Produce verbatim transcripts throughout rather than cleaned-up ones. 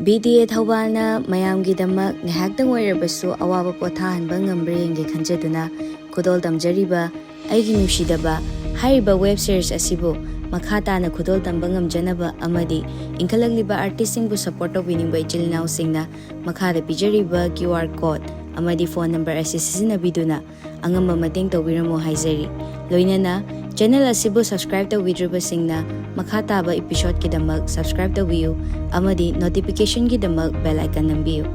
B T A ꯊꯧꯕꯥꯜꯅ ꯃꯌꯥꯝꯒꯤꯗꯃꯛ ꯉꯥꯏꯍꯥꯛꯇꯪ ꯑꯣꯏꯔꯕꯁꯨ ꯑꯋꯥꯕ ꯄꯣꯊꯥꯍꯟꯕ ꯉꯝꯕ꯭ꯔꯥ ꯌꯦꯡꯒꯦ ꯈꯟꯖꯗꯨꯅ ꯈꯨꯗꯣꯜ ꯇꯝꯖꯔꯤꯕ ꯑꯩꯒꯤ ꯅꯨꯡꯁꯤꯗꯕ ꯍꯥꯏꯔꯤꯕ ꯋꯦꯕ ꯁꯤꯔꯤꯁ ꯑꯁꯤꯕꯨ ꯃꯈꯥ ꯇꯥꯅ ꯈꯨꯗꯣꯜ ꯇꯝꯕ ꯉꯝꯖꯅꯕ ꯑꯃꯗꯤ ꯏꯟꯈꯠꯂꯛꯂꯤꯕ ꯑꯥꯔꯇꯤꯁꯁꯤꯡꯕꯨ ꯁꯞꯄꯣꯔꯠ ꯇꯧꯕꯤꯅꯤꯡꯕ ꯏꯆꯤꯜ ꯏꯅꯥꯎꯁꯤꯡꯅ ꯃꯈꯥꯗ ꯄꯤꯖꯔꯤꯕ ꯀ꯭ꯌꯨ ꯑꯥꯔ ꯀꯣꯗ ꯑꯃꯗꯤ ꯐꯣꯟ ꯅꯝꯕꯔ ꯑꯁꯤ ꯁꯤꯖꯤꯟꯅꯕꯤꯗꯨꯅ ꯑꯉꯝꯕ ꯃꯇꯦꯡ ꯇꯧꯕꯤꯔꯝꯃꯨ ꯍꯥꯏꯖꯔꯤ꯫ ꯂꯣꯏꯅꯅ ꯆꯦꯅꯦꯜ ꯑꯁꯤꯕꯨ ꯁꯕꯁꯀ꯭ꯔꯥꯏꯕ ꯇꯧꯕꯤꯗ꯭ꯔꯤꯕꯁꯤꯡꯅ ꯃꯈꯥ ꯇꯥꯕ ꯏꯄꯤꯁꯣꯗꯀꯤꯗꯃꯛ ꯁꯕꯁꯀ꯭ꯔꯥꯏꯕ ꯇꯧꯕꯤꯌꯨ ꯑꯃꯗꯤ ꯅꯣꯇꯤꯐꯤꯀꯦꯁꯟꯒꯤꯗꯃꯛ ꯕꯦꯜ ꯑꯥꯏꯀꯟ ꯅꯝꯕꯤꯌꯨ꯫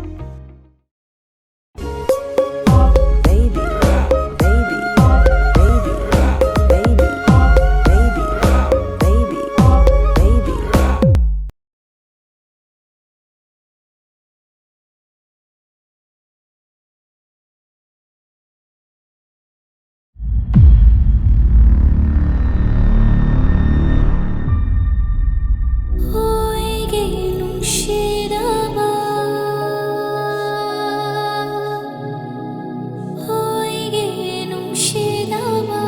ꯍꯣꯏꯒꯤ ꯅꯨꯡꯁꯤꯗꯕ, ꯍꯣꯏꯒꯤ ꯅꯨꯡꯁꯤꯗꯕ,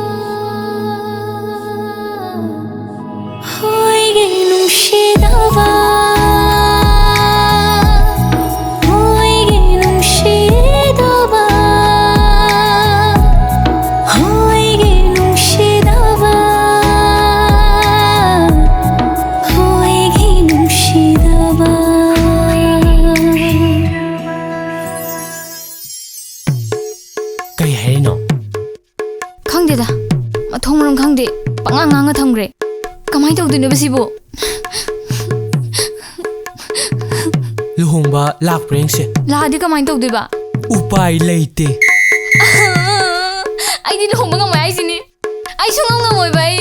ꯍꯣꯏꯒꯤ ꯅꯨꯡꯁꯤꯗꯕ, ꯍꯣꯏꯒꯤ ꯅꯨꯡꯁꯤꯗꯕ꯫ ꯀꯩ ꯍꯥꯏꯔꯤꯅꯣ? ꯈꯪꯗꯦꯗ, ꯃꯊꯣꯡ ꯃꯔꯝ ꯈꯪꯗꯦ, ꯄꯉꯥꯡ ꯉꯥꯡꯉ ꯊꯝꯈ꯭ꯔꯦ꯫ ꯀꯃꯥꯏꯅ ꯇꯧꯗꯣꯏꯅꯣꯕ ꯁꯤꯕꯨ? ꯂꯨꯍꯣꯡꯕ ꯂꯥꯛꯄ꯭ꯔꯥ ꯌꯦꯡꯁꯦ꯫ ꯂꯥꯛꯑꯗꯤ ꯀꯃꯥꯏꯅ ꯇꯧꯗꯣꯏꯕ? ꯎꯄꯥꯏ ꯂꯩꯇꯦ꯫ ꯑꯩꯗꯤ ꯂꯨꯍꯣꯡꯕ ꯉꯝꯃꯣꯏ ꯍꯥꯏꯁꯤꯅꯤ꯫ ꯑꯩ ꯁꯨꯡꯉꯝ ꯉꯝꯃꯣꯏꯕ ꯑꯩ꯫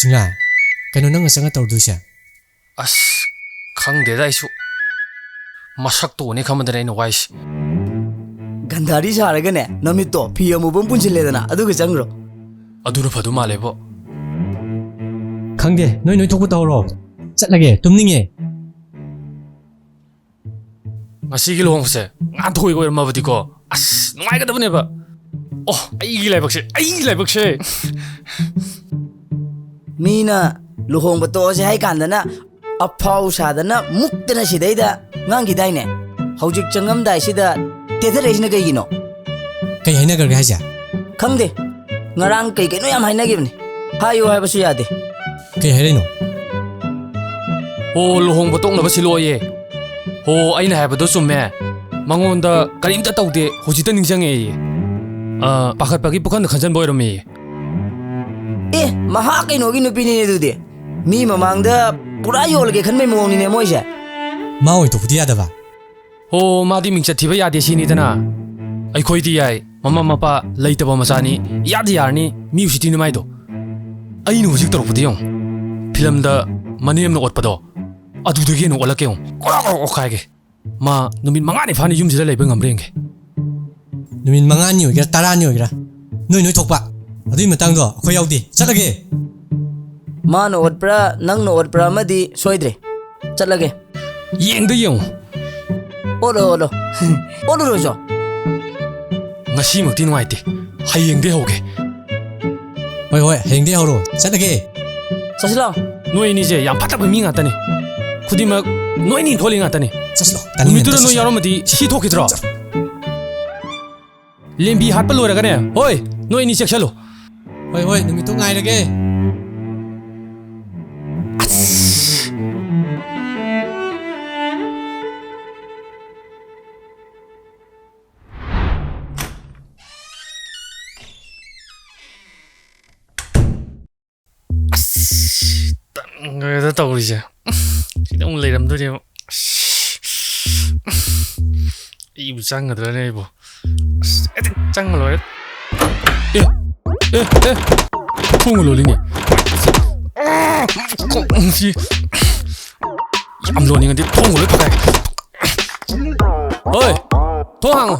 ꯁꯤꯡꯔꯥꯏ, ꯀꯩꯅꯣ ꯅꯪꯅ ꯆꯪꯉ ꯇꯧꯔꯨꯗꯣꯏꯁꯦ? ꯑꯁ, ꯈꯪꯗꯦꯗ ꯑꯩꯁꯨ꯫ ꯃꯁꯛꯇꯣ ꯎꯅꯤ ꯈꯟꯕꯗꯅꯦ ꯑꯩꯅ ꯋꯥꯏꯁꯦ꯫ ꯒꯟꯙꯥꯔꯤ ꯁꯥꯔꯒꯅꯦ, ꯅꯃꯤꯠꯇꯣ ꯐꯤ ꯑꯃꯨꯕ ꯑꯃ ꯄꯨꯟꯁꯤꯜꯂꯦꯗꯅ, ꯑꯗꯨꯒ ꯆꯪꯈ꯭ꯔꯣ꯫ ꯑꯗꯨꯅ ꯐꯗꯧ ꯃꯥꯜꯂꯦꯕꯣ꯫ ꯈꯪꯗꯦ, ꯅꯣꯏ ꯅꯣꯏ ꯊꯣꯛꯄ ꯇꯧꯔꯣ꯫ ꯆꯠꯂꯒꯦ, ꯇꯨꯝꯅꯤꯡꯉꯦ꯫ ꯉꯁꯤꯒꯤ ꯂꯨꯍꯣꯡꯕꯁꯦ ꯉꯥꯟꯊꯣꯏ ꯑꯣꯏꯔꯝꯃꯕꯗꯤꯀꯣ, ꯑꯁ, ꯅꯨꯡꯉꯥꯏꯒꯗꯕꯅꯦꯕ꯫ ꯑꯣ, ꯑꯩꯒꯤ ꯂꯥꯏꯕꯛꯁꯦ, ꯑꯩꯒꯤ ꯂꯥꯏꯕꯛꯁꯦ꯫ ꯃꯤꯅ ꯂꯨꯍꯣꯡꯕ ꯇꯣꯛꯑꯁꯦ ꯍꯥꯏ ꯀꯥꯟꯗꯅ ꯑꯐꯥꯎ ꯁꯥꯗꯅ ꯃꯨꯛꯇꯅ ꯁꯤꯗꯩꯗ ꯉꯥꯡꯈꯤꯗꯥꯏꯅꯦ? ꯍꯧꯖꯤꯛ ꯆꯪꯉꯝꯗꯥꯏꯁꯤꯗ ꯇꯦꯊꯔꯛꯏꯁꯤꯅ ꯀꯩꯒꯤꯅꯣ? ꯀꯩ ꯍꯥꯏꯅꯈ꯭ꯔꯒꯦ ꯍꯥꯏꯁꯦ? ꯈꯪꯗꯦ꯫ ꯉꯔꯥꯡ ꯀꯩ ꯀꯩꯅꯣ ꯌꯥꯝ ꯍꯥꯏꯅꯈꯤꯕꯅꯤ꯫ ꯍꯥꯏꯌꯨ ꯍꯥꯏꯕꯁꯨ ꯌꯥꯗꯦ꯫ ꯀꯩ ꯍꯥꯏꯔꯛꯏꯅꯣ? ꯑꯣ, ꯂꯨꯍꯣꯡꯕ ꯇꯣꯛꯅꯕ ꯁꯤꯜꯂꯣꯌꯦ꯫ ꯍꯣ, ꯑꯩꯅ ꯍꯥꯏꯕꯗꯣ ꯆꯨꯝꯃꯦ꯫ ꯃꯉꯣꯟꯗ ꯀꯔꯤꯝꯇ ꯇꯧꯗꯦ, ꯍꯧꯖꯤꯛꯇ ꯅꯤꯡꯁꯤꯡꯉꯛꯑꯦꯌꯦ꯫ ꯑ, ꯄꯥꯈꯠꯄꯒꯤ ꯄꯨꯈꯝꯗ ꯈꯟꯖꯟꯕ ꯑꯣꯏꯔꯝꯃꯦꯌꯦ꯫ ꯑꯦ, ꯃꯍꯥ ꯀꯩꯅꯣꯒꯤ ꯅꯨꯄꯤꯅꯤꯅꯦ ꯑꯗꯨꯗꯤ꯫ ꯃꯤ ꯃꯃꯥꯡꯗ ꯄꯨꯔꯥ ꯌꯣꯜꯂꯒꯦ ꯈꯟꯕꯩ ꯃꯑꯣꯡꯅꯤꯅꯦ ꯃꯣꯏꯁꯦ꯫ ꯃꯥ ꯑꯣꯏꯊꯣꯛꯄꯗꯤ ꯌꯥꯗꯕ꯫ ꯍꯣ, ꯃꯥꯗꯤ ꯃꯤꯡꯆꯠ ꯊꯤꯕ ꯌꯥꯗꯦ ꯁꯤꯅꯤꯗꯅ꯫ ꯑꯩꯈꯣꯏꯗꯤ ꯌꯥꯏ, ꯃꯃꯥ ꯃꯄꯥ ꯂꯩꯇꯕ ꯃꯆꯥꯅꯤ, ꯌꯥꯗ ꯌꯥꯔꯅꯤ, ꯃꯤ ꯎꯁꯤꯠꯇꯤ ꯅꯨꯃꯥꯏꯗꯣ꯫ ꯑꯩꯅ ꯍꯧꯖꯤꯛ ꯇꯧꯔꯛꯄꯗꯤ ꯌꯦꯡꯉꯨ, ꯐꯤꯂꯝꯗ ꯃꯅꯦꯝꯅ ꯑꯣꯠꯄꯗꯣ, ꯑꯗꯨꯗꯒꯤ ꯍꯦꯟꯅ ꯑꯣꯠꯂꯛꯀꯦ ꯌꯦꯡꯉꯨ, ꯀꯣꯔꯣꯛ ꯀꯣꯔꯣꯛ ꯑꯣꯠꯈꯥꯏꯒꯦ꯫ ꯃꯥ ꯅꯨꯃꯤꯠ ꯃꯉꯥꯅꯤ ꯐꯥꯅ ꯌꯨꯝꯁꯤꯗ ꯂꯩꯕ ꯉꯝꯕ꯭ꯔꯥ ꯌꯦꯡꯒꯦ꯫ ꯅꯨꯃꯤꯠ ꯃꯉꯥꯅꯤ ꯑꯣꯏꯒꯦꯔꯥ, ꯇꯔꯥꯅꯤ ꯑꯣꯏꯒꯦꯔꯥ, ꯅꯣꯏ ꯅꯣꯏ ꯊꯣꯛꯄ꯫ ꯑꯗꯨꯒꯤ ꯃꯇꯥꯡꯗꯣ ꯑꯩꯈꯣꯏ ꯌꯥꯎꯗꯦ꯫ ꯆꯠꯂꯒꯦ꯫ ꯃꯥꯅ ꯑꯣꯠꯄ꯭ꯔꯥ, ꯅꯪꯅ ꯑꯣꯠꯄ꯭ꯔꯥ ꯑꯃꯗꯤ ꯁꯣꯏꯗ꯭ꯔꯦ꯫ ꯆꯠꯂꯒꯦ꯫ ꯌꯦꯡꯗ ꯌꯦꯡꯉꯨ꯫ ꯑꯣꯠꯂꯣ, ꯑꯣꯠꯂꯣ꯫ ꯑꯣꯠꯂꯨꯔꯣꯁꯨ꯫ ꯉꯁꯤꯃꯛꯇꯤ ꯅꯨꯡꯉꯥꯏꯇꯦ꯫ ꯍꯌꯦꯡꯗꯩ ꯍꯧꯒꯦ꯫ ꯍꯣꯏ, ꯍꯣꯏ, ꯍꯌꯦꯡꯗꯩ ꯍꯧꯔꯣ꯫ ꯆꯠꯂꯒꯦ꯫ ꯆꯠꯁꯤ ꯂꯥꯛꯑꯣ꯫ ꯅꯣꯏ ꯑꯅꯤꯁꯦ ꯌꯥꯝ ꯐꯠꯇꯕ ꯃꯤ ꯉꯥꯛꯇꯅꯤ꯫ ꯈꯨꯗꯤꯡꯃꯛ ꯅꯣꯏ ꯑꯅꯤ ꯊꯣꯛꯍꯜꯂꯤ ꯉꯥꯛꯇꯅꯤ꯫ ꯆꯠꯁꯤꯂꯣ꯫ ꯇꯥꯅꯤꯡꯉꯦ, ꯅꯨꯃꯤꯠꯇꯨꯗ ꯅꯣꯏ ꯆꯠꯁꯤꯂꯣ꯫ ꯌꯥꯎꯔꯝꯃꯗꯤ ꯁꯤ ꯊꯣꯛꯈꯤꯗ꯭ꯔꯣ? ꯆꯠꯂꯣ꯫ ꯂꯦꯝꯕꯤ ꯍꯥꯠꯄ ꯂꯣꯏꯔꯒꯅꯦ, ꯍꯣꯏ, ꯅꯣꯏ ꯑꯅꯤ ꯆꯦꯛꯁꯜꯂꯨ꯫ ꯍꯣꯏ, ꯍꯣꯏ, ꯅꯨꯃꯤꯠꯇꯨ ꯉꯥꯏꯔꯒꯦ꯫ ꯑꯁ! ꯑꯁ, ꯇꯟꯈ꯭ꯔꯦꯗ ꯇꯧꯔꯤꯁꯦ꯫ ꯁꯤꯗ ꯑꯃꯨꯛ ꯂꯩꯔꯝꯗꯣꯏꯅꯦꯕ꯫ ꯑꯁ, ꯑꯩꯕꯨ ꯆꯪꯒꯗ꯭ꯔꯅꯦ ꯑꯩꯕꯨ? ꯑꯁ, ꯑꯦ, ꯆꯪꯉ ꯂꯣꯏꯔꯦ꯫ ꯑꯦ, ꯑꯦ, ꯑꯦ, ꯊꯣꯡꯒ ꯂꯣꯜꯂꯤꯅꯦ꯫ ꯁꯤ ꯌꯥꯝ ꯂꯣꯟꯅꯤꯡꯉꯗꯤ ꯊꯣꯡ ꯂꯣꯏ ꯊꯨꯒꯥꯏ꯫ ꯍꯣꯏ, ꯊꯣꯡ ꯍꯥꯡꯉꯣ꯫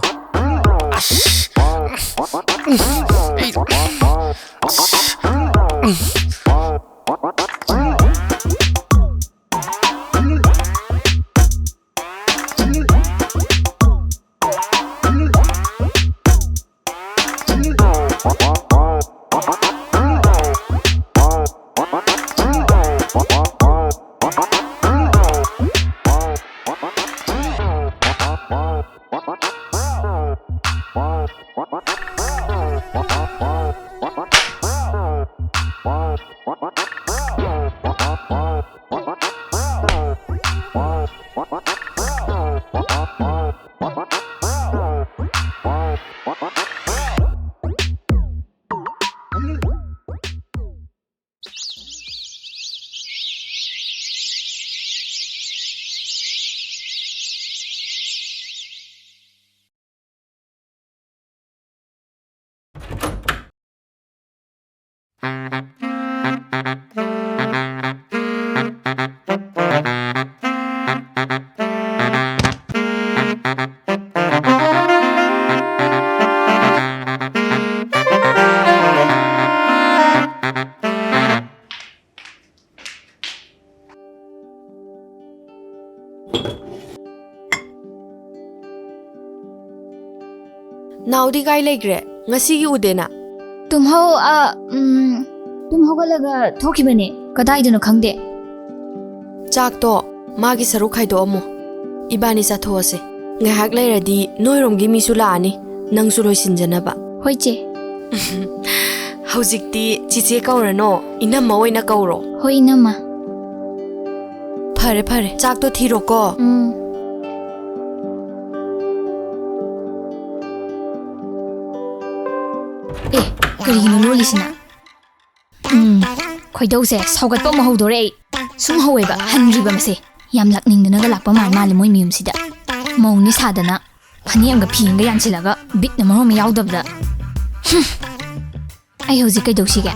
ꯅꯥꯎꯗꯤ ꯀꯥꯏ ꯂꯩꯈ꯭ꯔꯦ? ꯉꯁꯤꯒꯤ ꯎꯗꯦꯅ꯫ ꯇꯨꯝꯍꯧ-, ꯑ, ꯎꯝ, ꯇꯨꯝ ꯍꯧꯒꯠꯂꯒ ꯊꯣꯛꯈꯤꯕꯅꯦ꯫ ꯀꯗꯥꯏꯗꯅꯣ ꯈꯪꯗꯦ꯫ ꯆꯥꯛꯇꯣ ꯃꯥꯒꯤ ꯁꯔꯨꯛ ꯈꯥꯏꯗꯣꯛꯑꯝꯃꯣ꯫ ꯏꯕꯥꯅꯤ ꯆꯥꯊꯣꯛꯑꯁꯦ꯫ ꯉꯥꯏꯍꯥꯛ ꯂꯩꯔꯗꯤ ꯅꯣꯏꯔꯣꯝꯒꯤ ꯃꯤꯁꯨ ꯂꯥꯛꯑꯅꯤ, ꯅꯪꯁꯨ ꯂꯣꯏꯁꯤꯟꯖꯅꯕ꯫ ꯍꯣꯏ, ꯆꯦ꯫ ꯍꯧꯖꯤꯛꯇꯤ ꯆꯤꯆꯦ ꯀꯧꯔꯅꯣ, ꯏꯅꯝꯃ ꯑꯣꯏꯅ ꯀꯧꯔꯣ꯫ ꯍꯣꯏ, ꯏꯅꯝꯃ꯫ ꯐꯔꯦ, ꯐꯔꯦ, ꯆꯥꯛꯇꯣ ꯊꯤꯔꯣꯀꯣ꯫ ꯎꯝ꯫ ꯑꯦ, ꯀꯔꯤꯒꯤꯅꯣ ꯂꯣꯜꯂꯤꯁꯤꯅ? ꯎꯝ, ꯈꯣꯏꯗꯧꯁꯦ ꯁꯥꯎꯒꯠꯄ ꯑꯃ ꯍꯧꯗꯣꯔꯦ ꯑꯩ꯫ ꯁꯨꯝ ꯍꯧꯋꯦꯕ, ꯍꯟꯗ꯭ꯔꯤꯕ ꯃꯁꯦ꯫ ꯌꯥꯝ ꯂꯥꯛꯅꯤꯡꯗꯅꯒ ꯂꯥꯛꯄ ꯃꯥꯜ ꯃꯥꯜꯂꯦ ꯃꯣꯏ ꯃꯌꯨꯝꯁꯤꯗ꯫ ꯃꯧꯅꯤ ꯁꯥꯗꯅ, ꯐꯅꯦꯛ ꯑꯃꯒ ꯐꯤ ꯑꯃꯒ ꯌꯥꯟꯁꯤꯜꯂꯒ, ꯕꯤꯠꯅ ꯃꯔꯣꯟ ꯑꯃ ꯌꯥꯎꯗꯕꯗ꯫ ꯍꯨꯝ꯫ ꯑꯩ ꯍꯧꯖꯤꯛ ꯀꯩꯗꯧꯁꯤꯒꯦ?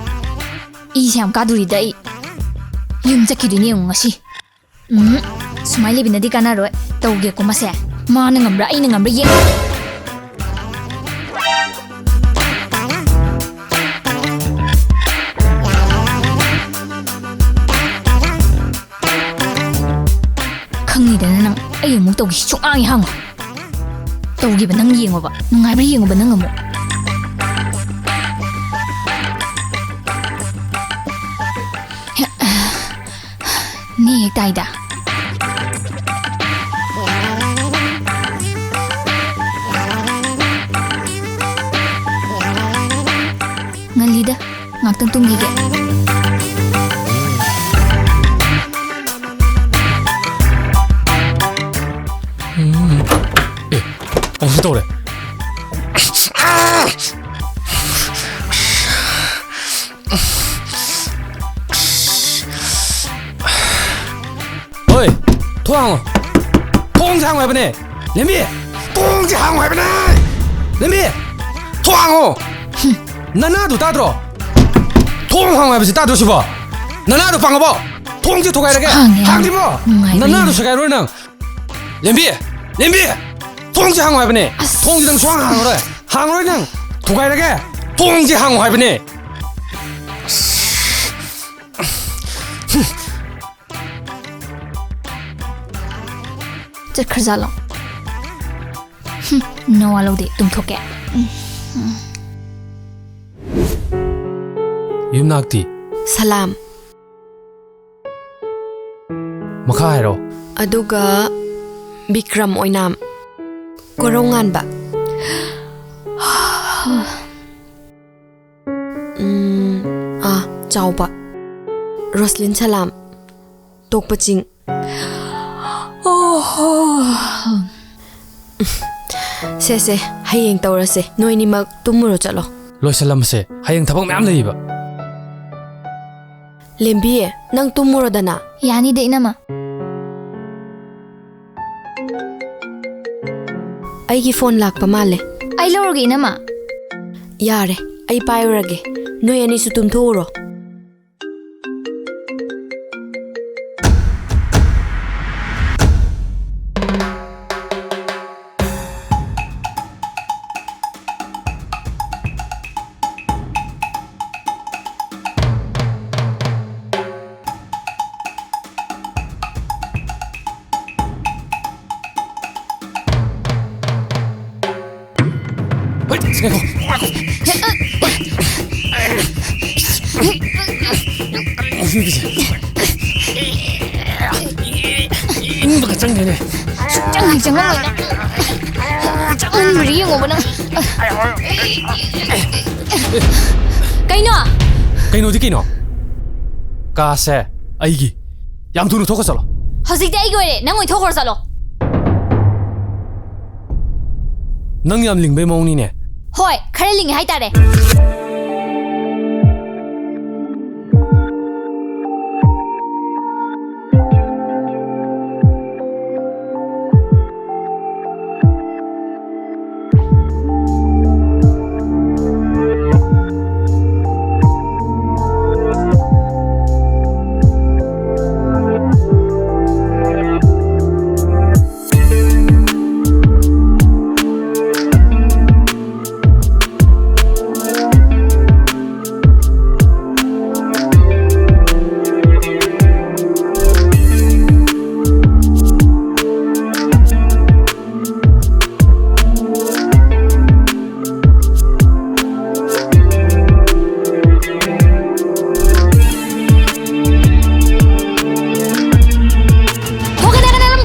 ꯏꯁꯦ ꯌꯥꯝ ꯀꯥꯗꯣꯔꯤꯗ ꯑꯩ꯫ ꯌꯨꯝ ꯆꯠꯈꯤꯗꯣꯏꯅꯦ ꯌꯦꯡꯉꯨ ꯉꯁꯤ꯫ ꯎꯝ, ꯁꯨꯃꯥꯏꯅ ꯂꯩꯕꯅꯗꯤ ꯀꯥꯟꯅꯔꯣꯏ꯫ ꯇꯧꯒꯦꯀꯣ ꯃꯁꯦ꯫ ꯃꯥꯅ ꯉꯝꯕ꯭ꯔꯥ ꯑꯩꯅ ꯉꯝꯕ꯭ꯔꯥ ꯌꯦꯡ꯫ ꯈꯪꯉꯤꯗꯅ ꯅꯪ, ꯑꯩ ꯑꯃꯨꯛ ꯇꯧꯒꯦ ꯁꯨꯡꯍꯥꯡ ꯍꯦꯛ ꯍꯥꯡꯉꯣ꯫ ꯇꯧꯈꯤꯕ ꯅꯪ ꯌꯦꯡꯉꯣꯕ, ꯅꯨꯡꯉꯥꯏꯕ꯭ꯔꯥ ꯌꯦꯡꯉꯣꯕ ꯅꯪ ꯑꯃꯨꯛ꯫ ꯅꯦ ꯍꯦꯛ ꯇꯥꯏꯗ꯫ ꯉꯜꯂꯤꯗ, ꯉꯥꯛꯇꯪ ꯇꯨꯝꯈꯤꯒꯦ꯫ ꯎꯝ꯫ ꯑꯦ, ꯑꯃꯨꯛꯁꯨ ꯇꯧꯔꯦ꯫ ꯍꯣꯏ, ꯊꯣꯡ ꯍꯥꯡꯉꯣ꯫ ꯊꯣꯡꯁꯦ ꯍꯥꯡꯉꯣ ꯍꯥꯏꯕꯅꯦ꯫ ꯂꯦꯝꯕꯤ, ꯊꯣꯡꯁꯦ ꯍꯥꯡꯉꯣ ꯍꯥꯏꯕꯅꯦ꯫ ꯂꯦꯝꯕꯤ, ꯊꯣꯡ ꯍꯥꯡꯉꯣ꯫ ꯍꯨꯝ, ꯅꯅꯥꯗꯨ ꯇꯥꯗ꯭ꯔꯣ? ꯊꯣꯡ ꯍꯥꯡꯉꯣ ꯍꯥꯏꯕꯁꯤ ꯇꯥꯗ꯭ꯔꯣ ꯁꯤꯕꯣ? ꯅꯅꯥꯗꯨ ꯄꯪꯉꯕꯣ? ꯊꯣꯡꯁꯦ ꯊꯨꯒꯥꯏꯔꯒꯦ꯫ ꯍꯥꯡꯉꯦ, ꯍꯥꯡꯉꯦ꯫ ꯍꯥꯡꯗ꯭ꯔꯤꯕꯣ? ꯅꯨꯡꯉꯥꯏꯕ꯭ꯔꯥ ꯅꯅꯥꯗꯨ ꯌꯦꯡꯉꯣ꯫ ꯁꯦꯒꯥꯏꯔꯣꯏ ꯅꯪ꯫ ꯂꯦꯝꯕꯤ! ꯂꯦꯝꯕꯤ! ꯊꯣꯡꯁꯦ ꯍꯥꯡꯉꯣ ꯍꯥꯏꯕꯅꯦ! ꯑꯁ! ꯊꯣꯡꯁꯦ ꯅꯪ ꯁꯨꯡꯍꯥꯡ ꯍꯥꯡꯉꯔꯣꯏ! ꯍꯥꯡꯉꯔꯣꯏ ꯅꯪ! ꯊꯨꯒꯥꯏꯔꯒꯦ! ꯊꯣꯡꯁꯦ ꯍꯥꯡꯉꯣ ꯍꯥꯏꯕꯅꯦ! ꯆꯠꯈ꯭ꯔꯖꯥꯠꯂꯣ? ꯍꯨꯝ, ꯅꯋꯥ ꯂꯧꯗꯦ, ꯇꯨꯝꯊꯣꯛꯀꯦ꯫ ꯌꯨꯝꯅꯥꯛꯇꯤ? ꯁꯂꯥꯝ꯫ ꯃꯈꯥ ꯍꯥꯏꯔꯣ꯫ ꯑꯗꯨꯒ ꯕꯤꯀ꯭ꯔꯝ ꯑꯣꯏꯅꯥꯝ, ꯀꯣꯔꯧꯉꯥꯟꯕ꯫ ꯎꯝ, ꯑꯥ, ꯆꯥꯎꯕ꯫ ꯔꯣꯁꯂꯤꯟ ꯁꯂꯥꯝ, ꯇꯣꯛꯄ ꯆꯤꯡ꯫ ꯑꯣꯍꯣ꯫ ꯁꯦ, ꯁꯦ, ꯍꯌꯦꯡ ꯇꯧꯔꯁꯦ꯫ ꯅꯣꯏꯅꯤꯃꯛ ꯇꯨꯝꯃꯨꯔꯣ ꯆꯠꯂꯣ꯫ ꯂꯣꯏꯁꯜꯂꯝꯃꯁꯦ꯫ ꯍꯌꯦꯡ ꯊꯕꯛ ꯃꯌꯥꯝ ꯂꯩꯌꯦꯕ꯫ ꯂꯦꯝꯕꯤ, ꯅꯪ ꯇꯨꯝꯃꯨꯔꯣꯗꯅ꯫ ꯌꯥꯅꯤꯗ, ꯏꯅꯝꯃ꯫ ꯑꯩꯒꯤ ꯐꯣꯟ ꯂꯥꯛꯄ ꯃꯥꯜꯂꯦ꯫ ꯑꯩ ꯂꯧꯔꯒꯦ, ꯏꯅꯝꯃ꯫ ꯌꯥꯔꯦ, ꯑꯩ ꯄꯥꯏꯔꯨꯔꯒꯦ꯫ ꯅꯣꯏ ꯑꯅꯤꯁꯨ ꯇꯨꯝꯊꯣꯛꯎꯔꯣ꯫ ꯉꯥꯏꯈꯣ, ꯉꯥꯏꯈꯣ꯫ ꯏꯪꯕꯒ ꯆꯪꯗꯦꯅꯦ꯫ ꯁꯨꯡꯆꯪ ꯍꯦꯛ ꯆꯪꯉꯝꯃꯣꯏ ꯅꯪ꯫ ꯆꯪꯍꯟꯕ꯭ꯔꯥ ꯌꯦꯡꯉꯣꯕ ꯅꯪ꯫ ꯀꯩꯅꯣ? ꯀꯩꯅꯣꯗꯤ ꯀꯩꯅꯣ? ꯀꯥꯁꯦ ꯑꯩꯒꯤ꯫ ꯌꯥꯝ ꯊꯨꯅ ꯊꯣꯛꯈ꯭ꯔ ꯆꯠꯂꯣ꯫ ꯍꯧꯖꯤꯛꯇꯤ ꯑꯩꯒꯤ ꯑꯣꯏꯔꯦ, ꯅꯪ ꯑꯣꯏꯅ ꯊꯣꯛꯈ꯭ꯔ ꯆꯠꯂꯣ꯫ ꯅꯪ ꯌꯥꯝ ꯂꯤꯡꯕꯩ ꯃꯑꯣꯡꯅꯤꯅꯦ꯫ ꯍꯣꯏ, ꯈꯔ ꯂꯤꯡꯉꯦ ꯍꯥꯏꯇꯥꯔꯦ꯫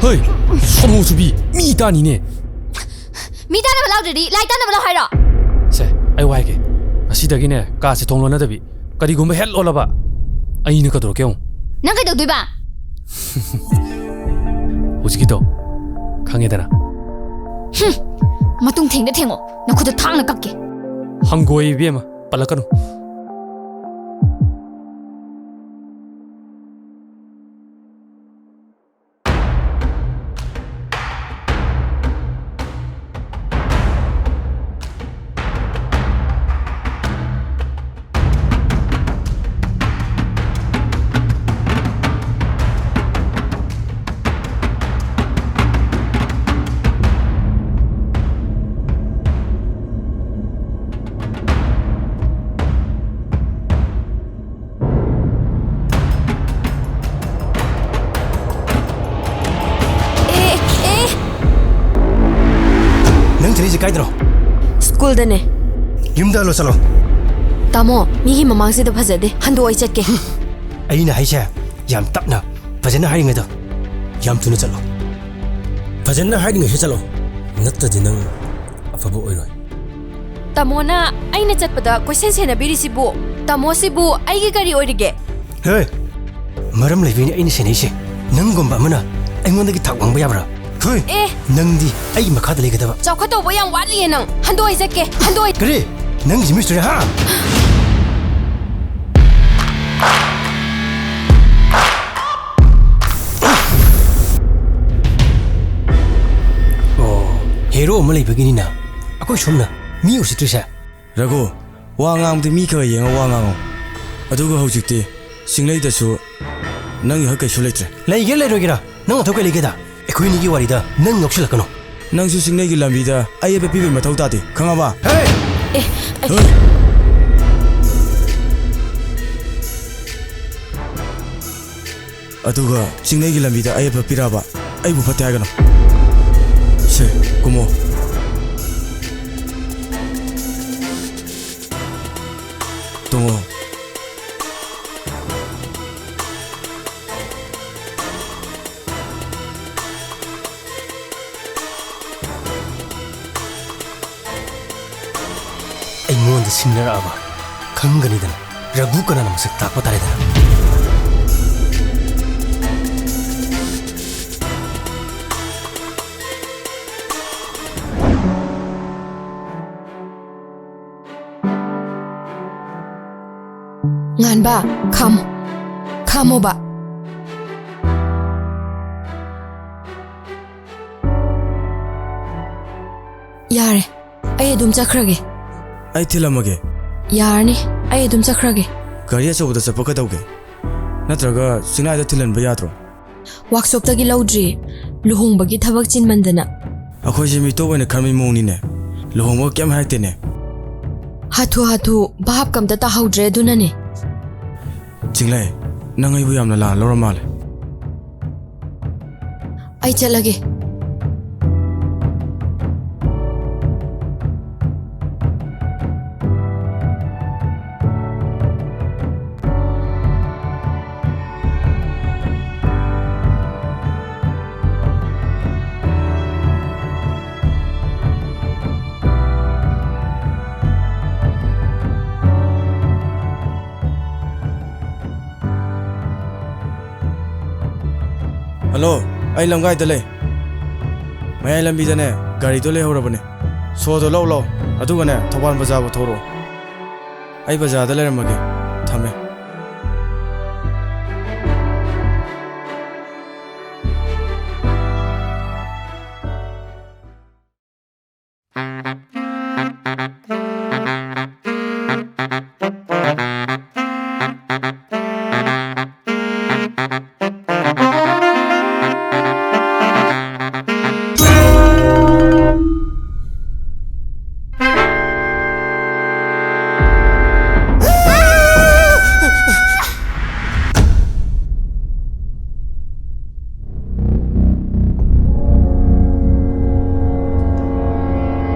ꯍꯣꯏ, ꯁꯣꯅꯣ ꯆꯨꯕꯤ, ꯃꯤ ꯇꯥꯅꯤꯅꯦ꯫ ꯃꯤ ꯇꯥꯅꯕ ꯂꯥꯎꯗ꯭ꯔꯗꯤ ꯂꯥꯏ ꯇꯥꯅꯕ ꯂꯥꯎ ꯍꯥꯏꯔꯣ? ꯁꯦ, ꯑꯩ ꯋꯥ ꯍꯥꯏꯒꯦ꯫ ꯉꯁꯤꯗꯒꯤꯅꯦ, ꯀꯥꯁꯦ ꯊꯣꯡ ꯂꯣꯟꯅꯗꯕꯤ꯫ ꯀꯔꯤꯒꯨꯝꯕ ꯍꯦꯛ ꯂꯣꯜꯂꯕ, ꯑꯩꯅ ꯀꯩꯗꯧꯔꯛꯀꯦ ꯌꯦꯡꯉꯨ꯫ ꯅꯪ ꯀꯩꯗꯧꯗꯣꯏꯕ? ꯍꯧꯖꯤꯛꯀꯤꯗꯣ ꯈꯪꯉꯦꯗꯅ꯫ ꯍꯨꯝ, ꯃꯇꯨꯡ ꯊꯦꯡꯗ ꯊꯦꯡꯉꯣ, ꯅꯈꯨꯠꯇ ꯊꯥꯡꯅ ꯀꯛꯀꯦ꯫ ꯍꯪꯒꯣꯏ ꯏꯕꯦꯝꯃ, ꯄꯜꯂꯛꯀꯅꯨ꯫ ꯑꯦ, ꯑꯦ꯫ ꯅꯪ ꯆꯠꯂꯤꯁꯦ ꯀꯥꯏꯗꯅꯣ? ꯁ꯭ꯀꯨꯜ ꯁ꯭ꯀꯨꯜꯗꯅꯦ꯫ ꯌꯨꯝꯗ ꯍꯜꯂꯣ ꯆꯠꯂꯣ꯫ ꯇꯥꯃꯣ, ꯃꯤꯒꯤ ꯃꯃꯥꯡꯁꯤꯗ ꯐꯖꯗꯦ꯫ ꯍꯟꯗꯣꯛꯑꯣ, ꯑꯩ ꯆꯠꯀꯦ꯫ ꯑꯩꯅ ꯍꯥꯏꯁꯦ ꯌꯥꯝ ꯇꯞꯅ, ꯐꯖꯅ ꯍꯥꯏꯔꯤꯉꯩꯗ ꯌꯥꯝ ꯊꯨꯅ ꯆꯠꯂꯣ꯫ ꯐꯖꯅ ꯍꯥꯏꯔꯤꯉꯩꯁꯤ ꯆꯠꯂꯣ, ꯅꯠꯇ꯭ꯔꯗꯤ ꯅꯪ ꯑꯐꯕ ꯑꯣꯏꯔꯣꯏ꯫ ꯇꯥꯃꯣꯅ ꯑꯩꯅ ꯆꯠꯄꯗ ꯀꯣꯏꯁꯦꯟ ꯁꯦꯟꯅꯕꯤꯔꯤꯁꯤꯕꯨ? ꯇꯥꯃꯣꯁꯤꯕꯨ ꯑꯩꯒꯤ ꯀꯔꯤ ꯑꯣꯏꯔꯤꯒꯦ? ꯍꯦ! ꯃꯔꯝ ꯂꯩꯕꯩꯅꯦ ꯑꯩꯅ ꯁꯦꯟꯅꯩꯁꯦ꯫ ꯅꯪꯒꯨꯝꯕ ꯑꯃꯅ ꯑꯩꯉꯣꯟꯗꯒꯤ ꯊꯥꯛ ꯋꯥꯡꯕ ꯌꯥꯕ꯭ꯔꯥ? ꯍꯣꯏ! ꯑꯦ! ꯅꯪꯗꯤ ꯑꯩꯒꯤ ꯃꯈꯥꯗ ꯂꯩꯒꯗꯕ꯫ ꯆꯥꯎꯈꯠꯇꯧꯕ ꯌꯥꯝ ꯋꯥꯠꯂꯤꯌꯦ ꯅꯪ꯫ ꯍꯟꯗꯣꯛꯑꯣ, ꯑꯩ ꯆꯠꯀꯦ꯫ ꯍꯟꯗꯣꯛꯑꯣ꯫ ꯀꯔꯤ? ꯅꯪꯒꯤꯁꯤ ꯃꯤꯁꯇꯔꯤ, ꯍꯥ? ꯑꯣ, ꯍꯦꯔꯣ ꯑꯃ ꯂꯩꯕꯒꯤꯅꯤꯅ ꯑꯩꯈꯣꯏ ꯁꯣꯝꯅ ꯃꯤ ꯎꯁꯤꯠꯇ꯭ꯔꯤꯁꯦ꯫ ꯔꯘꯨ, ꯋꯥ ꯉꯥꯡꯕꯗꯤ ꯃꯤ ꯈꯔ ꯌꯦꯡꯉ ꯋꯥ ꯉꯥꯡꯉꯣ꯫ ꯑꯗꯨꯒ ꯍꯧꯖꯤꯛꯇꯤ ꯆꯤꯡꯂꯩꯗꯁꯨ ꯅꯪꯒꯤ ꯍꯛ ꯀꯩꯁꯨ ꯂꯩꯇ꯭ꯔꯦ꯫ ꯂꯩꯒꯦꯔꯥ ꯂꯩꯔꯣꯏꯒꯦꯔꯥ, ꯅꯪ ꯅꯊꯧ ꯀꯩ ꯂꯩꯒꯦꯗ? ꯑꯩꯈꯣꯏꯅꯤꯒꯤ ꯋꯥꯔꯤꯗ ꯅꯪ ꯉꯥꯎꯁꯤꯜꯂꯛꯀꯅꯨ꯫ ꯅꯪꯁꯨ ꯆꯤꯡꯂꯩꯒꯤ ꯂꯝꯕꯤꯗ ꯑꯌꯦꯠꯄ ꯄꯤꯕꯒꯤ ꯃꯊꯧ ꯇꯥꯗꯦ, ꯈꯪꯉꯕ? ꯍꯦ! ꯑꯦ, ꯑꯩ ꯍꯦ! ꯑꯗꯨꯒ ꯆꯤꯡꯂꯩꯒꯤ ꯂꯝꯕꯤꯗ ꯑꯌꯦꯠꯄ ꯄꯤꯔꯛꯑꯕ ꯑꯩꯕꯨ ꯐꯠꯇꯦ ꯍꯥꯏꯒꯅꯨ꯫ ꯁꯦ, ꯀꯨꯝꯃꯣ꯫ ꯇꯣꯡꯉꯣ꯫ ꯑꯩꯉꯣꯟꯗ ꯁꯤꯡꯅꯔꯛꯑꯕ ꯈꯪꯒꯅꯤꯗꯅ, ꯔꯘꯨ ꯀꯅꯥꯅ ꯃꯁꯛ ꯇꯥꯛꯄ ꯇꯥꯔꯦꯗꯅ꯫ ꯉꯥꯟꯕ, ꯈꯥꯝꯃꯣ꯫ ꯈꯥꯝꯃꯣꯕ꯫ ꯌꯥꯔꯦ, ꯑꯩ ꯑꯗꯨꯝ ꯆꯠꯈ꯭ꯔꯒꯦ꯫ ꯑꯩ ꯊꯤꯜꯂꯝꯃꯒꯦ꯫ ꯌꯥꯔꯅꯤ, ꯑꯩ ꯑꯗꯨꯝ ꯆꯠꯈ꯭ꯔꯒꯦ꯫ ꯒꯥꯔꯤ ꯑꯆꯧꯕꯗ ꯆꯠꯄ ꯀꯩꯗꯧꯒꯦ? ꯅꯠꯇ꯭ꯔꯒ ꯆꯤꯡꯂꯩꯗ ꯊꯤꯜꯍꯟꯕ ꯌꯥꯗ꯭ꯔꯣ? ꯋꯥꯛꯁꯣꯞꯇꯒꯤ ꯂꯧꯗ꯭ꯔꯤ꯫ ꯂꯨꯍꯣꯡꯕꯒꯤ ꯊꯕꯛ ꯆꯤꯟꯃꯟꯗꯅ꯫ ꯑꯩꯈꯣꯏꯁꯦ ꯃꯤꯇꯣꯞ ꯑꯣꯏꯅ ꯈꯟꯕꯒꯤ ꯃꯑꯣꯡꯅꯤꯅꯦ꯫ ꯂꯨꯍꯣꯡꯕꯒ ꯀꯩꯝ ꯍꯥꯏꯔꯛꯇꯦꯅꯦ꯫ ꯍꯥꯊꯨ ꯍꯥꯊꯨ ꯚꯥꯞꯀ ꯑꯝꯇ ꯇꯥꯍꯧꯗ꯭ꯔꯦ, ꯑꯗꯨꯅꯅꯦ꯫ ꯆꯤꯡꯂꯩ, ꯅꯪ ꯑꯩꯕꯨ ꯌꯥꯝꯅ ꯂꯥꯟꯅ ꯂꯧꯔ ꯃꯥꯜꯂꯦ꯫ ꯑꯩ ꯆꯠꯂꯒꯦ꯫ ꯍꯜꯂꯣ, ꯑꯩ ꯂꯝꯒꯥꯏꯗ ꯂꯩ꯫ ꯃꯌꯥꯏ ꯂꯝꯕꯤꯗꯅꯦ ꯒꯥꯔꯤꯗꯣ ꯂꯩꯍꯧꯔꯕꯅꯦ꯫ ꯁꯣꯗꯣ ꯂꯧ ꯂꯥꯎ, ꯑꯗꯨꯒꯅꯦ ꯊꯧꯕꯥꯜ ꯕꯖꯥꯔꯕꯨ ꯊꯧꯔꯛꯑꯣ꯫ ꯑꯩ ꯕꯖꯥꯔꯗ ꯂꯩꯔꯝꯃꯒꯦ꯫ ꯊꯝꯃꯦ꯫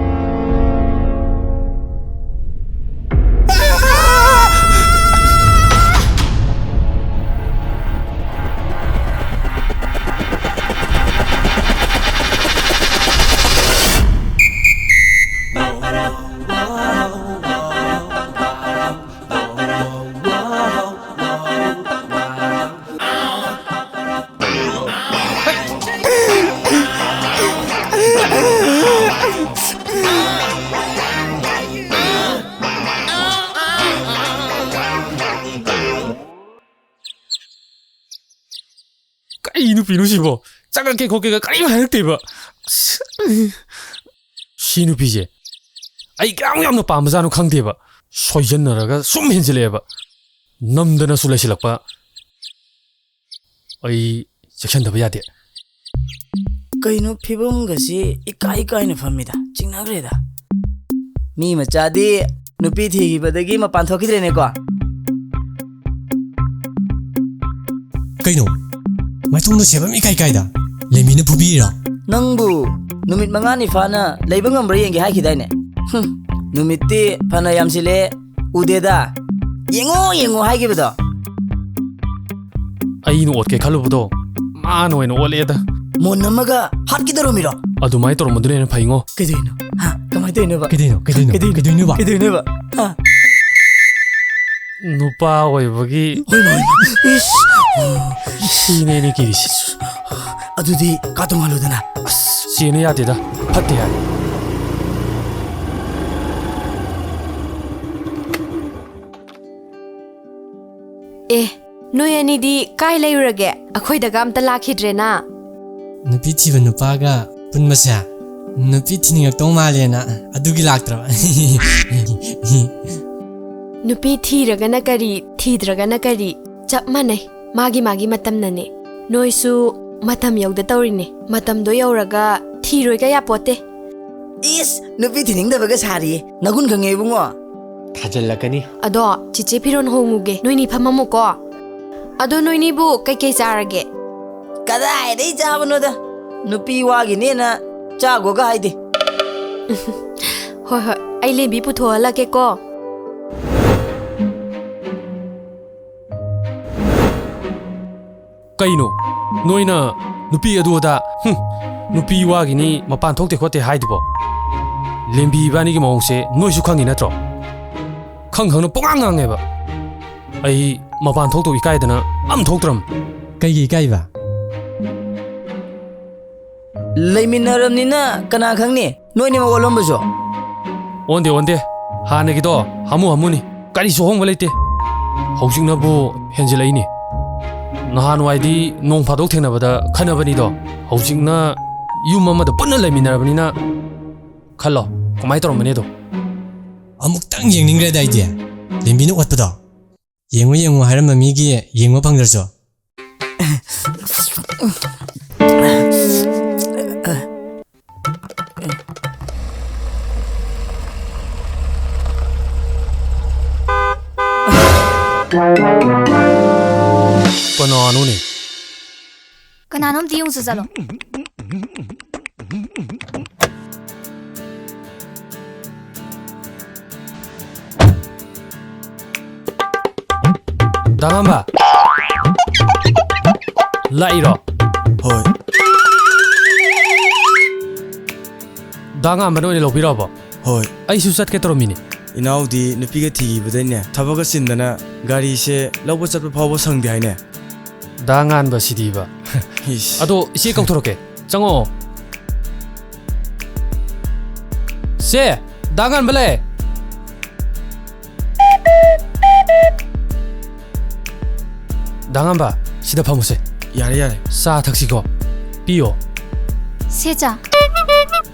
ꯀꯩ ꯅꯨꯄꯤꯅꯣ ꯁꯤꯕꯣ? ꯆꯪꯉꯛꯀꯦ ꯈꯣꯠꯀꯦꯒ ꯀꯔꯤꯝ ꯍꯥꯏꯔꯛꯇꯦꯕ꯫ ꯑꯁ, ꯁꯤ ꯅꯨꯄꯤꯁꯦ ꯑꯩ ꯀꯌꯥꯝ ꯌꯥꯝꯅ ꯄꯥꯝꯕꯖꯥꯠꯅꯣ ꯈꯪꯗꯦꯕ꯫ ꯁꯣꯏꯖꯟꯅꯔꯒ ꯁꯨꯝ ꯍꯦꯟꯖꯤꯜꯂꯛꯑꯦꯕ꯫ ꯅꯝꯗꯅꯁꯨ ꯂꯩꯁꯤꯜꯂꯛꯄ꯫ ꯑꯩ ꯆꯦꯛꯁꯤꯟꯗꯕ ꯌꯥꯗꯦ꯫ ꯀꯩꯅꯣ ꯐꯤꯕꯝꯒꯁꯤ ꯏꯀꯥꯏ ꯏꯀꯥꯏꯅ ꯐꯝꯃꯤꯗ, ꯆꯤꯡꯅꯈ꯭ꯔꯦꯗ꯫ ꯃꯤ ꯃꯆꯥꯗꯤ ꯅꯨꯄꯤ ꯊꯤꯈꯤꯕꯗꯒꯤ ꯃꯄꯥꯟ ꯊꯣꯛꯈꯤꯗ꯭ꯔꯦꯅꯦꯀꯣ꯫ ꯀꯩꯅꯣ? ꯃꯥꯏꯊꯣꯡꯗ ꯁꯦꯕꯝ ꯏꯀꯥꯏ ꯀꯥꯏꯗ? ꯂꯦꯃꯤꯅ ꯐꯨꯕꯤꯔꯤꯔꯣ? ꯅꯪꯕꯨ ꯅꯨꯃꯤꯠ ꯃꯉꯥꯅꯤ ꯐꯥꯅ ꯂꯩꯕ ꯉꯝꯕ꯭ꯔꯥ ꯌꯦꯡꯒꯦ ꯍꯥꯏꯈꯤꯗꯥꯏꯅꯦ? ꯍꯨꯝ, ꯅꯨꯃꯤꯠꯇꯤ ꯐꯅ ꯌꯥꯝꯁꯤꯜꯂꯦ, ꯎꯗꯦꯗ꯫ ꯌꯦꯡꯉꯣ, ꯌꯦꯡꯉꯣ ꯍꯥꯏꯈꯤꯕꯗꯣ꯫ ꯑꯩꯅ ꯑꯣꯠꯀꯦ ꯈꯜꯂꯨꯕꯗꯣ ꯃꯥꯅ ꯑꯣꯏꯅ ꯑꯣꯠꯂꯛꯑꯦꯗ꯫ ꯃꯣꯟ ꯅꯝꯃꯒ ꯍꯥꯠꯀꯦ ꯇꯧꯔꯝꯃꯤꯔꯣ? ꯑꯗꯨꯃꯥꯏꯅ ꯇꯧꯔꯝꯕꯗꯨꯅ ꯍꯦꯟꯅ ꯐꯩꯉꯣ꯫ ꯀꯩꯗꯧꯔꯤꯅꯣ? ꯍꯥ? ꯀꯃꯥꯏꯅ ꯇꯧꯔꯤꯅꯣꯕ? ꯀꯩꯗꯧꯔꯤꯅꯣ? ꯀꯩꯗꯧꯔꯤꯅꯣ? ꯀꯩꯗꯧꯔꯤꯅꯣꯕ? ꯀꯩꯗꯧꯔꯤꯅꯣꯕ? ꯍꯥ? ꯅꯨꯄꯥ ꯑꯣꯏꯕꯒꯤ ꯍꯣꯏ, ꯍꯣꯏ, ꯍꯣꯏ꯫ ꯏꯁ! ꯁꯤꯅꯦ ꯑꯩꯅ ꯀꯤꯔꯤꯁꯤ꯫ ꯑꯗꯨꯗꯤ ꯀꯥ ꯇꯣꯡꯍꯜꯂꯨꯗꯅ꯫ ꯑꯁ, ꯆꯦꯅ ꯌꯥꯗꯦꯗ, ꯐꯠꯇꯦ ꯍꯥꯏ꯫ ꯑꯦ, ꯅꯣꯏ ꯑꯅꯤꯗꯤ ꯀꯥꯏ ꯂꯩꯔꯨꯔꯒꯦ? ꯑꯩꯈꯣꯏꯗꯒ ꯑꯝꯇ ꯂꯥꯛꯈꯤꯗ꯭ꯔꯦꯅ꯫ ꯅꯨꯄꯤ ꯊꯤꯕ ꯅꯨꯄꯥꯒ ꯄꯨꯟꯕꯁꯦ ꯅꯨꯄꯤ ꯊꯤꯅꯤꯡꯉꯛꯇꯧ ꯃꯥꯜꯂꯦꯅ ꯑꯗꯨꯒꯤ ꯂꯥꯛꯇ꯭ꯔꯕ꯫ ꯅꯨꯄꯤ ꯊꯤꯔꯒꯅ ꯀꯔꯤ, ꯊꯤꯗ꯭ꯔꯒꯅ ꯀꯔꯤ, ꯆꯞ ꯃꯥꯟꯅꯩ꯫ ꯃꯥꯒꯤ ꯃꯥꯒꯤ ꯃꯇꯝꯅꯅꯦ꯫ ꯅꯣꯏꯁꯨ ꯃꯇꯝ ꯌꯧꯗ ꯇꯧꯔꯤꯅꯦ꯫ ꯃꯇꯝꯗꯣ ꯌꯧꯔꯒ ꯊꯤꯔꯣꯏꯒ ꯌꯥꯄꯣꯠꯇꯦ꯫ ꯏꯁ, ꯅꯨꯄꯤ ꯊꯤꯅꯤꯡꯗꯕꯒ ꯁꯥꯔꯤꯌꯦ꯫ ꯅꯒꯨꯟ ꯈꯪꯉꯦ ꯏꯕꯨꯡꯉꯣ꯫ ꯊꯥꯖꯤꯜꯂꯛꯀꯅꯤ꯫ ꯑꯗꯣ ꯆꯤꯆꯦ ꯐꯤꯔꯣꯟ ꯍꯣꯡꯉꯨꯒꯦ꯫ ꯅꯣꯏꯅꯤ ꯐꯝꯃꯝꯃꯨꯀꯣ꯫ ꯑꯗꯣ ꯅꯣꯏꯅꯤꯕꯨ ꯀꯩꯀꯩ ꯆꯥꯔꯒꯦ? ꯀꯗꯥꯏꯗꯩ ꯆꯥꯕꯅꯣꯗ? ꯅꯨꯄꯤ ꯋꯥꯒꯤꯅꯦꯅ ꯆꯥꯒꯣꯒ ꯍꯥꯏꯗꯦ꯫ ꯍꯣꯏ, ꯍꯣꯏ, ꯑꯩ ꯂꯦꯝꯕꯤ ꯄꯨꯊꯣꯛꯍꯜꯂꯛꯀꯦꯀꯣ꯫ ꯀꯩꯅꯣ? ꯅꯣꯏꯅ ꯅꯨꯄꯤ ꯑꯗꯨ ꯑꯗꯥ, ꯍꯨꯝ, ꯅꯨꯄꯤ ꯋꯥꯒꯤꯅꯤ, ꯃꯄꯥꯟ ꯊꯣꯛꯇꯦ ꯈꯣꯠꯇꯦ ꯍꯥꯏꯗꯨꯕꯣ? ꯂꯦꯝꯕꯤ ꯏꯕꯥꯅꯤꯒꯤ ꯃꯑꯣꯡꯁꯦ ꯅꯣꯏꯁꯨ ꯈꯪꯉꯤ ꯅꯠꯇ꯭ꯔꯣ? ꯈꯪ ꯈꯪꯅ ꯄꯉꯥꯡ ꯉꯥꯡꯉꯦꯕ꯫ ꯑꯩ ꯃꯄꯥꯟ ꯊꯣꯛꯇꯧ ꯏꯀꯥꯏꯗꯅ ꯑꯝ ꯊꯣꯛꯇ꯭ꯔꯝ꯫ ꯀꯩꯒꯤ ꯏꯀꯥꯏꯕ? ꯂꯩꯃꯤꯟꯅꯔꯕꯅꯤꯅ ꯀꯅꯥ ꯈꯪꯅꯤ? ꯅꯣꯏꯅꯤꯃꯛ ꯑꯣꯜꯂꯝꯕꯁꯨ꯫ ꯑꯣꯟꯗꯦ, ꯑꯣꯟꯗꯦ꯫ ꯍꯥꯟꯅꯒꯤꯗꯣ ꯍꯥꯃꯨ ꯍꯥꯃꯨꯅꯤ꯫ ꯀꯔꯤꯁꯨ ꯑꯍꯣꯡꯕ ꯂꯩꯇꯦ꯫ ꯍꯧꯖꯤꯛꯅꯕꯨ ꯍꯦꯟꯖꯤꯜꯂꯛꯏꯅꯤ꯫ ꯅꯍꯥꯟꯋꯥꯏꯗꯤ ꯅꯣꯡ ꯐꯥꯗꯣꯛ ꯊꯦꯡꯅꯕꯗ ꯈꯠꯅꯕꯅꯤꯗꯣ꯫ ꯍꯧꯖꯤꯛꯅ ꯌꯨꯝ ꯑꯃꯗ ꯄꯨꯟꯅ ꯂꯩꯃꯤꯟꯅꯔꯕꯅꯤꯅ ꯈꯜꯂꯣ, ꯀꯃꯥꯏ ꯇꯧꯔꯝꯒꯅꯤꯗꯣ? ꯑꯃꯨꯛꯇꯪ ꯌꯦꯡꯅꯤꯡꯈ꯭ꯔꯦꯗ ꯑꯩꯗꯤ, ꯂꯦꯝꯕꯤꯅ ꯑꯣꯠꯄꯗꯣ꯫ ꯌꯦꯡꯉꯨ, ꯌꯦꯡꯉꯨ ꯍꯥꯏꯔꯝꯕ ꯃꯤꯒꯤ ꯌꯦꯡꯕ ꯐꯪꯗ꯭ꯔꯁꯨ꯫ ꯀꯅꯥꯅꯣꯅꯦ? ꯀꯅꯥꯅꯣꯝ ꯑꯝꯇ ꯌꯦꯡꯉꯨꯆꯣ ꯆꯠꯂꯣ꯫ ꯗꯥ ꯉꯥꯝꯕ? ꯂꯥꯛꯏꯔꯣ? ꯍꯣꯏ꯫ ꯗꯥ ꯉꯥꯝꯕꯅ ꯑꯣꯏꯅ ꯂꯧꯕꯤꯔꯛꯑꯕꯣ? ꯍꯣꯏ꯫ ꯑꯩꯁꯨ ꯆꯠꯀꯦ ꯇꯧꯔꯝꯃꯤꯅꯦ꯫ ꯏꯅꯥꯎꯗꯤ ꯅꯨꯄꯤꯒ ꯊꯤꯈꯤꯕꯗꯩꯅꯦ, ꯊꯕꯛꯀ ꯆꯤꯟꯗꯅ ꯒꯥꯔꯤꯁꯦ ꯂꯧꯕ ꯆꯠꯄ ꯐꯥꯎꯕ ꯁꯪꯗꯦ ꯍꯥꯏꯅꯦ꯫ ꯗꯥ ꯉꯥꯟꯕ ꯁꯤꯗꯤꯕ꯫ ꯏꯁ꯫ ꯑꯗꯣ ꯏꯆꯦ ꯀꯧꯊꯣꯔꯛꯀꯦ꯫ ꯆꯪꯉꯣ꯫ ꯁꯦ, ꯗꯥ ꯉꯥꯟꯕ ꯂꯩ꯫ ꯗꯥ ꯉꯥꯟꯕ, ꯁꯤꯗ ꯐꯝꯃꯨꯁꯦ꯫ ꯌꯥꯔꯦ, ꯌꯥꯔꯦ꯫ ꯆꯥ ꯊꯛꯁꯤꯀꯣ꯫ ꯄꯤꯌꯣ꯫ ꯁꯦ ꯆꯥ꯫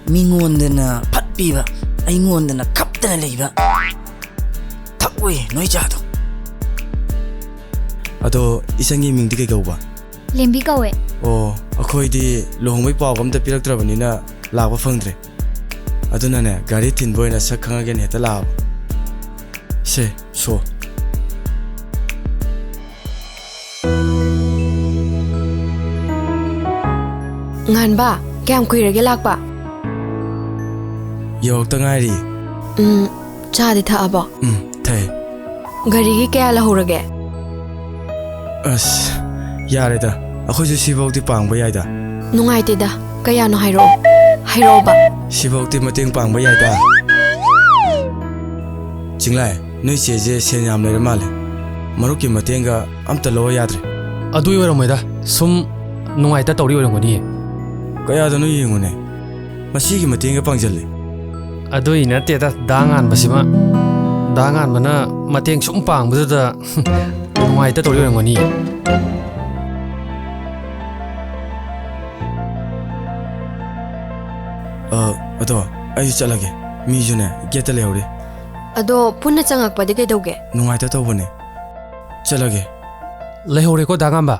ꯃꯤꯉꯣꯟꯗꯅ ꯐꯠ ꯄꯤꯕ, ꯑꯩꯉꯣꯟꯗꯅ ꯈꯞꯇꯅ ꯂꯩꯕ꯫ ꯊꯛꯑꯣꯏ ꯅꯣꯏ ꯆꯥꯗꯣ꯫ ꯑꯗꯣ ꯏꯆꯟꯒꯤ ꯃꯤꯡꯗꯤ ꯀꯩ ꯀꯧꯕ? ꯂꯦꯝꯕꯤ ꯀꯧꯋꯦ꯫ ꯑꯣ, ꯑꯩꯈꯣꯏꯗꯤ ꯂꯨꯍꯣꯡꯕꯩ ꯄꯥꯎꯒ ꯑꯝꯇ ꯄꯤꯔꯛꯇ꯭ꯔꯕꯅꯤꯅ ꯂꯥꯛꯄ ꯐꯪꯗ꯭ꯔꯦ꯫ ꯑꯗꯨꯅꯅꯦ, ꯒꯥꯔꯤ ꯊꯤꯟꯕ ꯑꯣꯏꯅ ꯁꯛ ꯈꯪꯉꯒꯦꯅ ꯍꯦꯛꯇ ꯂꯥꯛꯑꯕ꯫ ꯁꯦ, ꯁꯣ꯫ ꯉꯥꯟꯕ, ꯀꯌꯥꯝ ꯀꯨꯏꯔꯒꯦ ꯂꯥꯛꯄ? ꯌꯧꯔꯛꯇ ꯉꯥꯏꯔꯤ꯫ ꯎꯝ, ꯆꯥꯗꯤ ꯊꯛꯑꯕꯣ? ꯎꯝ, ꯊꯛꯑꯦ꯫ ꯒꯥꯔꯤꯒꯤ ꯀꯌꯥ ꯂꯧꯍꯧꯔꯒꯦ? ꯑꯁ, ꯌꯥꯔꯦꯗ꯫ ꯑꯩꯈꯣꯏꯁꯨ ꯁꯤꯐꯧꯗꯤ ꯄꯥꯡꯕ ꯌꯥꯏꯗ꯫ ꯅꯨꯡꯉꯥꯏꯇꯦꯗ꯫ ꯀꯌꯥꯅꯣ ꯍꯥꯏꯔꯛꯑꯣ꯫ ꯍꯥꯏꯔꯛꯑꯣꯕ꯫ ꯁꯤꯐꯧꯗꯤ ꯃꯇꯦꯡ ꯄꯥꯡꯕ ꯌꯥꯏꯗ꯫ ꯆꯤꯡꯂꯥꯏ, ꯅꯣꯏ ꯆꯦꯁꯦ ꯁꯦꯟ ꯌꯥꯝ ꯂꯩꯔ ꯃꯥꯜꯂꯦ꯫ ꯃꯔꯨꯞꯀꯤ ꯃꯇꯦꯡꯒ ꯑꯝꯇ ꯂꯧꯔ ꯌꯥꯗ꯭ꯔꯦ꯫ ꯑꯗꯨꯏ ꯑꯣꯏꯔꯝꯃꯣꯏꯗ꯫ ꯁꯨꯝ ꯅꯨꯡꯉꯥꯏꯇ ꯇꯧꯔꯤ ꯑꯣꯏꯔꯝꯒꯅꯤꯌꯦ꯫ ꯀꯌꯥꯗꯅꯣ ꯌꯦꯡꯉꯨꯅꯦ꯫ ꯃꯁꯤꯒꯤ ꯃꯇꯦꯡꯒ ꯄꯥꯡꯖꯜꯂꯦ꯫ ꯑꯗꯨꯏ ꯅꯠꯇꯦꯗ, ꯗꯥ ꯉꯥꯟꯕꯁꯤꯃ꯫ ꯗꯥ ꯉꯥꯟꯕꯅ ꯃꯇꯦꯡ ꯁꯨꯝ ꯄꯥꯡꯕꯗꯨꯗ ꯅꯨꯡꯉꯥꯏꯇ ꯇꯧꯔꯤ ꯑꯣꯏꯔꯝꯒꯅꯤꯌꯦ꯫ ꯑ, ꯑꯗꯣ ꯑꯩꯁꯨ ꯆꯠꯂꯒꯦ꯫ ꯃꯤꯁꯨꯅꯦ, ꯒꯦꯠꯇ ꯂꯩꯍꯧꯔꯤ꯫ ꯑꯗꯣ ꯄꯨꯟꯅ ꯆꯪꯉꯛꯄꯗꯤ ꯀꯩꯗꯧꯒꯦ? ꯅꯨꯡꯉꯥꯏꯇ ꯇꯧꯕꯅꯦ꯫ ꯆꯠꯂꯒꯦ꯫ ꯂꯩꯍꯧꯔꯦꯀꯣ, ꯗꯥ ꯉꯥꯟꯕ꯫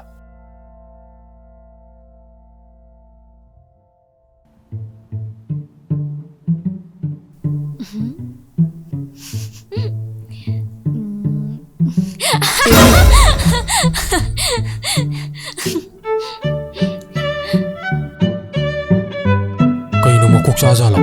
ꯀꯩꯅꯣ ꯃꯀꯣꯛ ꯆꯥꯖꯥꯠꯂꯣ?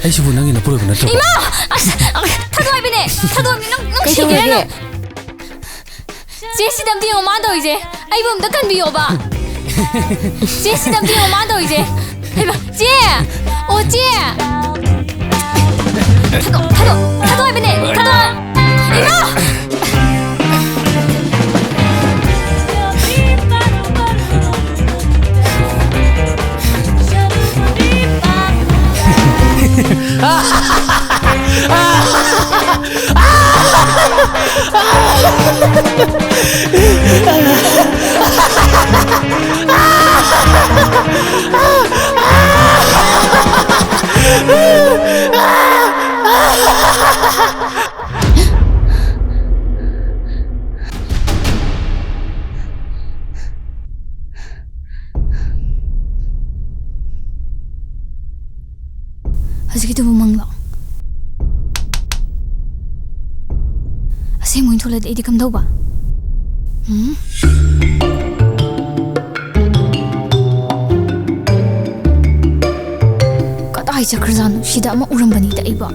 ꯑꯩꯁꯤꯕꯨ ꯅꯪꯒꯤ ꯅꯄꯨꯔꯣꯏꯕ ꯅꯠꯇ꯭ꯔꯕꯣ? ꯏꯃꯥ! ꯑꯁ! ꯑ, ꯊꯥꯗꯣꯛ ꯍꯥꯏꯕꯅꯦ! ꯊꯥꯗꯣꯛ ꯍꯥꯏꯕꯅꯦ! ꯅꯪ, ꯅꯪ ꯁꯤꯒꯦꯔꯥ ꯀꯩꯗꯧꯔꯒꯦ? ꯅꯪ? ꯆꯦ, ꯁꯤꯗ ꯑꯝꯇ ꯌꯦꯡꯉꯣ, ꯃꯥꯅ ꯇꯧꯔꯤꯁꯦ꯫ ꯑꯩꯕꯨ ꯑꯝꯇ ꯀꯟꯕꯤꯌꯣꯕ꯫ ꯆꯦ, ꯁꯤꯗ ꯑꯝꯇ ꯌꯦꯡꯉꯣ, ꯃꯥꯅ ꯇꯧꯔꯤꯁꯦ꯫ ꯍꯩꯃꯥ, ꯆꯦ! ꯑꯣ, ꯆꯦ! ꯊꯥꯗꯣꯛ, ꯊꯥꯗꯣꯛ, ꯊꯥꯗꯣꯛ ꯍꯥꯏꯕꯅꯦ! ꯊꯥꯗꯣꯛ! ꯏꯃꯥ! ꯍꯧꯖꯤꯛꯀꯤꯗꯨꯕꯨ ꯃꯪꯂꯣ? ꯑꯁꯦꯡꯕ ꯑꯣꯏꯅ ꯊꯣꯛꯂꯗꯤ ꯑꯩꯗꯤ ꯀꯝꯗꯧꯕ? ꯎꯝ? ꯀꯗꯥꯏ ꯆꯠꯈ꯭ꯔꯖꯥꯠꯅꯣ? ꯁꯤꯗ ꯑꯃ ꯎꯔꯝꯕꯅꯤꯗ ꯑꯩꯕꯣ꯫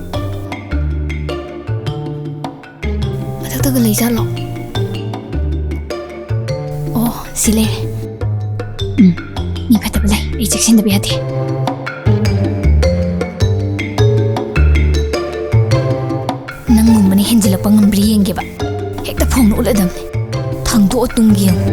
ꯃꯊꯛꯇꯒ ꯂꯩꯖꯥꯠꯂꯣ? ꯑꯣ, ꯁꯤ ꯂꯩꯔꯦ꯫ ꯎꯝ, ꯃꯤ ꯐꯠꯇꯕ ꯂꯩ꯫ ꯑꯩ ꯆꯦꯛꯁꯤꯟꯗꯕ ꯌꯥꯗꯦ꯫ ꯅꯪꯒꯨꯝꯕꯅ ꯍꯦꯟꯖꯤꯜꯂꯛꯄ ꯉꯝꯕ꯭ꯔꯥ ꯌꯦꯡꯒꯦꯕ꯫ ꯍꯦꯛꯇ ꯐꯣꯡꯅ ꯎꯠꯂꯗꯝꯅꯤ꯫ ꯊꯥꯡꯗꯣꯛꯑ ꯇꯨꯝꯒꯦ ꯌꯦꯡꯉꯨ꯫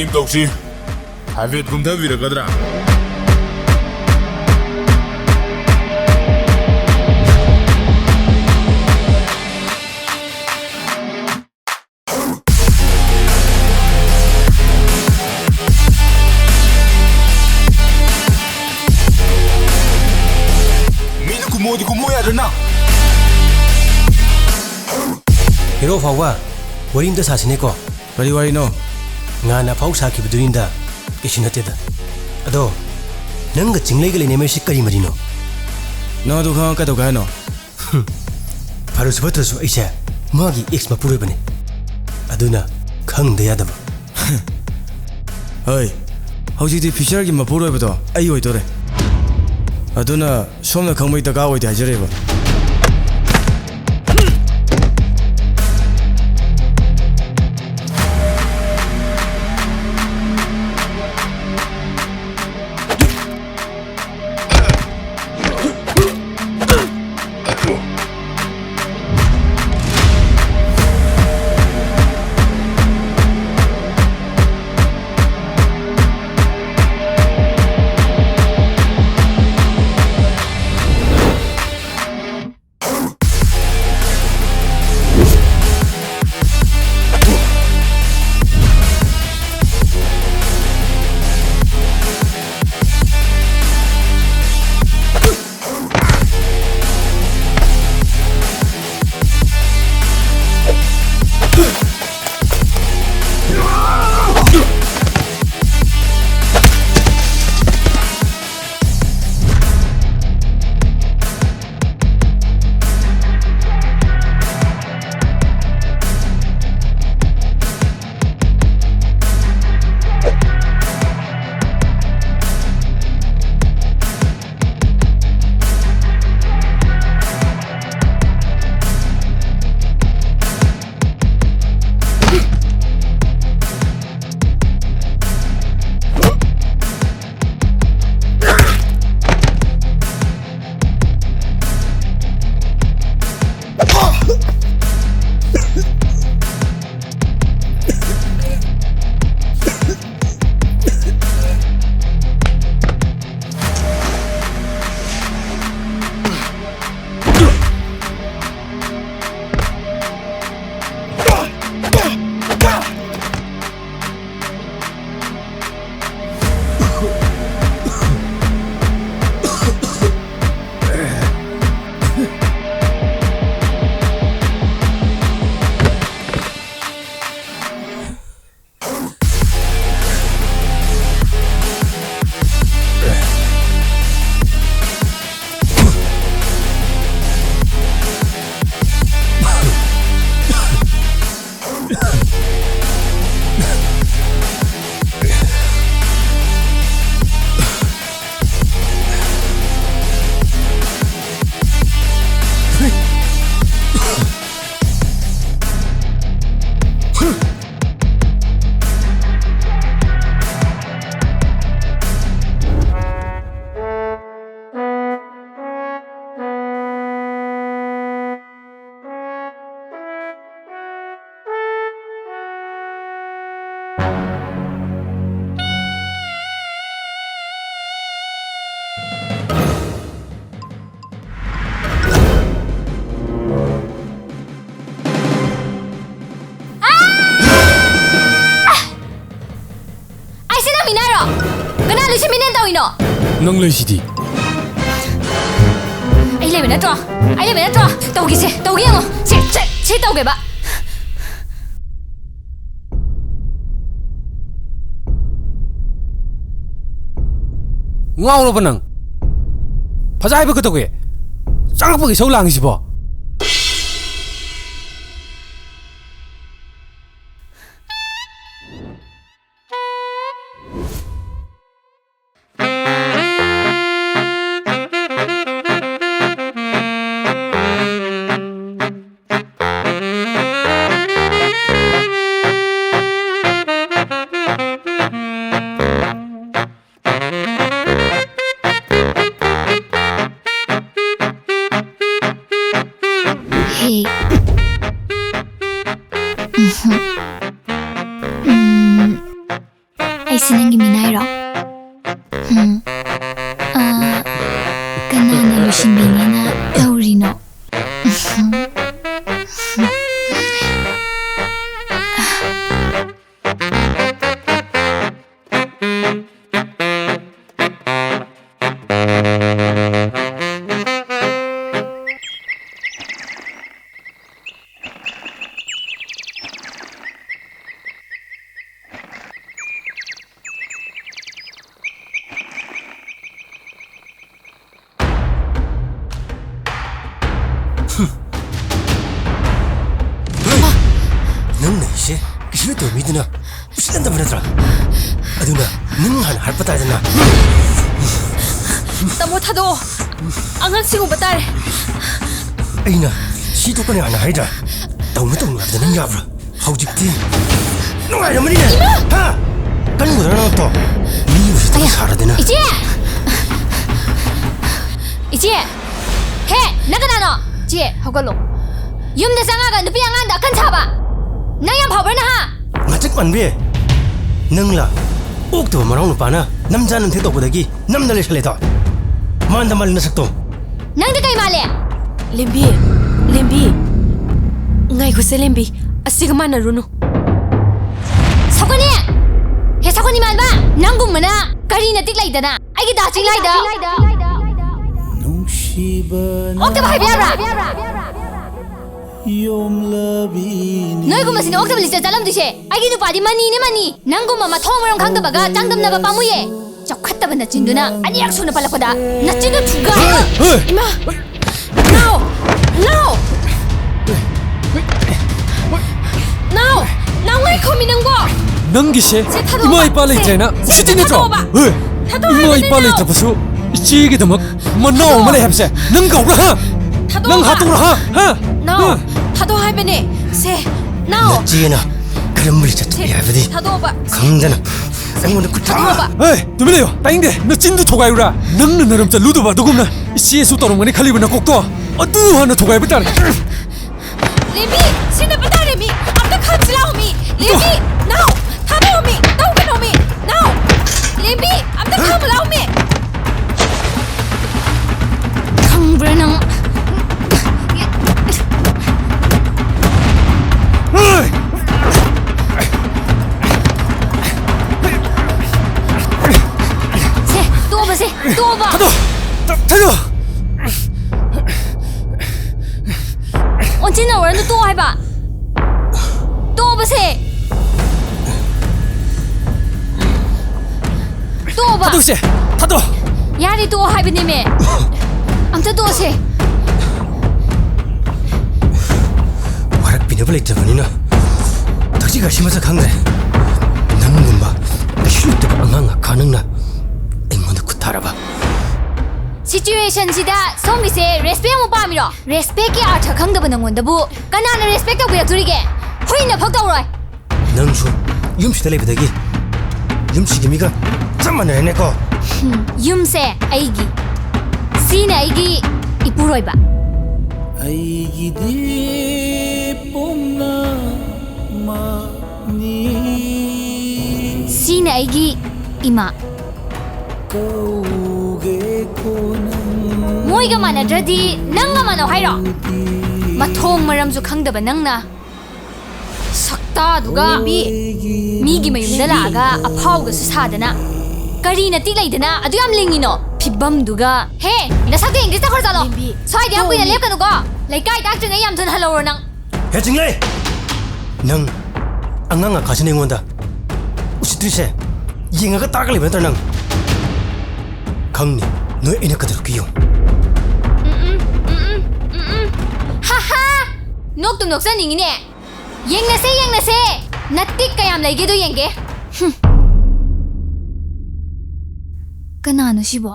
ꯇꯧꯁꯤ꯫ ꯍꯥꯏꯐꯦꯠ ꯀꯨꯝꯊꯕꯤꯔꯛꯀꯗ꯭ꯔꯥ? ꯃꯤꯅ ꯀꯨꯝꯃꯣꯗꯤ ꯀꯨꯝꯃꯣ ꯌꯥꯗ꯭ꯔꯅ? ꯍꯦꯔꯣ ꯐꯥꯎꯕ, ꯋꯥꯔꯤ ꯑꯝꯇ ꯁꯥꯁꯤꯅꯦꯀꯣ꯫ ꯀꯔꯤ ꯋꯥꯔꯤꯅꯣ? ꯉꯍꯥꯟ ꯑꯐꯥꯎ ꯁꯥꯈꯤꯕꯗꯨꯅꯤꯗ, ꯀꯩꯁꯨ ꯅꯠꯇꯦꯗ꯫ ꯑꯗꯣ, ꯅꯪꯒ ꯆꯤꯡꯂꯩꯒ ꯂꯩꯅꯔꯝꯃꯤꯁꯤ ꯀꯔꯤ ꯃꯔꯤꯅꯣ? ꯅꯪ ꯑꯗꯨ ꯈꯪꯉ ꯀꯩꯗꯧꯒꯦ ꯍꯥꯏꯅꯣ? ꯍꯨꯝ꯫ ꯐꯔꯁꯨ ꯐꯠꯇ꯭ꯔꯁꯨ ꯑꯩꯁꯦ ꯃꯥꯒꯤ ex ꯃꯄꯨꯔꯣꯏꯕꯅꯦ꯫ ꯑꯗꯨꯅ ꯈꯪꯗ ꯌꯥꯗꯕ꯫ ꯍꯣꯏ, ꯍꯧꯖꯤꯛꯇꯤ future ꯒꯤ ꯃꯄꯨꯔꯣꯏꯕꯗꯣ ꯑꯩ ꯑꯣꯏꯗꯣꯔꯦ꯫ ꯑꯗꯨꯅ ꯁꯣꯝꯅ ꯈꯪꯕꯒꯤ ꯗꯔꯀꯥꯔ ꯑꯣꯏꯗꯦ ꯍꯥꯏꯖꯔꯤꯕ꯫ ꯅꯪ ꯂꯩꯁꯤꯗꯤ꯫ ꯑꯩ ꯂꯩꯕ ꯅꯠꯇ꯭ꯔꯣ? ꯑꯩ ꯂꯩꯕ ꯅꯠꯇ꯭ꯔꯣ? ꯇꯧꯒꯦꯁꯦ, ꯇꯧꯒꯦ ꯌꯦꯡꯉꯣ꯫ ꯁꯤ, ꯁꯤ, ꯁꯤ ꯇꯧꯒꯦꯕ꯫ ꯉꯥꯎꯔꯕ ꯅꯪ? ꯐꯖ ꯍꯥꯏꯕ ꯀꯩꯗꯧꯒꯦ? ꯆꯪꯉꯛꯄꯒꯤ ꯁꯧ ꯂꯥꯡꯉꯤꯁꯤꯕꯣ? ꯍꯦ꯫ ꯎꯝꯍꯨꯝ꯫ ꯎꯝ, ꯑꯩꯁꯦ ꯅꯪꯒꯤ ꯃꯤꯅꯥꯏꯔꯣ? ꯎꯝ꯫ ꯑꯥ, ꯀꯅꯥꯅ ꯂꯣꯏꯁꯤꯟꯕꯤꯅꯦꯅ ꯇꯧꯔꯤꯅꯣ? ꯎꯝꯍꯨꯝ꯫ ꯅꯪꯅ ꯑꯩꯁꯦ ꯀꯩꯁꯨ ꯅꯠꯇꯕ ꯃꯤꯗꯨꯅ ꯎꯁꯤꯠꯅꯗꯕ ꯅꯠꯇ꯭ꯔꯥ? ꯑꯗꯨꯅ ꯅꯪ ꯍꯥꯟꯅ ꯍꯥꯠꯄ ꯇꯥꯗꯅ꯫ ꯇꯥꯃꯣ, ꯊꯥꯗꯣꯛꯑꯣ꯫ ꯑꯉꯥꯡꯁꯤꯡ ꯎꯕ ꯇꯥꯔꯦ꯫ ꯑꯩꯅ ꯁꯤ ꯇꯣꯛꯀꯅꯤ ꯍꯥꯟꯅ ꯍꯥꯏꯗ꯭ꯔꯥ? ꯇꯧꯅꯨ, ꯇꯧꯅꯨ ꯍꯥꯏꯕꯗ ꯅꯪ ꯌꯥꯕ꯭ꯔꯥ? ꯍꯧꯖꯤꯛꯇꯤ ꯅꯨꯡꯉꯥꯏꯔꯝꯃꯅꯤꯅꯦ꯫ ꯍꯥ? ꯀꯟꯒꯗ꯭ꯔꯥ ꯅꯪ ꯑꯇꯣ? ꯃꯤ ꯎꯁꯤꯠꯇꯕ ꯑꯌꯥ! ꯁꯥꯔꯗꯅ꯫ ꯏꯆꯦ! ꯏꯆꯦ! ꯍꯦ! ꯅꯪ ꯀꯅꯥꯅꯣ? ꯆꯦ, ꯍꯧꯒꯠꯂꯣ꯫ ꯌꯨꯝꯗ ꯆꯪꯉꯒ ꯅꯨꯄꯤ ꯑꯉꯥꯡꯗ ꯑꯀꯟ ꯁꯥꯕ! ꯅꯪ ꯌꯥꯝ ꯐꯥꯎꯕ꯭ꯔꯥ, ꯅꯍꯥ? ꯉꯥꯆꯤꯛ ꯃꯥꯟꯕꯤ! ꯅꯪꯂ? ꯑꯣꯛꯇꯕ ꯃꯅꯥꯎ ꯅꯨꯄꯥꯅ ꯅꯝꯖꯥ ꯅꯝꯊꯦꯛ ꯇꯧꯕꯗꯒꯤ ꯅꯝꯗ ꯂꯩꯁꯜꯂꯦꯗꯣ꯫ ꯃꯥꯟꯗ ꯃꯥꯜꯂꯤ ꯅꯁꯛꯇꯣ꯫ ꯅꯪꯗꯤ ꯀꯩ ꯃꯥꯜꯂꯦ? ꯂꯦꯝꯕꯤ, ꯂꯦꯝꯕꯤ꯫ ꯉꯥꯏꯈꯣꯁꯦ, ꯂꯦꯝꯕꯤ꯫ ꯑꯁꯤꯒ ꯃꯥꯟꯅꯔꯨꯅꯨ꯫ ꯁꯛꯀꯅꯤ! ꯍꯦ, ꯁꯛꯀꯅꯤ ꯃꯥꯟꯕ! ꯅꯪꯒꯨꯝꯕꯅ ꯀꯔꯤ ꯅꯇꯤꯛ ꯂꯩꯗꯅ? ꯇꯥ ꯆꯤꯡꯂꯥꯏꯗ꯫ ꯅꯨꯡꯁꯤꯕꯅ ꯑꯣꯛꯇꯕ ꯍꯥꯏꯕ ꯌꯥꯕ꯭ꯔꯥ? ꯌꯣꯝꯂꯕꯤꯅꯤ꯫ ꯅꯣꯏꯒꯨꯝꯕꯁꯤꯅ ꯑꯣꯛꯇꯕ ꯂꯤꯆꯠ ꯆꯠꯂꯝꯗꯣꯏꯁꯦ꯫ ꯑꯩꯒꯤ ꯅꯨꯄꯥꯗꯤ ꯃꯅꯤꯅꯦ, ꯃꯅꯤ꯫ ꯅꯪꯒꯨꯝꯕ ꯃꯊꯣꯡ ꯃꯔꯝ ꯈꯪꯗꯕꯒ ꯆꯥꯡꯗꯝꯅꯕ ꯄꯥꯝꯃꯨꯏꯌꯦ꯫ ꯆꯥꯎꯈꯠꯇꯕ ꯅꯆꯤꯟꯗꯨꯅ ꯑꯅꯤꯔꯛ ꯁꯨꯅ ꯄꯜꯂꯛꯄꯗ ꯅꯆꯤꯟꯗꯨ ꯊꯨꯒꯥꯏ꯫ ꯍꯦ! ꯏꯃꯥ! No! No! No! No, ꯉꯥꯏꯈꯣꯃꯤ ꯅꯪꯕꯣ! ꯅꯪꯒꯤꯁꯦ ꯁꯦ, ꯊꯥꯗꯣꯛꯑꯣꯕ꯫ ꯏꯃꯥ ꯏꯄꯥ ꯁꯦ, ꯂꯩꯇ꯭ꯔꯦꯅ ꯁꯦ, ꯎꯁꯤꯠꯇꯤ ꯅꯠꯇ꯭ꯔꯣ? ꯊꯥꯗꯣꯛꯑꯣꯕ꯫ ꯍꯦ! ꯊꯥꯗꯣꯛꯑꯣ ꯏꯃꯥ ꯏꯄꯥ ꯍꯥꯏꯕꯅꯦ, no! ꯂꯩꯇ꯭ꯔꯕꯁꯨ ꯏꯆꯦꯒꯤꯗꯃꯛ ꯃꯅꯥꯎ ꯑꯃ ꯂꯩ ꯍꯥꯏꯕꯁꯦ ꯅꯪ ꯀꯥꯎꯕ꯭ꯔꯥ, ꯍꯥ? ꯊꯥꯗꯣꯛꯑꯣꯕ꯫ ꯅꯪ ꯍꯥꯠꯇꯣꯛꯎꯔꯥ, ꯍꯥ? ꯍꯥ? No! ꯍꯥ? ꯊꯥꯗꯣꯛꯑꯣ ꯍꯥꯏꯕꯅꯦ꯫ ꯁꯦ, no! ꯅꯆꯦꯅ ꯀꯔꯝꯕ ꯂꯤꯆꯠ ꯆꯠꯂꯤ ꯍꯥꯏꯕꯗꯤ ꯊꯥꯗꯣꯛꯑꯣꯕ꯫ ꯈꯪꯗꯅ ꯑꯩꯉꯣꯟꯗ ꯈꯨꯠ ꯊꯥꯗꯣꯛꯑꯣꯕ꯫ ꯍꯦ! ꯇꯨꯃꯤꯟ ꯂꯩꯌꯣ, ꯇꯥꯅꯤꯡꯗꯦ꯫ ꯅꯆꯤꯟꯗꯨ ꯊꯨꯒꯥꯏꯔꯨꯔꯥ? ꯅꯪꯅ ꯅꯔꯝ ꯆꯠꯂꯨꯗꯕ ꯑꯗꯨꯒꯨꯝꯅ ꯏꯆꯦꯁꯨ ꯇꯧꯔꯝꯒꯅꯤ ꯈꯜꯂꯤꯕ ꯅꯀꯣꯛꯇꯣ ꯑꯗꯨ ꯍꯥꯟꯅ ꯊꯨꯒꯥꯏꯕ ꯇꯥꯔꯦ꯫ ꯂꯦꯝꯕꯤ, ꯁꯤꯟꯅꯕ ꯇꯥꯔꯦ ꯃꯤ꯫ ꯑꯝꯇ ꯈꯥꯝꯁꯤ ꯂꯥꯛꯑꯣ ꯃꯤ꯫ ꯂꯦꯝꯕꯤ, no! ꯊꯥꯗꯣꯛꯑꯣ ꯃꯤ꯫ ꯇꯧꯒꯅꯣ ꯃꯤ꯫ No! ꯂꯦꯝꯕꯤ, ꯑꯝꯇ ꯈꯥꯝꯃꯨ ꯂꯥꯛꯑꯣ ꯃꯤ꯫ ꯈꯪꯕ꯭ꯔꯥ ꯅꯪ? ꯁꯦ, ꯇꯣꯛꯑꯣꯕ ꯁꯦ, ꯇꯣꯛꯑꯣꯕ꯫ ꯊꯥꯗꯣꯛ! ꯊꯥꯗꯣꯛ! ꯑꯣꯟꯁꯤꯟꯅꯧꯔꯅꯨ, ꯇꯣꯛꯑꯣ ꯍꯥꯏꯕ꯫ ꯇꯣꯛꯑꯣꯕꯁꯦ꯫ ꯇꯣꯛꯑꯣꯕ꯫ ꯊꯥꯗꯣꯛꯁꯦ! ꯊꯥꯗꯣꯛ! ꯌꯥꯔꯦ, ꯇꯣꯛꯑꯣ ꯍꯥꯏꯕꯅꯦꯃꯦ꯫ ꯑꯝꯇ ꯇꯣꯛꯑꯣꯁꯦ꯫ ꯋꯥꯔꯛꯄꯤꯅꯕ ꯂꯩꯇ꯭ꯔꯕꯅꯤꯅ ꯊꯛꯁꯤ ꯈꯥꯁꯤ ꯃꯁꯛ ꯈꯪꯗ꯭ꯔꯦ꯫ ꯅꯪꯒꯨꯝꯕ ꯀꯩꯁꯨ ꯂꯩꯇꯕ ꯑꯉꯥꯡ ꯉꯥꯈꯥ ꯅꯪꯅ ꯑꯩꯉꯣꯟꯗ ꯈꯨꯠ ꯊꯥꯔꯕ꯫ Situationꯁꯤꯗ ꯁꯣꯝꯒꯤꯁꯦ respect ꯑꯃꯨꯛ ꯄꯥꯝꯃꯤꯔꯣ? Respectꯀꯤ ꯑꯥꯔꯊ ꯈꯪꯗꯕ ꯅꯪꯉꯣꯟꯗꯕꯨ ꯀꯅꯥꯅ respect ꯇꯧꯕꯤꯔꯛꯇꯣꯔꯤꯒꯦ? ꯍꯨꯏꯅ ꯐꯥꯎ ꯇꯧꯔꯣꯏ꯫ ꯅꯪꯁꯨ ꯌꯨꯝꯁꯤꯗ ꯂꯩꯕꯗꯒꯤ ꯌꯨꯝꯁꯤꯒꯤ ꯃꯤꯒ ꯆꯞ ꯃꯥꯟꯅꯔꯦꯅꯦꯀꯣ꯫ ꯍꯨꯝ, ꯌꯨꯝꯁꯦ ꯑꯩꯒꯤ꯫ ꯁꯤꯅ ꯑꯩꯒꯤ ꯏꯄꯨꯔꯣꯏꯕ꯫ ꯑꯩꯒꯤꯗꯤ ꯄꯨꯝꯅꯃꯛꯅꯤ꯫ ꯁꯤꯅ ꯑꯩꯒꯤ ꯏꯃꯥ꯫ ꯀꯧꯒꯦꯀꯣ ꯅꯪ꯫ ꯃꯣꯏꯒ ꯃꯥꯟꯅꯗ꯭ꯔꯗꯤ ꯅꯪꯒ ꯃꯥꯟꯅꯧ ꯍꯥꯏꯔꯣ? ꯃꯊꯣꯡ ꯃꯔꯝꯁꯨ ꯈꯪꯗꯕ ꯅꯪꯅ꯫ ꯁꯛꯇꯥꯗꯨꯒ꯫ ꯃꯤꯒꯤ ꯃꯌꯨꯝꯗ ꯂꯥꯛꯑꯒ ꯑꯐꯥꯎꯒꯁꯨ ꯁꯥꯗꯅ꯫ ꯀꯔꯤ ꯅꯇꯤꯛ ꯂꯩꯗꯅ ꯑꯗꯨ ꯌꯥꯝ ꯂꯤꯡꯉꯤꯅꯣ? ꯐꯤꯕꯝꯗꯨꯒ꯫ ꯍꯦ, ꯅꯁꯛꯇꯣ ꯌꯦꯡꯗꯦ, ꯆꯠꯈ꯭ꯔꯣ ꯆꯠꯂꯣ꯫ ꯂꯦꯝꯕꯤ, ꯁ꯭ꯋꯥꯏꯗ ꯌꯥꯝ ꯀꯨꯏꯅ ꯇꯣꯝꯕꯤ꯫ ꯂꯦꯞꯀꯅꯨꯀꯣ꯫ ꯂꯩꯀꯥꯏ ꯇꯥꯛꯇ꯭ꯔꯤꯉꯩ ꯌꯥꯝ ꯊꯨꯅ ꯍꯜꯍꯧꯔꯣ ꯅꯪ꯫ ꯍꯦ ꯆꯤꯡꯂꯩ! ꯅꯪ ꯑꯉꯥꯡ ꯑꯀꯥꯁꯤꯅ ꯑꯩꯉꯣꯟꯗ ꯎꯁꯤꯠꯇ꯭ꯔꯤꯁꯦ ꯌꯦꯡꯉꯒ ꯇꯥꯔꯒ ꯂꯩꯕ ꯅꯠꯇ꯭ꯔ ꯅꯪ? ꯈꯪꯅꯤ ꯅꯣꯏ ꯑꯩꯅ ꯀꯩꯗꯧꯔꯛꯀꯦ ꯌꯦꯡꯉꯨ꯫ ꯎꯝ, ꯎꯝ, ꯎꯝ, ꯎꯝ, ꯎꯝ꯫ ꯍꯥ ꯍꯥ! ꯅꯣꯛꯇꯨꯝ ꯅꯣꯛꯆꯅꯤꯡꯉꯤꯅꯦ꯫ ꯌꯦꯡꯅꯁꯦ, ꯌꯦꯡꯅꯁꯦ꯫ ꯅꯇꯤꯛ ꯀꯌꯥꯝ ꯂꯩꯒꯦꯗꯣ ꯌꯦꯡꯒꯦ꯫ ꯍꯨꯝ꯫ ꯀꯅꯥꯅꯣ ꯁꯤꯕꯣ?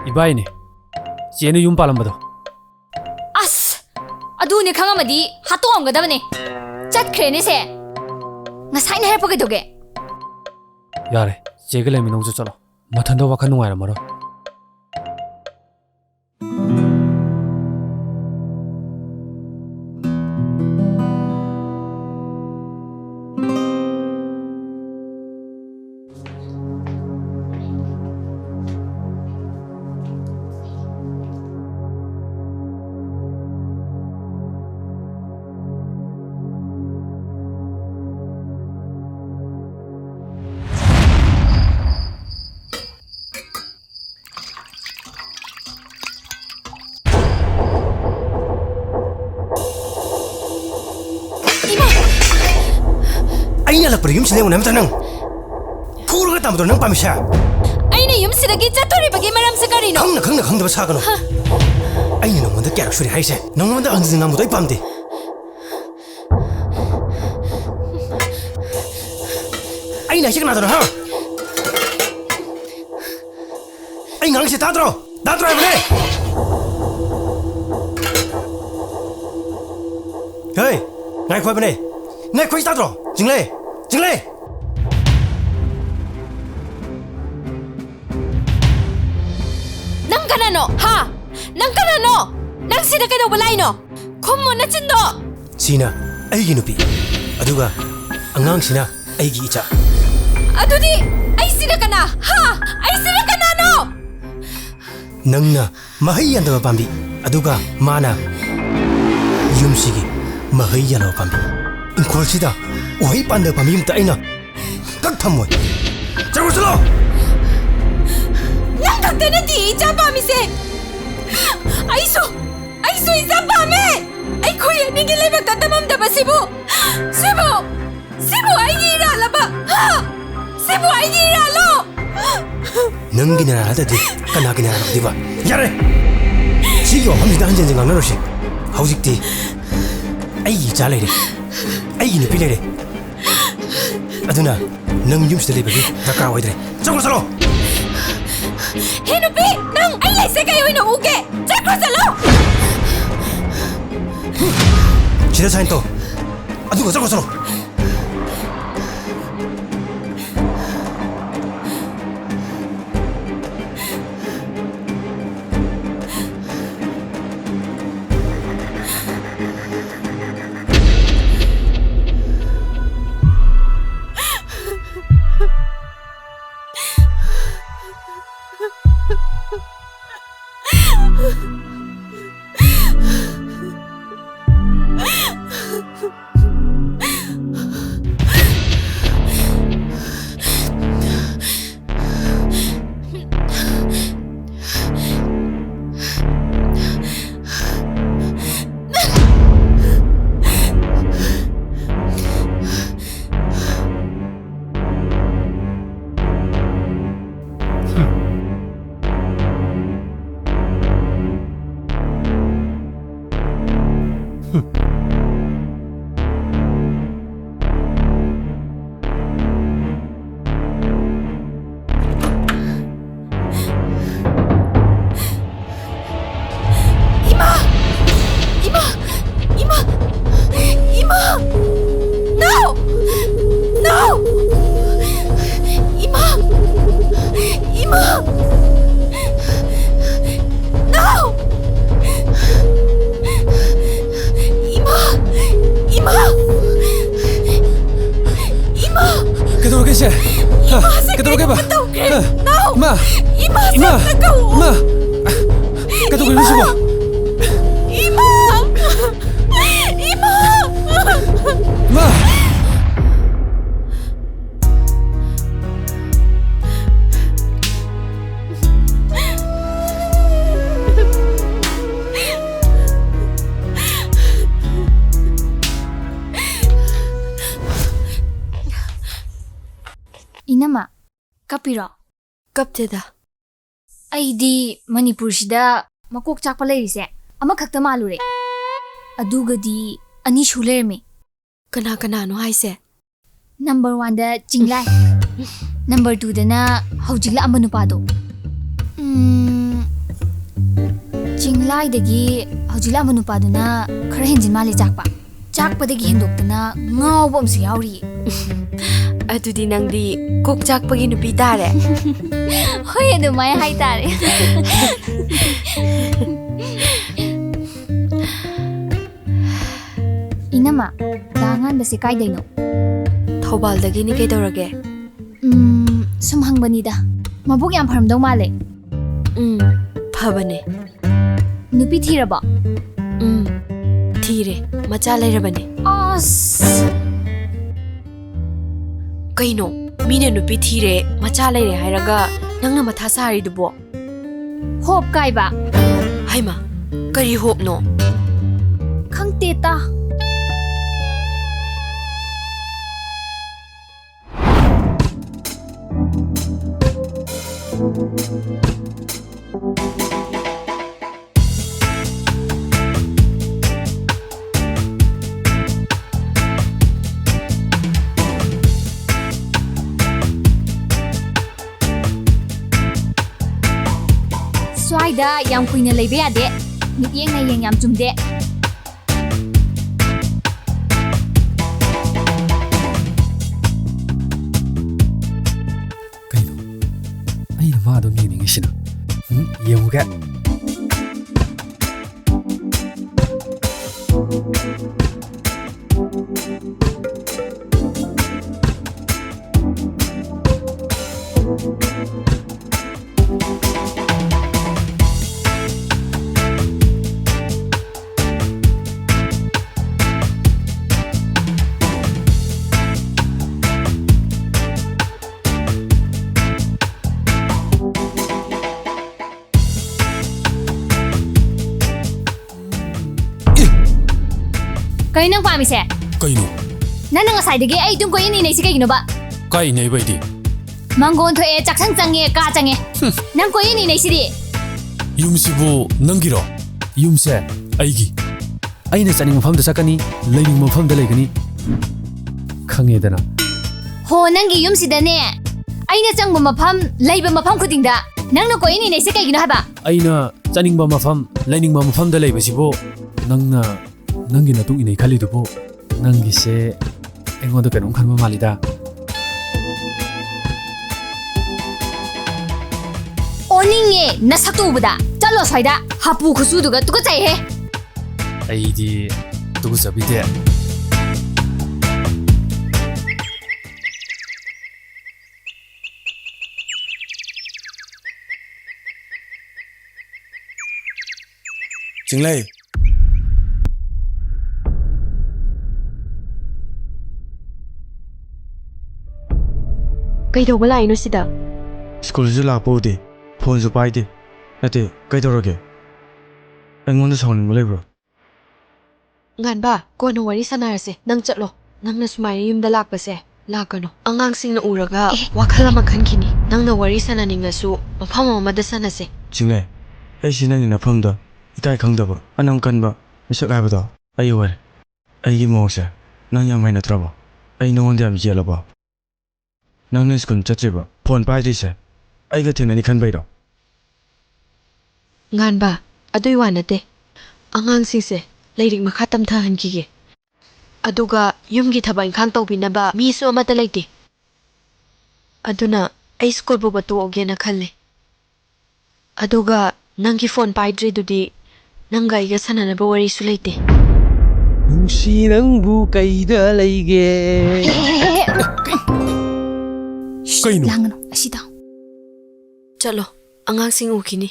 ꯏꯕꯥꯏꯅꯦ꯫ ꯆꯦꯅ ꯌꯨꯝ ꯄꯥꯜꯂꯝꯕꯗꯣ꯫ ꯑꯁ! ꯑꯗꯨꯅꯦ ꯈꯪꯉꯝꯃꯗꯤ ꯍꯥꯠꯇꯣꯛꯑꯝꯒꯗꯕꯅꯦ꯫ ꯆꯠꯈ꯭ꯔꯦꯅꯦ ꯁꯦ꯫ ꯉꯁꯥꯏꯅ ꯍꯥꯏꯔꯛꯄ ꯀꯩꯗꯧꯒꯦ? ꯌꯥꯔꯦ, ꯆꯦꯒ ꯂꯩꯃꯤꯟꯅꯧꯁꯨ ꯆꯠꯂꯣ꯫ ꯃꯊꯟꯇ ꯋꯥꯈꯜ ꯅꯨꯡꯉꯥꯏꯔꯝꯃꯔꯣꯏ꯫ ꯑꯩꯅ ꯍꯜꯂꯛꯄꯗ ꯌꯨꯝꯁꯤꯗ ꯌꯦꯡꯉꯨꯅꯦ ꯑꯝꯇ ꯅꯪ꯫ ꯐꯨꯔꯒ ꯇꯝꯕꯗꯣ ꯅꯪ ꯄꯥꯝꯃꯤꯁꯦ? ꯑꯩꯅ ꯌꯨꯝꯁꯤꯗꯒꯤ ꯆꯠꯇꯣꯔꯤꯕꯒꯤ ꯃꯔꯝꯁꯦ ꯀꯔꯤꯅꯣ? ꯈꯪꯅ ꯈꯪꯅ ꯈꯪꯗꯕ ꯁꯥꯒꯅꯨ꯫ ꯍ꯫ ꯑꯩꯅ ꯅꯉꯣꯟꯗ ꯀꯌꯥꯔꯛ ꯁꯨꯔꯦ ꯍꯥꯏꯁꯦ? ꯅꯉꯣꯟꯗ ꯍꯟꯖꯤꯟ ꯉꯥꯡꯕꯗꯣ ꯑꯩ ꯄꯥꯝꯗꯦ꯫ ꯑꯩꯅ ꯍꯥꯏꯁꯦ ꯀꯅꯥꯗꯅꯣ, ꯍꯥ? ꯑꯩ ꯉꯥꯡꯉꯤꯁꯦ ꯇꯥꯗ꯭ꯔꯣ? ꯇꯥꯗ꯭ꯔꯣ ꯍꯥꯏꯕꯅꯦ? ꯍꯦ, ꯉꯥꯏꯈꯣ ꯍꯥꯏꯕꯅꯦ꯫ ꯉꯥꯏꯈꯣ ꯍꯥꯏꯁꯦ ꯇꯥꯗ꯭ꯔꯣ? ꯆꯤꯡꯂꯦ! ꯆꯤꯡꯂꯦ! ꯅꯪ ꯀꯅꯥꯅꯣ? ꯍꯥ? ꯅꯪ ꯀꯅꯥꯅꯣ? ꯅꯪ ꯁꯤꯗ ꯀꯩꯗꯧꯕ ꯂꯥꯛꯏꯅꯣ? ꯈꯨꯝꯃꯣ ꯅꯆꯤꯟꯗꯣ! ꯁꯤꯅ ꯑꯩꯒꯤ ꯅꯨꯄꯤ, ꯑꯗꯨꯒ ꯑꯉꯥꯡꯁꯤꯅ ꯑꯩꯒꯤ ꯏꯆꯥ꯫ ꯑꯗꯨꯗꯤ ꯑꯩꯁꯤꯅ ꯀꯅꯥ? ꯍꯥ? ꯑꯩꯁꯤꯅ ꯀꯅꯥꯅꯣ? ꯅꯪꯅ ꯃꯍꯩ ꯌꯥꯟꯗꯕ ꯄꯥꯝꯕꯤ, ꯑꯗꯨꯒ ꯃꯥꯅ ꯌꯨꯝꯁꯤꯒꯤ ꯃꯍꯩ ꯌꯥꯜꯂꯕ ꯄꯥꯝꯕꯤ꯫ ꯏꯪꯈꯣꯜꯁꯤꯗ ꯎꯍꯩ ꯄꯥꯟꯗꯕ ꯄꯥꯝꯕꯤ ꯑꯃꯇ ꯑꯩꯅ ꯀꯛ ꯊꯝꯃꯣꯏ꯫ ꯆꯠꯈ꯭ꯔꯣ, ꯆꯠꯂꯣ! ꯈꯛꯇ ꯅꯠꯇꯦ ꯏꯆꯥ ꯄꯥꯝꯃꯤꯁꯦ꯫ ꯑꯩꯁꯨ, ꯑꯩꯁꯨ ꯏꯆꯥ ꯄꯥꯝꯃꯦ꯫ ꯑꯩꯈꯣꯏ ꯑꯅꯤꯒꯤ ꯂꯥꯏꯕꯛꯇ ꯇꯝꯃꯝꯗꯕꯁꯤꯕꯨ, ꯁꯤꯕꯨ, ꯁꯤꯕꯨ ꯑꯩꯒꯤ ꯏꯔꯥꯜꯂꯕ? ꯍꯥ? ꯁꯤꯕꯨ ꯑꯩꯒꯤ ꯏꯔꯥꯜꯂꯣ? ꯅꯪꯒꯤ ꯅꯔꯥꯜ ꯅꯠꯇ꯭ꯔꯗꯤ ꯀꯅꯥꯒꯤ ꯅꯔꯥꯜ ꯑꯣꯏꯗꯣꯏꯕ? ꯌꯥꯔꯦ! ꯁꯤꯒꯤ ꯋꯥꯐꯝꯁꯤꯗ ꯍꯟꯖꯤꯟ ꯍꯟꯖꯤꯟ ꯉꯥꯡꯅꯔꯣꯏꯁꯤ꯫ ꯍꯧꯖꯤꯛꯇꯤ ꯑꯩꯒꯤ ꯏꯆꯥ ꯂꯩꯔꯦ, ꯑꯩꯒꯤ ꯅꯨꯄꯤ ꯂꯩꯔꯦ꯫ ꯑꯗꯨꯅ ꯅꯪ ꯌꯨꯝꯁꯤꯗ ꯂꯩꯕꯒꯤ ꯗꯔꯀꯥꯔ ꯑꯣꯏꯗ꯭ꯔꯦ꯫ ꯆꯠꯈ꯭ꯔꯣ, ꯆꯠꯂꯣ! ꯍꯦ ꯅꯨꯄꯤ, ꯅꯪ ꯑꯩ ꯂꯩꯁꯦ ꯀꯩ ꯑꯣꯏꯅ ꯎꯒꯦ? ꯆꯠꯈ꯭ꯔꯣ, ꯆꯠꯂꯣ! ꯁꯤꯗ ꯁꯥꯏꯟ ꯇꯧ, ꯑꯗꯨꯒ ꯆꯠꯈ꯭ꯔꯣ, ꯆꯠꯂꯣ! ꯏꯃꯥ! ꯏꯃꯥ! ꯏꯃꯥ! ꯏꯃꯥ! No! No! ꯏꯃꯥ! ꯏꯃꯥ! No! ꯏꯃꯥ! ꯏꯃꯥ! ꯏꯃꯥ! ꯀꯩꯗꯧꯔꯒꯦ, ꯏꯆꯦ? ꯍꯥ? ꯏꯃꯥꯁꯦ ꯀꯩꯗꯧꯔꯒꯦꯕ? ꯀꯩꯅꯣꯝ ꯇꯧꯈ꯭ꯔꯦ꯫ ꯍꯥ? ꯅꯥꯎ! ꯏꯃꯥ! ꯏꯃꯥꯁꯦ ꯏꯃꯥ! ꯑꯝꯇ ꯀꯧꯑꯣ꯫ ꯏꯃꯥ! ꯀꯩꯗꯧꯔꯒꯦ, ꯏꯆꯦꯕꯣ? ꯏꯃꯥ! ꯏꯃꯥ! ꯏꯃꯥ! ꯄꯤꯔꯣ? ꯀꯞꯇꯦꯗ꯫ ꯑꯩꯗꯤ ꯃꯅꯤꯄꯨꯔꯁꯤꯗ ꯃꯀꯣꯛ ꯆꯥꯛꯄ ꯂꯩꯔꯤꯁꯦ ꯑꯃꯈꯛꯇ ꯃꯥꯜꯂꯨꯔꯦ꯫ ꯑꯗꯨꯒꯗꯤ ꯑꯅꯤ ꯁꯨ ꯂꯩꯔꯝꯃꯤ꯫ ꯀꯅꯥ ꯀꯅꯥꯅꯣ ꯍꯥꯏꯁꯦ? ꯅꯝꯕꯔ ꯋꯥꯟꯗ ꯆꯤꯡꯂꯥꯏ, ꯅꯝꯕꯔ ꯇꯨꯗꯅ ꯍꯧꯖꯤꯛ ꯂꯥꯛꯑꯝꯕ ꯅꯨꯄꯥꯗꯣ꯫ ꯎꯝ, ꯆꯤꯡꯂꯥꯏꯗꯒꯤ ꯍꯧꯖꯤꯛ ꯂꯥꯛꯑꯝꯕ ꯅꯨꯄꯥꯗꯨꯅ ꯈꯔ ꯍꯦꯟꯖꯤꯟ ꯃꯥꯜꯂꯦ ꯆꯥꯛꯄ꯫ ꯆꯥꯛꯄꯗꯒꯤ ꯍꯦꯟꯗꯣꯛꯇꯅ ꯉꯥꯎꯕ ꯑꯃꯁꯨ ꯌꯥꯎꯔꯤꯌꯦ꯫ ꯑꯗꯨꯗꯤ ꯅꯪꯗꯤ ꯀꯣꯛ ꯆꯥꯛꯄꯒꯤ ꯅꯨꯄꯤ ꯇꯥꯔꯦ꯫ ꯍꯣꯏ, ꯑꯗꯨꯃꯥꯏ ꯍꯥꯏꯇꯥꯔꯦ꯫ ꯏꯅꯝꯃ, ꯗꯥ ꯑꯉꯥꯟꯕꯁꯦ ꯀꯥꯏꯗꯩꯅꯣ? ꯊꯧꯕꯥꯜꯗꯒꯤꯅꯤ, ꯀꯩꯗꯧꯔꯒꯦ? ꯎꯝ, ꯁꯨꯝ ꯍꯪꯕꯅꯤꯗ꯫ ꯃꯕꯨꯛ ꯌꯥꯝ ꯐꯔꯝꯗꯧ ꯃꯥꯜꯂꯦ꯫ ꯎꯝ, ꯐꯕꯅꯦ꯫ ꯅꯨꯄꯤ ꯊꯤꯔꯕꯣ? ꯎꯝ, ꯊꯤꯔꯦ꯫ ꯃꯆꯥ ꯂꯩꯔꯕꯅꯦ꯫ ꯑꯁ! ꯀꯩꯅꯣ? ꯃꯤꯅ ꯅꯨꯄꯤ ꯊꯤꯔꯦ, ꯃꯆꯥ ꯂꯩꯔꯦ ꯍꯥꯏꯔꯒ ꯅꯪꯅ ꯃꯊꯥ ꯁꯥꯔꯤꯗꯨꯕꯣ? ꯍꯣꯞ ꯀꯥꯏꯕ꯫ ꯍꯩꯃꯥ, ꯀꯔꯤ ꯍꯣꯞꯅꯣ? ꯈꯪꯗꯦꯇ꯫ ꯁ꯭ꯋꯥꯏꯗ ꯌꯥꯝ ꯀꯨꯏꯅ ꯂꯩꯕ ꯌꯥꯗꯦ꯫ ꯃꯤꯠꯌꯦꯡ ꯅꯥꯌꯦꯡ ꯌꯥꯝ ꯆꯨꯝꯗꯦ꯫ ꯀꯩꯅꯣ? ꯑꯩꯅ ꯃꯥ ꯑꯗꯨꯝ ꯌꯦꯡꯅꯤꯡꯉꯤꯁꯤꯅ? ꯎꯝ, ꯌꯦꯡꯉꯨꯒꯦ꯫ ꯀꯩꯅꯣ ꯅꯪ ꯄꯥꯝꯃꯤꯁꯦ? ꯀꯩꯅꯣ? ꯅꯪꯅ ꯉꯁꯥꯏꯗꯒꯤ ꯑꯩ ꯑꯗꯨꯝ ꯀꯣꯏꯏꯟ ꯏꯟꯅꯩꯁꯦ ꯀꯩꯒꯤꯅꯣꯕ? ꯀꯥꯏ ꯏꯟꯅꯩꯕ ꯑꯩꯗꯤ? ꯃꯪꯒꯣꯟ ꯊꯣꯛꯑꯦ, ꯆꯥꯛꯁꯪ ꯆꯪꯉꯦ, ꯀꯥ ꯆꯪꯉꯦ꯫ ꯅꯪ ꯀꯣꯏꯏꯟ ꯏꯟꯅꯩꯁꯤꯗꯤ꯫ ꯌꯨꯝꯁꯤꯕꯨ ꯅꯪꯒꯤꯔꯣ? ꯌꯨꯝꯁꯦ ꯑꯩꯒꯤ꯫ ꯑꯩꯅ ꯆꯠꯅꯤꯡꯕ ꯃꯐꯝꯗ ꯆꯠꯀꯅꯤ, ꯂꯩꯅꯤꯡꯕ ꯃꯐꯝꯗ ꯂꯩꯒꯅꯤ꯫ ꯈꯪꯉꯦꯗꯅ꯫ ꯍꯣ, ꯅꯪꯒꯤ ꯌꯨꯝꯁꯤꯗꯅꯦ, ꯑꯩꯅ ꯆꯪꯕ ꯃꯐꯝ, ꯂꯩꯕ ꯃꯐꯝ ꯈꯨꯗꯤꯡꯗ ꯅꯪꯅ ꯀꯣꯏꯏꯟ ꯏꯟꯅꯩꯁꯦ ꯀꯩꯒꯤꯅꯣ ꯍꯥꯏꯕ? ꯑꯩꯅ ꯆꯠꯅꯤꯡꯕ ꯃꯐꯝ, ꯂꯩꯅꯤꯡꯕ ꯃꯐꯝꯗ ꯂꯩꯕꯁꯤꯕꯨ ꯅꯪꯅ ꯅꯪꯒꯤ ꯅꯇꯨꯡ ꯏꯟꯅꯩ ꯈꯜꯂꯤꯗꯨꯕꯨ? ꯅꯪꯒꯤꯁꯦ ꯑꯩꯉꯣꯟꯗ ꯀꯩꯅꯣꯝ ꯈꯟꯕ ꯃꯥꯜꯂꯤꯗ꯫ ꯑꯣꯅꯤꯡꯉꯦ ꯅꯁꯛꯇꯣ ꯎꯕꯗ꯫ ꯆꯠꯂꯣ ꯁ꯭ꯋꯥꯏꯗ꯫ ꯍꯥꯄꯨ ꯈꯨꯆꯨꯗꯨꯒ ꯇꯨꯀꯠꯆꯩꯍꯦ꯫ ꯑꯩꯗꯤ ꯇꯨꯀꯠꯆꯕꯤꯗꯦ꯫ ꯆꯤꯡꯂꯩ꯫ ꯀꯩꯗꯧꯕ ꯂꯥꯛꯏꯅꯣ ꯁꯤꯗ? ꯁ꯭ꯀꯨꯜꯁꯨ ꯂꯥꯛꯄ ꯎꯗꯦ, ꯐꯣꯟꯁꯨ ꯄꯥꯏꯗꯦ꯫ ꯅꯠꯇꯦ, ꯀꯩꯗꯧꯔꯒꯦ? ꯑꯩꯉꯣꯟꯗ ꯁꯥꯎꯅꯤꯡꯕ ꯂꯩꯕ꯭ꯔꯣ? ꯉꯥꯟꯕ, ꯀꯣꯟꯅ ꯋꯥꯔꯤ ꯁꯥꯟꯅꯔꯁꯦ, ꯅꯪ ꯆꯠꯂꯣ꯫ ꯅꯪꯅ ꯁꯨꯃꯥꯏꯅ ꯌꯨꯝꯗ ꯂꯥꯛꯄꯁꯦ ꯂꯥꯛꯀꯅꯨ꯫ ꯑꯉꯥꯡꯁꯤꯡꯅ ꯎꯔꯒ ꯑꯦ꯫ ꯋꯥꯈꯜ ꯑꯃ ꯈꯟꯈꯤꯅꯤ꯫ ꯅꯪꯅ ꯋꯥꯔꯤ ꯁꯥꯟꯅꯅꯤꯡꯉꯁꯨ ꯃꯐꯝ ꯑꯃꯗ ꯁꯥꯟꯅꯁꯦ꯫ ꯆꯤꯡꯂꯩ, ꯑꯩꯁꯤ ꯅꯪꯒꯤ ꯅꯐꯝꯗ ꯏꯀꯥꯏ ꯈꯪꯗꯕ, ꯑꯅꯝ ꯀꯟꯕ ꯃꯤꯁꯛ ꯍꯥꯏꯕꯗꯣ ꯑꯩ ꯑꯣꯏꯔꯦ꯫ ꯑꯩꯒꯤ ꯃꯑꯣꯡꯁꯦ ꯅꯪ ꯌꯥꯝ ꯍꯩꯅꯗ꯭ꯔꯕꯣ? ꯑꯩ ꯅꯉꯣꯟꯗ ꯌꯥꯝ ꯌꯦꯠꯂꯕꯣ? ꯅꯪꯅ ꯁ꯭ꯀꯨꯜ ꯆꯠꯇ꯭ꯔꯤꯕ, ꯐꯣꯟ ꯄꯥꯏꯗ꯭ꯔꯤꯁꯦ ꯑꯩꯒ ꯊꯦꯡꯅꯅꯤ ꯈꯟꯕꯩꯔꯣ? ꯉꯥꯟꯕ, ꯑꯗꯨꯏ ꯋꯥ ꯅꯠꯇꯦ꯫ ꯑꯉꯥꯡꯁꯤꯡꯁꯦ ꯂꯥꯏꯔꯤꯛ ꯃꯈꯥ ꯇꯝꯊꯍꯟꯈꯤꯒꯦ꯫ ꯑꯗꯨꯒ ꯌꯨꯝꯒꯤ ꯊꯕꯛ ꯏꯪꯈꯥꯡ ꯇꯧꯕꯤꯅꯕ ꯃꯤꯁꯨ ꯑꯃꯠꯇ ꯂꯩꯇꯦ꯫ ꯑꯗꯨꯅ ꯑꯩ ꯁ꯭ꯀꯨꯜ ꯄꯨꯕ ꯇꯣꯛꯑꯒꯦꯅ ꯈꯜꯂꯦ꯫ ꯑꯗꯨꯒ ꯅꯪꯒꯤ ꯐꯣꯟ ꯄꯥꯏꯗ꯭ꯔꯤꯗꯨꯗꯤ ꯅꯪꯒ ꯑꯩꯒ ꯁꯥꯟꯅꯅꯕ ꯋꯥꯔꯤꯁꯨ ꯂꯩꯇꯦ꯫ ꯅꯨꯡꯁꯤ ꯅꯪꯕꯨ ꯀꯩꯗ ꯂꯩꯒꯦ? ꯀꯩꯅꯣ? ꯂꯥꯡꯒꯅꯨ, ꯑꯁꯤꯗ꯫ ꯆꯠꯂꯣ, ꯑꯉꯥꯡꯁꯤꯡ ꯎꯈꯤꯅꯤ꯫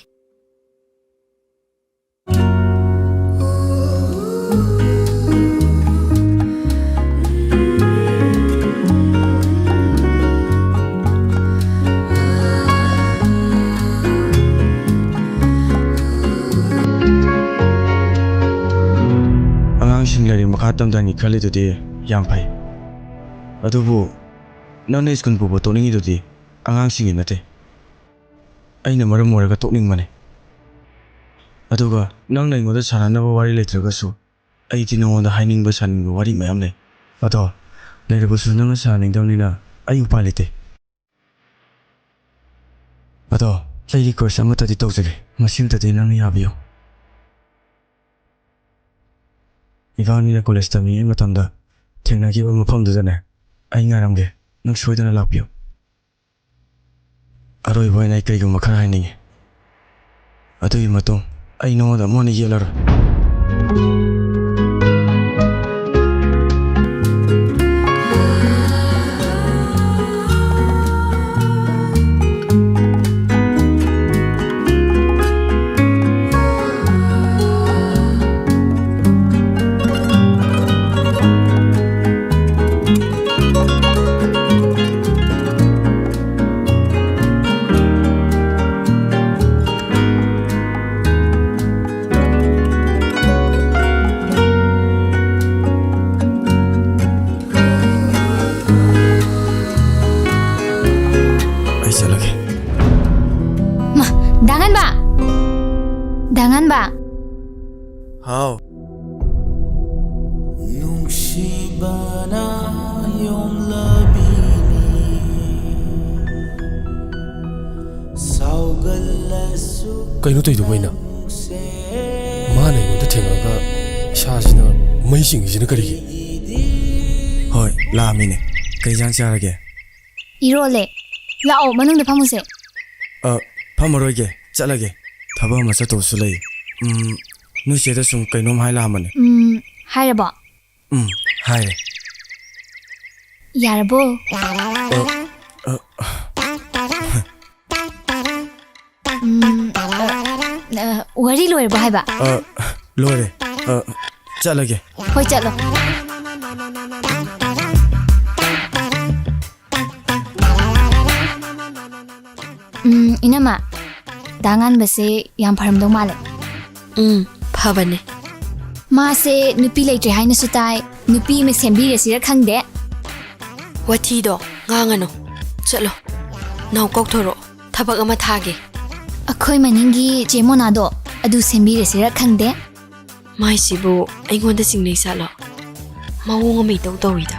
ꯑꯉꯥꯡꯁꯤꯡ ꯂꯥꯏꯔꯤꯛ ꯃꯈꯥ ꯇꯝꯊꯅꯤ ꯈꯜꯂꯤꯗꯨꯗꯤ ꯌꯥꯝ ꯐꯩ꯫ ꯑꯗꯨꯕꯨ ꯅꯪꯅ ꯁ꯭ꯀꯨꯜ ꯄꯨꯕ ꯇꯣꯛꯅꯤꯡꯉꯤꯗꯨꯗꯤ? ꯑꯉꯥꯡꯁꯤꯡꯒꯤ ꯅꯠꯇꯦ꯫ ꯑꯩꯅ ꯃꯔꯝ ꯑꯣꯏꯔꯒ ꯇꯣꯛꯅꯤꯡꯕꯅꯦ꯫ ꯑꯗꯨꯒ ꯅꯪꯅ ꯑꯩꯉꯣꯟꯗ ꯁꯥꯟꯅꯅꯕ ꯋꯥꯔꯤ ꯂꯩꯇ꯭ꯔꯒꯁꯨ, ꯑꯩꯗꯤ ꯅꯉꯣꯟꯗ ꯍꯥꯏꯅꯤꯡꯕ ꯁꯥꯟꯅꯅꯤꯡꯕ ꯋꯥꯔꯤ ꯃꯌꯥꯝ ꯂꯩ꯫ ꯑꯗꯣ, ꯂꯩꯔꯕꯁꯨ ꯅꯪꯅ ꯁꯥꯟꯅꯅꯤꯡꯗꯕꯅꯤꯅ ꯑꯩ ꯎꯄꯥꯏ ꯂꯩꯇꯦ꯫ ꯑꯗꯣ, ꯑꯩ request ꯑꯃꯠꯇꯗꯤ ꯇꯧꯖꯒꯦ, ꯃꯁꯤꯃꯇꯗꯤ ꯅꯪꯅ ꯌꯥꯕꯤꯌꯨ꯫ ꯏꯕꯥꯅꯤꯅ college ꯇꯝꯂꯤꯉꯩ ꯃꯇꯝꯗ ꯊꯦꯡꯅꯈꯤꯕ ꯃꯐꯝꯗꯨꯗꯅꯦ, ꯑꯩ ꯉꯥꯏꯔꯝꯒꯦ, ꯅꯪ ꯁꯣꯏꯗꯅ ꯂꯥꯛꯄꯤꯌꯨ꯫ ꯑꯔꯣꯏꯕ ꯑꯣꯏꯅ ꯑꯩ ꯀꯔꯤꯒꯨꯝꯕ ꯈꯔ ꯍꯥꯏꯅꯤꯡꯉꯤ꯫ ꯑꯗꯨꯒꯤ ꯃꯇꯨꯡ ꯑꯩ ꯅꯉꯣꯟꯗ ꯑꯃꯨꯛ ꯍꯟꯅ ꯌꯦꯠꯂꯔꯣꯏ꯫ ꯑꯩ ꯆꯠꯂꯒꯦ꯫ ꯃꯥ, ꯗꯥ ꯉꯥꯟꯕ! ꯗꯥ ꯉꯥꯟꯕ! ꯍꯥꯎ꯫ ꯅꯨꯡꯁꯤꯕꯅ ꯌꯣꯝꯂꯕꯤꯅꯤ, ꯁꯥꯎꯒꯜꯂꯁꯨ ꯀꯩꯅꯣ ꯇꯧꯔꯤꯗꯨꯕꯨ ꯑꯩꯅ? ꯃꯥꯅ ꯑꯩꯉꯣꯟꯗ ꯊꯦꯡꯉꯒ ꯏꯁꯥꯁꯤꯅ ꯃꯩ ꯆꯤꯡꯉꯤꯁꯤꯅ ꯀꯔꯤꯒꯤ? ꯍꯣꯏ, ꯂꯥꯛꯑꯝꯃꯤꯅꯦ꯫ ꯀꯩ ꯏꯟꯖꯥꯡ ꯆꯥꯔꯒꯦ? ꯏꯔꯣꯜꯂꯦ꯫ ꯂꯥꯛꯑꯣ, ꯃꯅꯨꯡꯗ ꯐꯝꯃꯨꯁꯦ꯫ ꯑ, ꯐꯝꯃꯔꯣꯏꯒꯦ, ꯆꯠꯂꯒꯦ꯫ ꯊꯕꯛ ꯑꯃ ꯆꯠꯇꯧꯕꯁꯨ ꯂꯩ꯫ ꯎꯝ, ꯅꯣꯏ ꯆꯦꯗ ꯁꯨꯝ ꯀꯩꯅꯣꯝ ꯍꯥꯏ ꯂꯥꯛꯑꯝꯕꯅꯦ꯫ ꯎꯝ, ꯍꯥꯏꯔꯕꯣ? ꯎꯝ, ꯍꯥꯏꯔꯦ꯫ ꯌꯥꯔꯕꯣ? ꯑ, ꯑ, ꯎꯝ, ꯑ, ꯑ, ꯋꯥꯔꯤ ꯂꯣꯏꯔꯕꯣ ꯍꯥꯏꯕ? ꯑ, ꯂꯣꯏꯔꯦ꯫ ꯑ, ꯆꯠꯂꯒꯦ꯫ ꯍꯣꯏ, ꯆꯠꯂꯣ꯫ ꯎꯝ, ꯏꯅꯝꯃ, ꯗꯥ ꯉꯥꯟꯕꯁꯦ ꯌꯥꯝ ꯐꯔꯝꯗꯧ ꯃꯥꯜꯂꯦ꯫ ꯎꯝ, ꯐꯕꯅꯦ꯫ ꯃꯥꯁꯦ ꯅꯨꯄꯤ ꯂꯩꯇ꯭ꯔꯦ ꯍꯥꯏꯅꯁꯨ ꯇꯥꯏ, ꯅꯨꯄꯤ ꯑꯃ ꯁꯦꯝꯕꯤꯔꯁꯤꯔ ꯈꯪꯗꯦ꯫ ꯋꯥꯊꯤꯗꯣ ꯉꯥꯡꯉꯅꯨ, ꯆꯠꯂꯣ꯫ ꯅꯥꯎ, ꯀꯧꯊꯣꯔꯛꯑꯣ, ꯊꯕꯛ ꯑꯃ ꯊꯥꯒꯦ꯫ ꯑꯩꯈꯣꯏ ꯃꯅꯤꯡꯒꯤ ꯆꯦ ꯃꯣꯅꯥꯗꯣ, ꯑꯗꯨ ꯁꯦꯝꯕꯤꯔꯁꯤꯔ ꯈꯪꯗꯦ꯫ ꯃꯥꯏꯁꯤꯕꯨ ꯑꯩꯉꯣꯟꯗ ꯆꯤꯡꯅꯩ ꯖꯥꯠꯂꯣ? ꯃꯑꯣꯡ ꯑꯃ ꯏꯇꯧ ꯇꯧꯏꯗ꯫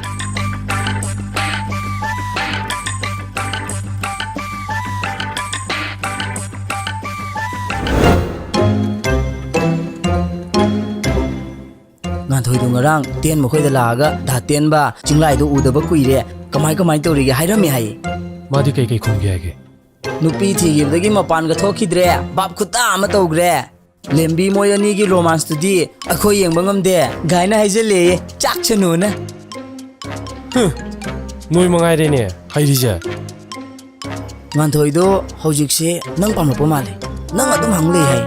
ꯉꯥꯟꯊꯣꯏꯗꯣ ꯉꯔꯥꯡ ꯇꯦꯟ ꯃꯈꯣꯏꯗ ꯂꯥꯛꯑꯒ, "ꯗꯥ ꯇꯦꯟꯕ, ꯆꯤꯡꯂꯥꯏꯗꯣ ꯎꯗꯕ ꯀꯨꯏꯔꯦ, ꯀꯃꯥꯏ ꯀꯃꯥꯏ ꯇꯧꯔꯤꯒꯦ?" ꯍꯥꯏꯔꯝꯃꯦ ꯍꯥꯏꯌꯦ꯫ ꯃꯥꯗꯤ ꯀꯩ ꯀꯩ ꯈꯨꯝꯒꯦ ꯍꯥꯏꯒꯦ? "ꯅꯨꯄꯤ ꯊꯤꯈꯤꯕꯗꯒꯤ ꯃꯄꯥꯟꯒ ꯊꯣꯛꯈꯤꯗ꯭ꯔꯦ, ꯚꯥꯞ ꯈꯨꯇꯥ ꯑꯃ ꯇꯧꯈ꯭ꯔꯦ꯫ ꯂꯦꯝꯕꯤ, ꯃꯣꯏ ꯑꯅꯤꯒꯤ ꯔꯣꯃꯥꯟꯁꯇꯨꯗꯤ ꯑꯩꯈꯣꯏ ꯌꯦꯡꯕ ꯉꯝꯗꯦ" ꯒꯥꯏꯅ ꯍꯥꯏꯖꯜꯂꯦꯌꯦ, ꯆꯥꯛꯁꯅꯨꯅ꯫ ꯍꯨꯝ, ꯅꯣꯏ ꯃꯉꯥꯏꯔꯦꯅꯦ ꯍꯩꯔꯤꯁꯦ꯫ ꯉꯥꯟꯊꯣꯏꯗꯣ ꯍꯧꯖꯤꯛꯁꯦ ꯅꯪ ꯄꯥꯝꯂꯛꯄ ꯃꯥꯜꯂꯦ꯫ ꯅꯪ ꯑꯗꯨꯝ ꯍꯪ ꯂꯩ ꯍꯥꯏ꯫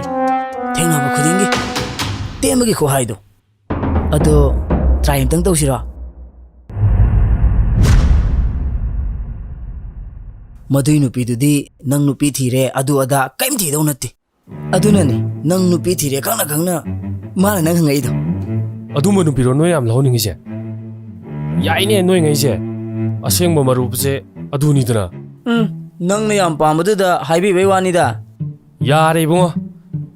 ꯊꯦꯡꯅꯕ ꯈꯨꯗꯤꯡꯒꯤ ꯇꯦꯟꯕꯒꯤ ꯈꯨꯍꯥꯏꯗꯣ꯫ ꯑꯗꯣ try ꯑꯝꯇꯪ ꯇꯧꯁꯤꯔꯣ? ꯃꯗꯨꯏ ꯅꯨꯄꯤꯗꯨꯗꯤ ꯅꯪ ꯅꯨꯄꯤ ꯊꯤꯔꯦ, ꯑꯗꯨ ꯑꯗꯥ ꯀꯩꯝ ꯊꯤꯗꯧ ꯅꯠꯇꯦ꯫ ꯑꯗꯨꯅꯅꯤ ꯅꯪ ꯅꯨꯄꯤ ꯊꯤꯔꯦ ꯈꯪꯅ ꯈꯪꯅ ꯃꯥꯅ ꯅꯪ ꯍꯪꯉꯛꯏꯗꯣ꯫ ꯑꯗꯨꯝꯕ ꯅꯨꯄꯤꯔꯣ ꯅꯣꯏ ꯌꯥꯝ ꯂꯧꯍꯟꯅꯤꯡꯉꯤꯁꯦ? ꯌꯥꯏꯅꯦ ꯅꯣꯏꯉꯩꯁꯦ꯫ ꯑꯁꯦꯡꯕ ꯃꯔꯨꯞꯁꯦ ꯑꯗꯨꯅꯤꯗꯅ꯫ ꯎꯝ, ꯅꯪꯅ ꯌꯥꯝ ꯄꯥꯝꯕꯗꯨꯗ ꯍꯥꯏꯕꯤꯕꯩ ꯋꯥꯅꯤꯗ꯫ ꯌꯥꯔꯦ ꯏꯕꯨꯡꯉꯣ,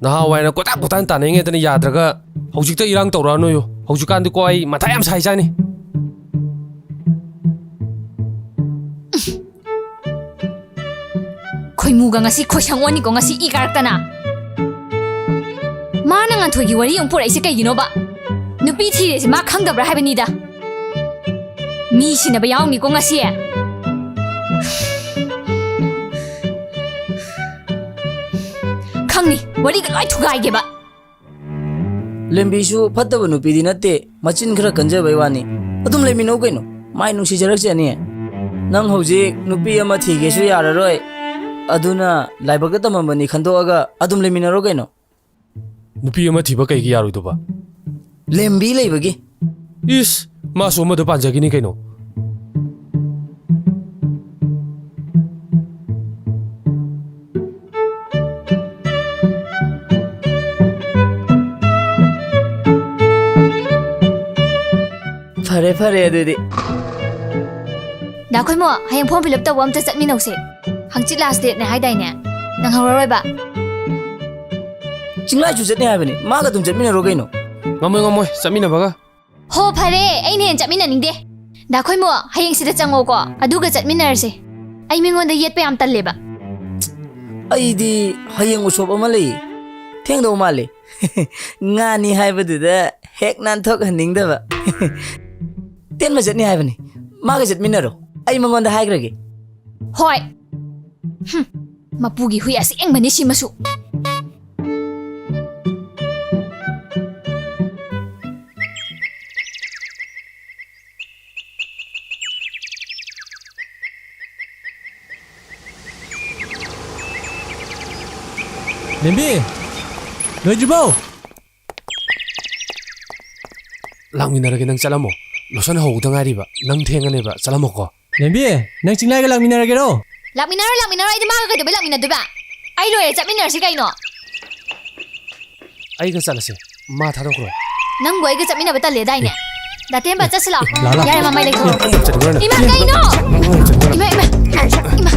ꯅꯍꯥꯟꯋꯥꯏꯅ ꯀꯣꯏꯇꯥꯟ ꯀꯣꯏꯇꯥꯟ ꯇꯥꯟꯅꯩꯉꯩꯗꯅ ꯌꯥꯗ꯭ꯔꯒ ꯍꯧꯖꯤꯛꯇ ꯏꯔꯥꯡ ꯇꯧꯔꯛꯑꯅꯨꯌꯣ꯫ ꯍꯧꯖꯤꯛꯀꯥꯟꯗꯤꯀꯣ ꯑꯩ ꯃꯊꯥ ꯌꯥꯝ ꯁꯥꯏꯖꯥꯅꯤ꯫ ꯈꯣꯏꯃꯨꯒ ꯉꯁꯤ ꯈꯣꯏꯁꯪ ꯑꯣꯟꯅꯤꯀꯣ, ꯉꯁꯤ ꯏ ꯀꯥꯔꯛꯇꯅ꯫ ꯃꯥꯅ ꯉꯥꯟꯊꯣꯏꯒꯤ ꯋꯥꯔꯤ ꯑꯃꯨꯛ ꯄꯨꯔꯛꯏꯁꯦ ꯀꯩꯒꯤꯅꯣꯕ? ꯅꯨꯄꯤ ꯊꯤꯔꯦꯁꯦ ꯃꯥ ꯈꯪꯗꯕ꯭ꯔꯥ ꯍꯥꯏꯕꯅꯤꯗ꯫ ꯃꯤ ꯁꯤꯟꯅꯕ ꯌꯥꯎꯅꯤꯀꯣ ꯉꯁꯤ꯫ ꯈꯪꯅꯤ, ꯋꯥꯔꯤꯒ ꯂꯣꯏ ꯊꯨꯒꯥꯏꯒꯦꯕ꯫ ꯂꯦꯝꯕꯤꯁꯨ ꯐꯠꯇꯕ ꯅꯨꯄꯤꯗꯤ ꯅꯠꯇꯦ, ꯃꯆꯤꯟ ꯈꯔ ꯀꯟꯖꯕꯩ ꯋꯥꯅꯤ꯫ ꯑꯗꯨꯝ ꯂꯩꯃꯤꯟꯅꯧ ꯀꯩꯅꯣ, ꯃꯥꯏ ꯅꯨꯡꯁꯤꯖꯔꯛꯆꯅꯤ꯫ ꯅꯪ ꯍꯧꯖꯤꯛ ꯅꯨꯄꯤ ꯑꯃ ꯊꯤꯒꯦꯁꯨ ꯌꯥꯔꯔꯣꯏ, ꯑꯗꯨꯅ ꯂꯥꯏꯕꯛꯇ ꯇꯝꯃꯝꯕꯅꯤ ꯈꯟꯗꯣꯛꯑꯒ ꯑꯗꯨꯝ ꯂꯩꯃꯤꯟꯅꯔꯣ ꯀꯩꯅꯣ꯫ ꯅꯨꯄꯤ ꯑꯃ ꯊꯤꯕ ꯀꯩꯒꯤ ꯌꯥꯔꯣꯏꯗꯧꯕ? ꯂꯦꯝꯕꯤ ꯂꯩꯕꯒꯤ꯫ ꯏꯁ, ꯃꯥꯁꯨ ꯑꯃꯗ ꯄꯥꯟꯖꯈꯤꯅꯤ ꯀꯩꯅꯣ꯫ ꯐꯔꯦ, ꯐꯔꯦ ꯑꯗꯨꯗꯤ꯫ ꯗꯥ ꯈꯣꯏꯃꯣ, ꯍꯌꯦꯡ form fill up ꯇꯧꯕ ꯑꯝꯇ ꯆꯠꯃꯤꯟꯅꯧꯁꯦ꯫ ꯍꯪꯆꯤꯠ last dateꯅꯦ ꯍꯥꯏꯗꯥꯏꯅꯦ? ꯅꯪꯍꯧꯔꯔꯣꯏꯕ꯫ ꯆꯤꯡꯂꯥꯏꯁꯨ ꯆꯠꯅꯤ ꯍꯥꯏꯕꯅꯤ, ꯃꯥꯒ ꯑꯗꯨꯝ ꯆꯠꯃꯤꯟꯅꯔꯣ ꯀꯩꯅꯣ꯫ ꯉꯝꯃꯣꯏ, ꯉꯝꯃꯣꯏ, ꯆꯠꯃꯤꯟꯅꯕꯒ꯫ ꯍꯣ, ꯐꯔꯦ, ꯑꯩꯅ ꯍꯦꯟꯅ ꯆꯠꯃꯤꯟꯅꯅꯤꯡꯗꯦ꯫ ꯗꯥ ꯈꯣꯏꯃꯣ, ꯍꯌꯦꯡ ꯁꯤꯗ ꯆꯪꯉꯣꯀꯣ, ꯑꯗꯨꯒ ꯆꯠꯃꯤꯟꯅꯔꯁꯦ꯫ ꯑꯩ ꯃꯤꯉꯣꯟꯗ ꯌꯦꯠꯄ ꯌꯥꯝ ꯇꯜꯂꯦꯕ꯫ ꯑꯩꯗꯤ ꯍꯌꯦꯡ ꯎꯁꯣꯞ ꯑꯃ ꯂꯩꯌꯦ, ꯊꯦꯡꯗꯧ ꯃꯥꯜꯂꯦ꯫ ꯉꯥꯅꯤ ꯍꯥꯏꯕꯗꯨꯗ ꯍꯦꯛ ꯅꯥꯟꯊꯣꯛꯍꯟꯅꯤꯡꯗꯕ꯫ ꯇꯦꯟꯕ ꯆꯠꯅꯤ ꯍꯥꯏꯕꯅꯤ, ꯃꯥꯒ ꯆꯠꯃꯤꯟꯅꯔꯣ, ꯑꯩ ꯃꯉꯣꯟꯗ ꯍꯥꯏꯈ꯭ꯔꯒꯦ꯫ ꯍꯣꯏ꯫ ꯍꯨꯝ, ꯃꯄꯨꯒꯤ ꯍꯨꯏ ꯑꯁꯦꯡꯕꯅꯤ ꯁꯤꯃꯁꯨ꯫ ꯂꯦꯝꯕꯤ! ꯂꯣꯏꯗ꯭ꯔꯤꯕꯣ? ꯂꯥꯛꯃꯤꯟꯅꯔꯒꯦ, ꯅꯪ ꯆꯠꯂꯝꯃꯣ꯫ ꯂꯣꯁꯟ ꯍꯧꯕꯗ ꯉꯥꯏꯔꯤꯕ, ꯅꯪ ꯊꯦꯡꯉꯅꯦꯕ, ꯆꯠꯂꯝꯃꯣꯀꯣ꯫ ꯂꯦꯝꯕꯤ, ꯅꯪ ꯆꯤꯡꯂꯥꯏꯒ ꯂꯥꯛꯃꯤꯟꯅꯔꯒꯦꯔꯣ? ꯂꯥꯛꯃꯤꯟꯅꯔꯣ, ꯂꯥꯛꯃꯤꯟꯅꯔꯣ, ꯑꯩꯗꯤ ꯃꯥꯒ ꯀꯩꯗꯧꯕꯩ ꯂꯥꯛꯃꯤꯟꯅꯗꯣꯏꯕ? ꯑꯩ ꯂꯣꯏꯔꯦ, ꯆꯠꯃꯤꯟꯅꯔꯁꯤ ꯀꯩꯅꯣ꯫ ꯑꯩꯒ ꯆꯠꯂꯁꯦ, ꯃꯥ ꯊꯥꯗꯣꯛꯈ꯭ꯔꯣ꯫ ꯅꯪꯕꯨ ꯑꯩꯒ ꯆꯠꯃꯤꯟꯅꯕ ꯇꯜꯂꯦꯗꯥꯏꯅꯦ? ꯗꯥ ꯇꯦꯝꯕ, ꯆꯠꯁꯤ ꯂꯥꯛꯑꯣ꯫ ꯂꯥ, ꯂꯥ꯫ ꯌꯥꯔꯦ, ꯃꯃꯥꯏ ꯂꯩꯊꯧꯔꯣ꯫ ꯆꯠꯈ꯭ꯔꯣ ꯅꯪ꯫ ꯏꯃꯥ, ꯀꯩꯅꯣ? ꯏꯃꯥ, ꯏꯃꯥ, ꯏꯃꯥ꯫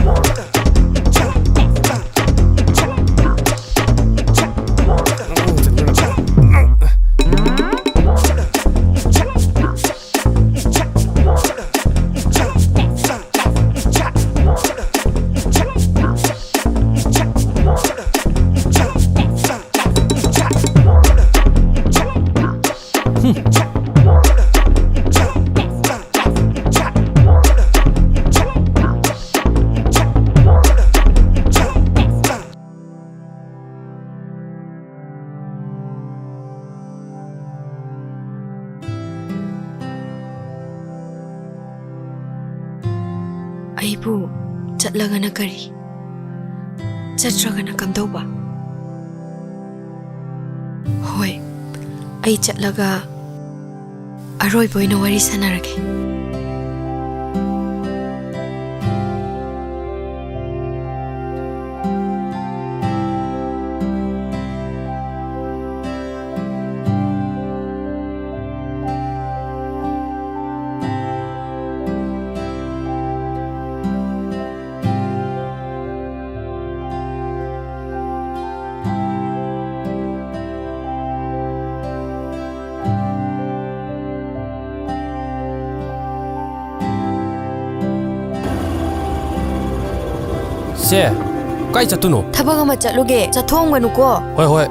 ꯑꯩꯕꯨ ꯆꯠꯂꯒꯅ ꯀꯔꯤ? ꯆꯠꯇ꯭ꯔꯒꯅ ꯀꯝꯗꯧꯕ? ꯍꯣꯏ, ꯑꯩ ꯆꯠꯂꯒ ꯑꯔꯣꯏꯕ ꯑꯣꯏꯅ ꯋꯥꯔꯤ ꯁꯥꯟꯅꯔꯒꯦ꯫ ꯆꯦ, ꯀꯥꯏ ꯆꯠꯇꯣꯏꯅꯣ? ꯊꯕꯛ ꯑꯃ ꯆꯠꯂꯨꯒꯦ, ꯆꯠꯊꯣꯛꯑꯝꯒꯅꯨꯀꯣ꯫ ꯍꯣꯏ, ꯍꯣꯏ꯫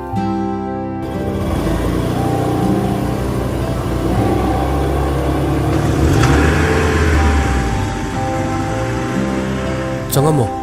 ꯆꯪꯉꯝꯃꯣ꯫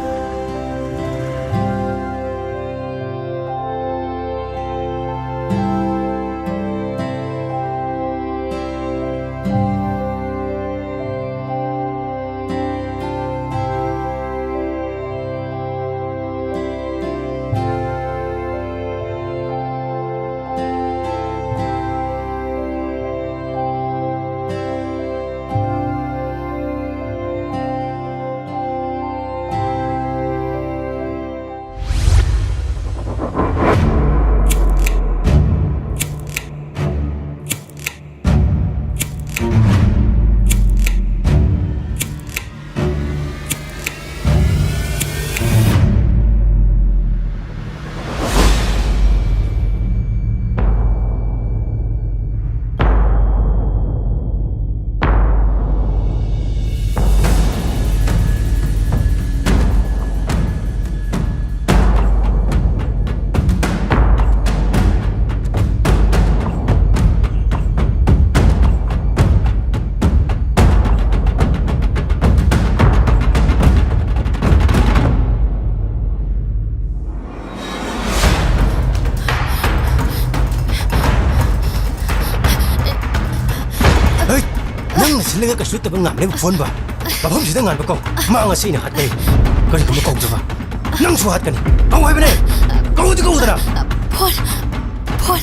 ꯍꯩ! ꯅꯪꯅ ꯁꯤꯜꯂꯒ ꯀꯩꯁꯨ ꯅꯠꯇꯕ ꯉꯥꯟꯕ ꯐꯣꯟꯕ? ꯃꯐꯝꯁꯤꯗ ꯉꯥꯟꯕ ꯀꯧ꯫ ꯃꯥ ꯉꯁꯤ ꯑꯩꯅ ꯍꯥꯠꯀꯅꯤ꯫ ꯀꯔꯤꯒꯨꯝꯕ ꯀꯧꯗ꯭ꯔꯕ? ꯅꯪꯁꯨ ꯍꯥꯠꯀꯅꯤ꯫ ꯀꯧ ꯍꯥꯏꯕꯅꯦ! ꯀꯧꯗꯤ ꯀꯧꯗꯅ! ꯐꯣꯟ! ꯐꯣꯟ!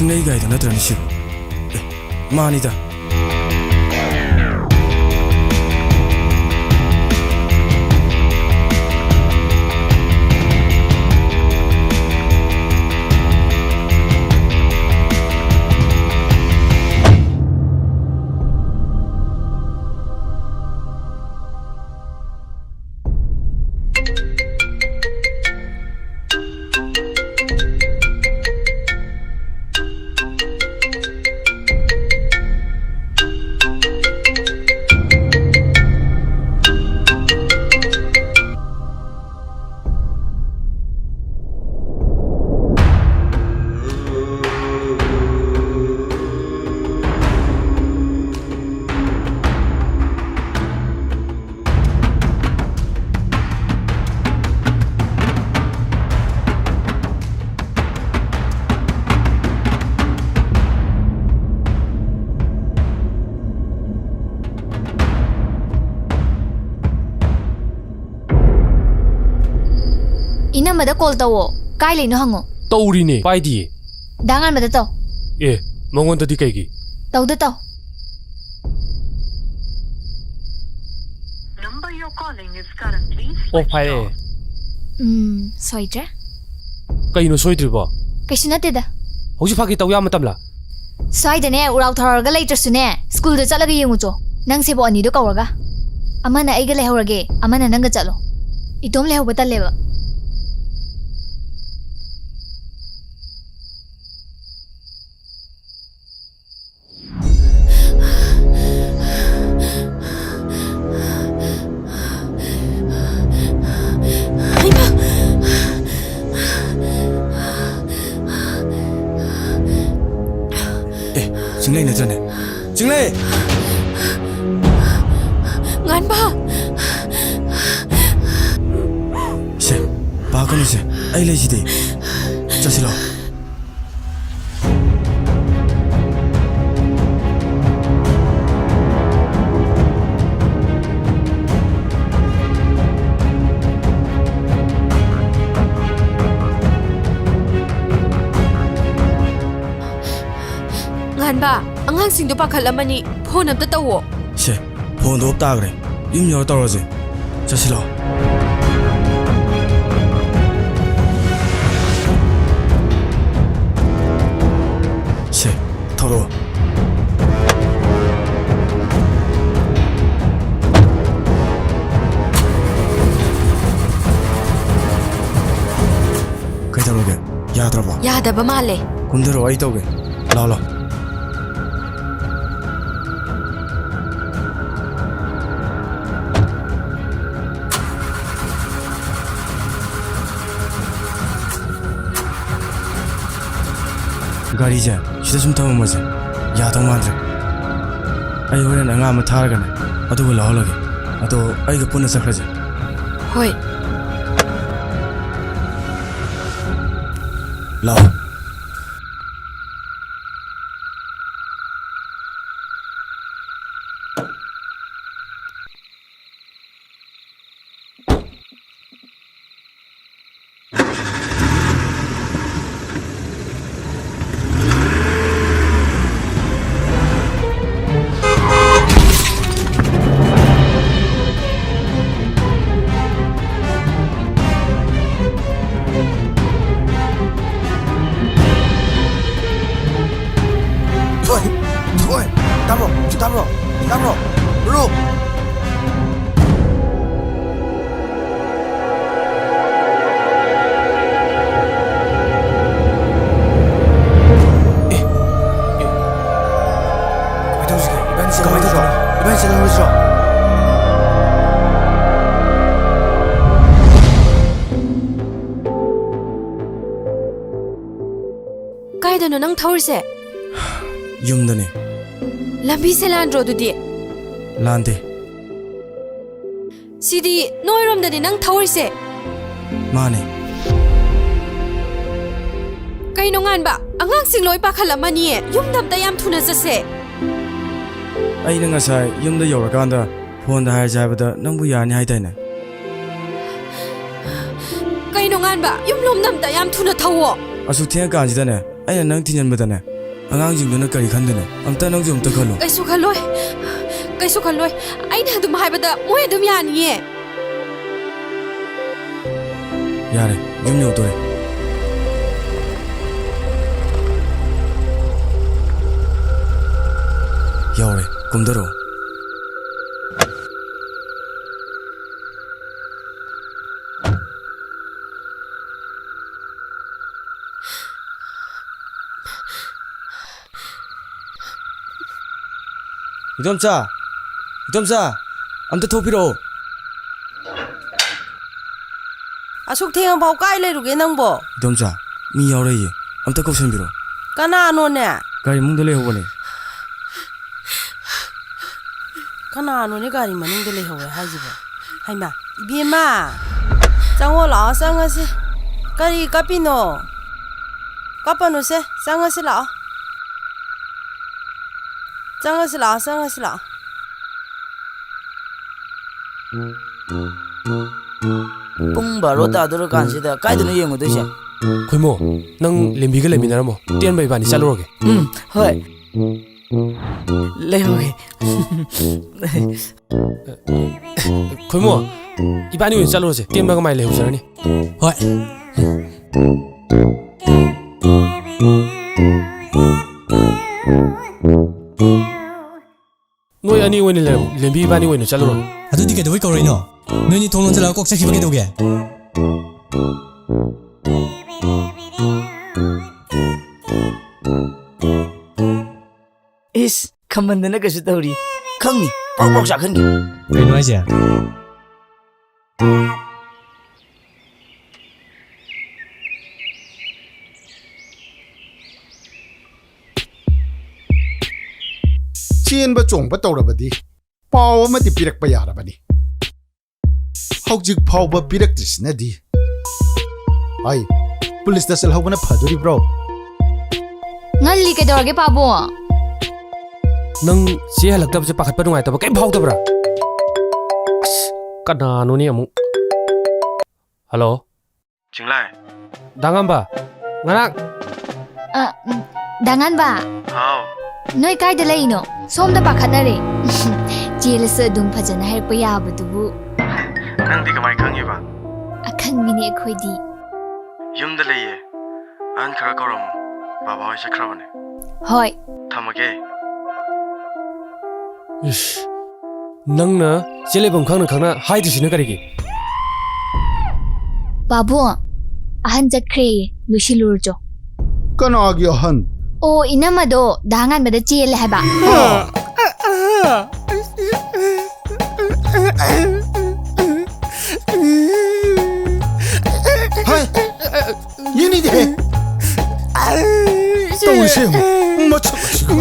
ꯅꯩ ꯒꯥꯏꯗꯣ ꯅꯠꯇ꯭ꯔꯅꯦ ꯁꯤꯕꯨ? ꯑꯦ, ꯃꯥꯅꯤꯗ꯫ ꯏꯅꯝꯃꯗ call ꯇꯧꯋꯣ꯫ ꯀꯥꯏ ꯂꯩꯅꯣ ꯍꯪꯉꯣ꯫ ꯇꯧꯔꯤꯅꯦ, ꯄꯥꯏꯗꯤꯌꯦ꯫ ꯗꯥ ꯉꯥꯟꯕꯗ ꯇꯧ꯫ ꯑꯦ, ꯃꯉꯣꯟꯗꯗꯤ ꯀꯩꯒꯤ? ꯇꯧꯗ ꯇꯧ꯫ Number you're calling is currently ꯑꯣ, switched ꯐꯥꯏꯔꯛꯑꯦ꯫ Off. ꯎꯝ, ꯁꯣꯏꯗ꯭ꯔꯦ꯫ ꯀꯩꯅꯣ ꯁꯣꯏꯗ꯭ꯔꯤꯕꯣ? ꯀꯩꯁꯨ ꯅꯠꯇꯦꯗ꯫ ꯍꯧꯖꯤꯛ ꯐꯥꯒꯤ ꯇꯧ ꯌꯥ ꯃꯇꯝꯂ? ꯁ꯭ꯋꯥꯏꯗꯅꯦ, ꯎꯔꯥꯎ ꯊꯔꯥꯎꯔꯒ ꯂꯩꯇ꯭ꯔꯁꯨꯅꯦ, ꯁ꯭ꯀꯨꯜꯗ ꯆꯠꯂꯒ ꯌꯦꯡꯉꯨꯆꯣ꯫ ꯅꯪ ꯁꯦꯕꯣꯠ ꯑꯅꯤꯗꯣ ꯀꯧꯔꯒ꯫ ꯑꯃꯅ ꯑꯩꯒ ꯂꯩꯍꯧꯔꯒꯦ, ꯑꯃꯅ ꯅꯪꯒ ꯆꯠꯂꯣ꯫ ꯏꯇꯣꯝ ꯂꯩꯍꯧꯕ ꯇꯜꯂꯦꯕ꯫ ꯍꯩꯃꯥ! ꯑꯦ, ꯆꯤꯡꯂꯩ ꯅꯠꯇ꯭ꯔꯅꯦ? ꯆꯤꯡꯂꯩ! ꯉꯥꯟꯕ! ꯁꯦ, ꯄꯥꯈꯠꯀꯅꯨꯁꯦ, ꯑꯩ ꯂꯩꯁꯤꯗꯤ꯫ ꯆꯠꯁꯤꯂꯣ꯫ ꯑꯉꯥꯡꯁꯤꯡꯗꯣ ꯄꯥꯈꯠꯂꯝꯃꯅꯤ꯫ ꯐꯣꯟ ꯑꯝꯇ ꯇꯧꯋꯣ꯫ ꯁꯦ, ꯐꯣꯟꯗꯣ ꯑꯣꯞ ꯇꯥꯈ꯭ꯔꯦ꯫ ꯌꯨꯝ ꯌꯧꯔ ꯇꯧꯔꯁꯦ꯫ ꯆꯠꯁꯤꯜꯂꯣ꯫ ꯁꯦ, ꯊꯧꯔꯛꯑꯣ꯫ ꯀꯩꯗꯧꯔꯒꯦ? ꯌꯥꯗ꯭ꯔꯕꯣ? ꯌꯥꯗꯕ ꯃꯥꯜꯂꯦ꯫ ꯀꯨꯝꯊꯔꯣ, ꯑꯩ ꯇꯧꯒꯦ꯫ ꯂꯥꯎ, ꯂꯥꯎ꯫ ꯒꯥꯔꯤꯁꯦ ꯁꯤꯗ ꯁꯨꯝ ꯊꯝꯃꯝꯃꯁꯦ꯫ ꯌꯥꯗꯧ ꯃꯥꯟꯗ꯭ꯔꯦ꯫ ꯑꯩ ꯍꯣꯔꯦꯟ ꯑꯉꯥꯡ ꯑꯃ ꯊꯥꯔꯒꯅꯦ, ꯑꯗꯨꯒ ꯂꯧꯍꯜꯂꯒꯦ꯫ ꯑꯗꯣ ꯑꯩꯒ ꯄꯨꯟꯅ ꯆꯠꯈ꯭ꯔꯁꯦ꯫ ꯍꯣꯏ꯫ ꯂꯥꯛꯑꯣ꯫ ꯊꯣꯏ, ꯊꯣꯏ, ꯇꯥꯕ꯭ꯔꯣ? ꯇꯥꯕ꯭ꯔꯣ? ꯇꯥꯕ꯭ꯔꯣ? ꯔꯨ! ꯑꯦ, ꯑꯦ, ꯀꯃꯥꯏ ꯇꯧꯁꯤꯒꯦ? ꯏꯕꯥꯅꯤ ꯆꯦꯜꯍꯧꯔꯁꯤꯔꯣ? ꯏꯕꯥꯅꯤ ꯆꯦꯜꯍꯧꯔꯁꯤꯔꯣ? ꯀꯥꯏꯗꯅꯣ ꯅꯪ ꯊꯧꯔꯤꯁꯦ? ꯌꯨꯝꯗꯅꯦ꯫ ꯂꯝꯕꯤꯁꯦ ꯂꯥꯟꯗ꯭ꯔꯣ ꯑꯗꯨꯗꯤ? ꯂꯥꯟꯗꯦ꯫ ꯁꯤꯗꯤ ꯅꯣꯏꯔꯣꯝꯗꯅꯦ ꯅꯪ ꯊꯧꯔꯤꯁꯦ? ꯃꯥꯅꯦ꯫ ꯀꯩꯅꯣ ꯉꯥꯟꯕ? ꯑꯉꯥꯡꯁꯤꯡ ꯂꯣꯏ ꯄꯥꯈꯠꯂꯝꯃꯅꯤꯌꯦ꯫ ꯌꯨꯝꯗ ꯑꯝꯇ ꯌꯥꯝ ꯊꯨꯅ ꯆꯠꯁꯦ꯫ ꯑꯩꯅ ꯉꯁꯥꯏ ꯌꯨꯝꯗ ꯌꯧꯔꯀꯥꯟꯗ ꯐꯣꯟꯗ ꯍꯥꯏꯔꯁꯦ ꯍꯥꯏꯕꯗ ꯅꯪꯕꯨ ꯌꯥꯅꯤ ꯍꯥꯏꯗꯥꯏꯅꯦ? ꯀꯩꯅꯣ ꯉꯥꯟꯕ? ꯌꯨꯝꯂꯣꯝꯗ ꯑꯝꯇ ꯌꯥꯝ ꯊꯨꯅ ꯊꯧꯋꯣ꯫ ꯑꯁꯨꯛ ꯊꯦꯡꯉꯀꯥꯟꯁꯤꯗꯅꯦ, ꯑꯩꯅ ꯅꯪ ꯊꯤꯟꯖꯟꯕꯗꯅꯦ, ꯑꯉꯥꯡꯁꯤꯡꯗꯨꯅ ꯀꯔꯤ ꯈꯟꯗꯣꯏꯅꯣ? ꯑꯝꯇ, ꯅꯪꯁꯨ ꯑꯝꯇ ꯈꯜꯂꯣ꯫ ꯀꯩꯁꯨ ꯈꯜꯂꯣꯏ꯫ ꯀꯩꯁꯨ ꯈꯜꯂꯣꯏ꯫ ꯑꯩꯅ ꯑꯗꯨꯝ ꯍꯥꯏꯕꯗ ꯃꯣꯏ ꯑꯗꯨꯝ ꯌꯥꯅꯤꯌꯦ꯫ ꯌꯥꯔꯦ, ꯌꯨꯝ ꯌꯧꯗꯣꯔꯦ꯫ ꯌꯧꯔꯦ, ꯀꯨꯝꯊꯔꯛꯑꯣ꯫ ꯏꯗꯣꯝꯆꯥ, ꯏꯗꯣꯝꯆꯥ, ꯑꯝꯇ ꯊꯣꯛꯄꯤꯔꯛꯑꯣ꯫ ꯑꯁꯨꯛ ꯊꯦꯡꯉꯐꯥꯎ ꯀꯥꯏ ꯂꯩꯔꯨꯒꯦ ꯅꯪꯕꯣ? ꯏꯗꯣꯝꯆꯥ, ꯃꯤ ꯌꯥꯎꯔꯛꯏꯌꯦ, ꯑꯝꯇ ꯀꯧꯁꯟꯕꯤꯔꯣ꯫ ꯀꯅꯥꯅꯣꯅꯦ? ꯒꯥꯔꯤ ꯃꯅꯨꯡꯗ ꯂꯩꯍꯧꯕꯅꯦ꯫ ꯀꯅꯥꯅꯣꯅꯦ ꯒꯥꯔꯤ ꯃꯅꯨꯡꯗ ꯂꯩꯍꯧꯋꯦ ꯍꯥꯏꯁꯤꯕꯣ? ꯍꯩꯃꯥ, ꯏꯕꯦꯝꯃ, ꯆꯪꯉꯣ ꯂꯥꯛꯑꯣ, ꯆꯪꯉꯁꯤ꯫ ꯀꯔꯤ ꯀꯞꯄꯤꯅꯣ? ꯀꯞꯄꯅꯨꯁꯦ, ꯆꯪꯉꯁꯤ ꯂꯥꯛꯑꯣ꯫ ꯆꯪꯉꯁꯤ ꯂꯥꯛꯑꯣ, ꯆꯪꯉꯁꯤ ꯂꯥꯛꯑꯣ꯫ ꯄꯨꯡ ꯕꯥꯔꯣ ꯇꯥꯗꯣꯔꯀꯥꯟꯁꯤꯗ ꯀꯥꯏꯗꯅꯣ ꯌꯦꯡꯉꯨꯗꯣꯏꯁꯦ? ꯈꯣꯏꯃꯣ, ꯅꯪ ꯂꯦꯝꯕꯤꯒ ꯂꯩꯃꯤꯟꯅꯔꯝꯃꯣ꯫ ꯇꯦꯟꯕ ꯏꯕꯥꯅꯤ ꯆꯠꯂꯨꯔꯒꯦ꯫ ꯎꯝ, ꯍꯣꯏ꯫ ꯂꯩꯍꯧꯒꯦ꯫ ꯈꯣꯏꯃꯣ, ꯏꯕꯥꯅꯤ ꯑꯣꯏꯅ ꯆꯠꯂꯨꯔꯁꯦ꯫ ꯇꯦꯟꯕꯒ ꯃꯥꯏ ꯂꯩꯍꯧꯖꯔꯅꯤ꯫ ꯍꯣꯏ꯫ ꯅꯣꯏ ꯑꯅꯤ ꯑꯣꯏꯅ ꯂꯩꯔꯝꯃꯣ꯫ ꯂꯦꯝꯕꯤ ꯏꯕꯥꯅꯤ ꯑꯣꯏꯅ ꯆꯠꯂꯨꯔꯣ꯫ ꯑꯗꯨꯗꯤ ꯀꯩꯗꯧꯕꯩ ꯀꯧꯔꯛꯏꯅꯣ? ꯅꯣꯏꯅꯤ ꯊꯣꯡ ꯂꯣꯟꯁꯤꯜꯂꯒ ꯀꯣꯛ ꯆꯠꯈꯤꯕ ꯀꯩꯗꯧꯒꯦ? ꯏꯁ, ꯈꯝꯕꯟꯗꯅ ꯀꯩꯁꯨ ꯇꯧꯔꯤ꯫ ꯈꯪꯅꯤ, ꯄ꯭ꯔꯣꯛ ꯄ꯭ꯔꯣꯛ ꯆꯥꯛꯍꯟꯒꯦ꯫ ꯀꯩꯅꯣ ꯍꯥꯏꯁꯦ? ꯆꯦꯟꯕ ꯆꯣꯡꯕ ꯇꯧꯔꯕꯗꯤ ꯄꯥꯎ ꯑꯃꯗꯤ ꯄꯤꯔꯛꯄ ꯌꯥꯔꯕꯅꯤ꯫ ꯍꯧꯖꯤꯛ ꯐꯥꯎꯕ ꯄꯤꯔꯛꯇ꯭ꯔꯤꯁꯤꯅꯗꯤ꯫ ꯑꯩ ꯄꯨꯂꯤꯁꯇ ꯆꯠꯍꯧꯕꯅ ꯐꯗꯣꯔꯤꯕ꯭ꯔꯣ? ꯉꯜꯂꯤ, ꯀꯩꯗꯧꯔꯒꯦ ꯄꯥꯕꯨꯡ? ꯅꯪ ꯆꯦ ꯍꯜꯂꯛꯇꯕꯁꯦ ꯄꯥꯈꯠꯄ ꯅꯨꯡꯉꯥꯏꯇꯕ ꯀꯩꯝ ꯐꯥꯎꯗꯕ꯭ꯔꯥ? ꯑꯁ, ꯀꯅꯥꯅꯣꯅꯦ ꯑꯃꯨꯛ? ꯍꯜꯂꯣ? ꯆꯤꯡꯂꯥꯏ꯫ ꯗꯥ ꯉꯝꯕ, ꯉꯔꯥꯡ ꯑ, ꯎꯝ, ꯗꯥ ꯉꯥꯟꯕ꯫ ꯍꯥꯎ꯫ ꯅꯣꯏ ꯀꯥꯏꯗ ꯂꯩꯔꯤꯅꯣ? ꯁꯣꯝꯗ ꯄꯥꯈꯠꯅꯔꯦ꯫ ꯆꯦꯜꯂꯁꯨ ꯑꯗꯨꯝ ꯐꯖꯅ ꯍꯥꯏꯔꯛꯄ ꯌꯥꯕꯗꯨꯕꯨ꯫ ꯅꯪꯗꯤ ꯀꯃꯥꯏ ꯈꯪꯉꯤꯕ? ꯑꯈꯪꯕꯤꯅꯦ ꯑꯩꯈꯣꯏꯗꯤ꯫ ꯌꯨꯝꯗ ꯂꯩꯌꯦ꯫ ꯑꯍꯟ ꯈꯔ ꯀꯧꯔꯝꯃꯣ꯫ ꯕꯥꯕꯥ ꯍꯣꯏ ꯆꯠꯈ꯭ꯔꯕꯅꯦ꯫ ꯍꯣꯏ꯫ ꯊꯝꯃꯒꯦ꯫ ꯏꯁ, ꯅꯪꯅ ꯆꯦ ꯂꯩꯐꯝ ꯈꯪꯅ ꯈꯪꯅ ꯍꯥꯏꯗ꯭ꯔꯤꯁꯤꯅ ꯀꯔꯤꯒꯤ? ꯄꯥꯕꯨꯡ, ꯑꯍꯟ ꯆꯠꯈ꯭ꯔꯦꯌꯦ, ꯂꯣꯏꯁꯤꯜꯂꯨꯔꯣ ꯆꯣ꯫ ꯀꯅꯥꯒꯤ ꯑꯍꯟ? ꯑꯣ, ꯏꯅꯝꯃꯗꯣ ꯗꯥ ꯉꯥꯟꯕꯗ ꯆꯦꯜꯂꯦ ꯍꯥꯏꯕ꯫ ꯍꯥꯏ! ꯌꯦꯡꯅꯤꯡꯗꯦꯍꯦ! ꯇꯧꯔꯤꯁꯦ ꯌꯦꯡꯉꯨ꯫ ꯃꯁꯛ ꯑꯁꯤꯒ꯫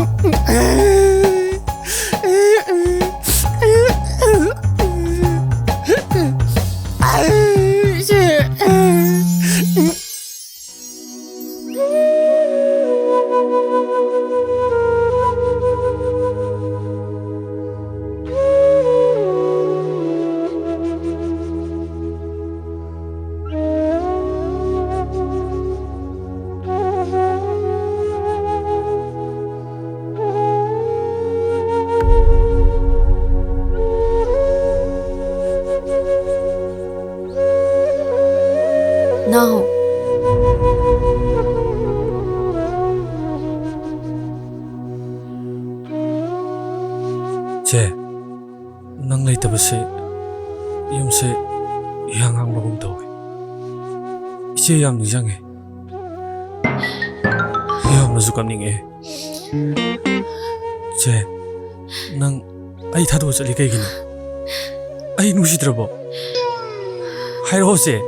ꯅꯥꯎ꯫ ꯆꯦ, ꯅꯪ ꯂꯩꯇꯕꯁꯦ ꯌꯨꯝꯁꯦ ꯏꯍꯥꯡ ꯍꯥꯡꯕꯒꯨꯝ ꯇꯧꯋꯦ꯫ ꯏꯆꯦ ꯌꯥꯝ ꯅꯤꯡꯁꯤꯡꯉꯦ꯫ ꯌꯥꯝꯅꯁꯨ ꯀꯞꯅꯤꯡꯉꯦ꯫ ꯆꯦ, ꯅꯪ ꯑꯩ ꯊꯥꯗꯣꯛꯑ ꯆꯠꯂꯤ ꯀꯩꯒꯤꯅꯣ? ꯑꯩ ꯅꯨꯡꯁꯤꯗ꯭ꯔꯕꯣ? ꯍꯥꯏꯔꯛꯑꯣ ꯆꯦ꯫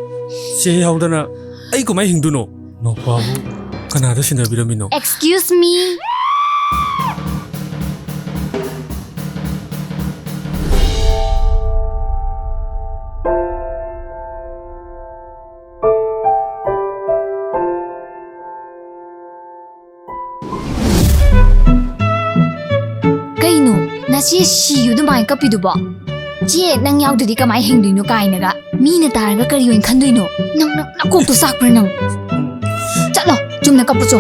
ꯆꯦ ꯌꯥꯎꯗꯅ ꯑꯩ ꯀꯃꯥꯏ ꯍꯤꯡꯗꯣꯏꯅꯣ? ꯅꯥꯎꯄꯥꯕꯨ ꯀꯅꯥꯗ ꯁꯤꯟꯅꯕꯤꯔꯝꯃꯤꯅꯣ? Excuse me. ꯀꯩꯅꯣ? ꯅꯆꯦ ꯁꯤꯌꯨ ꯑꯗꯨꯃꯥꯏꯅ ꯀꯞꯄꯤꯗꯨꯕꯣ? ꯆꯦ, ꯅꯪ ꯌꯥꯎꯗ꯭ꯔꯗꯤ ꯀꯃꯥꯏꯅ ꯍꯤꯡꯗꯣꯏꯅꯣ ꯀꯥꯏꯅꯒ? ꯃꯤꯅ ꯇꯥꯔꯒ ꯀꯔꯤ ꯑꯣꯏꯅ ꯈꯟꯗꯣꯏꯅꯣ? ꯅꯪ, ꯅꯪ ꯅꯀꯣꯛꯇꯣ ꯆꯥꯛꯄ꯭ꯔꯥ ꯅꯪ? ꯆꯠꯂꯣ, ꯆꯨꯝꯅ ꯀꯞꯄꯨ ꯆꯣ꯫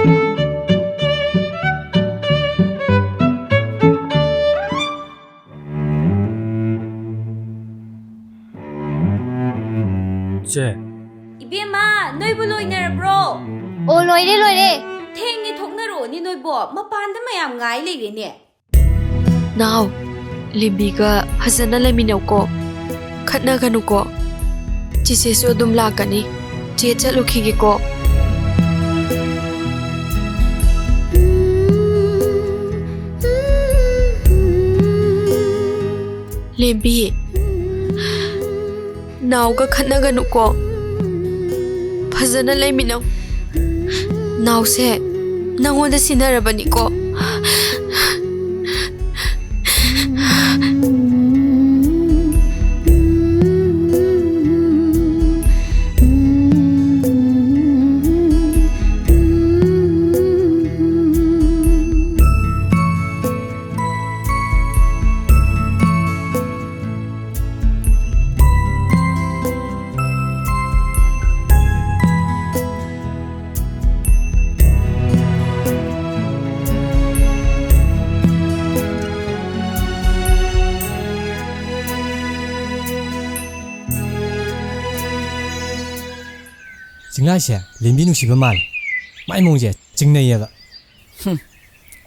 ꯆꯦ꯫ ꯏꯕꯦꯝꯃ, ꯅꯣꯏꯕꯨ ꯂꯣꯏꯅꯔꯕ꯭ꯔꯣ? ꯑꯣ, ꯂꯣꯏꯔꯦ, ꯂꯣꯏꯔꯦ꯫ ꯊꯦꯡꯉꯦ, ꯊꯣꯛꯅꯔꯛꯑꯣꯅꯦ ꯅꯣꯏꯕꯣ꯫ ꯃꯄꯥꯟꯗ ꯃꯌꯥꯝ ꯉꯥꯏ ꯂꯩꯔꯦꯅꯦ꯫ ꯅꯥꯎ, ꯂꯦꯝꯕꯤꯒ ꯐꯖꯅ ꯂꯩꯃꯤꯟꯅꯧꯀꯣ꯫ ꯈꯠꯅꯒꯅꯨꯀꯣ꯫ ꯆꯤꯆꯦꯁꯨ ꯑꯗꯨꯝ ꯂꯥꯛꯀꯅꯤ꯫ ꯆꯦ ꯆꯠꯂꯨꯈꯤꯒꯦꯀꯣ꯫ ꯂꯦꯝꯕꯤ, ꯅꯥꯎꯒ ꯈꯠꯅꯒꯅꯨꯀꯣ꯫ ꯐꯖꯅ ꯂꯩꯃꯤꯟꯅꯧ꯫ ꯅꯥꯎꯁꯦ ꯅꯪꯉꯣꯟꯗ ꯁꯤꯟꯅꯔꯕꯅꯤꯀꯣ꯫ ꯆꯤꯡꯂꯥꯏꯁꯦ ꯂꯦꯝꯕꯤ ꯅꯨꯡꯁꯤꯕ ꯃꯥꯜꯂꯦ꯫ ꯃꯥꯏ ꯃꯑꯣꯡꯁꯦ ꯆꯤꯡꯅꯩꯌꯦꯕ꯫ ꯍꯨꯝ,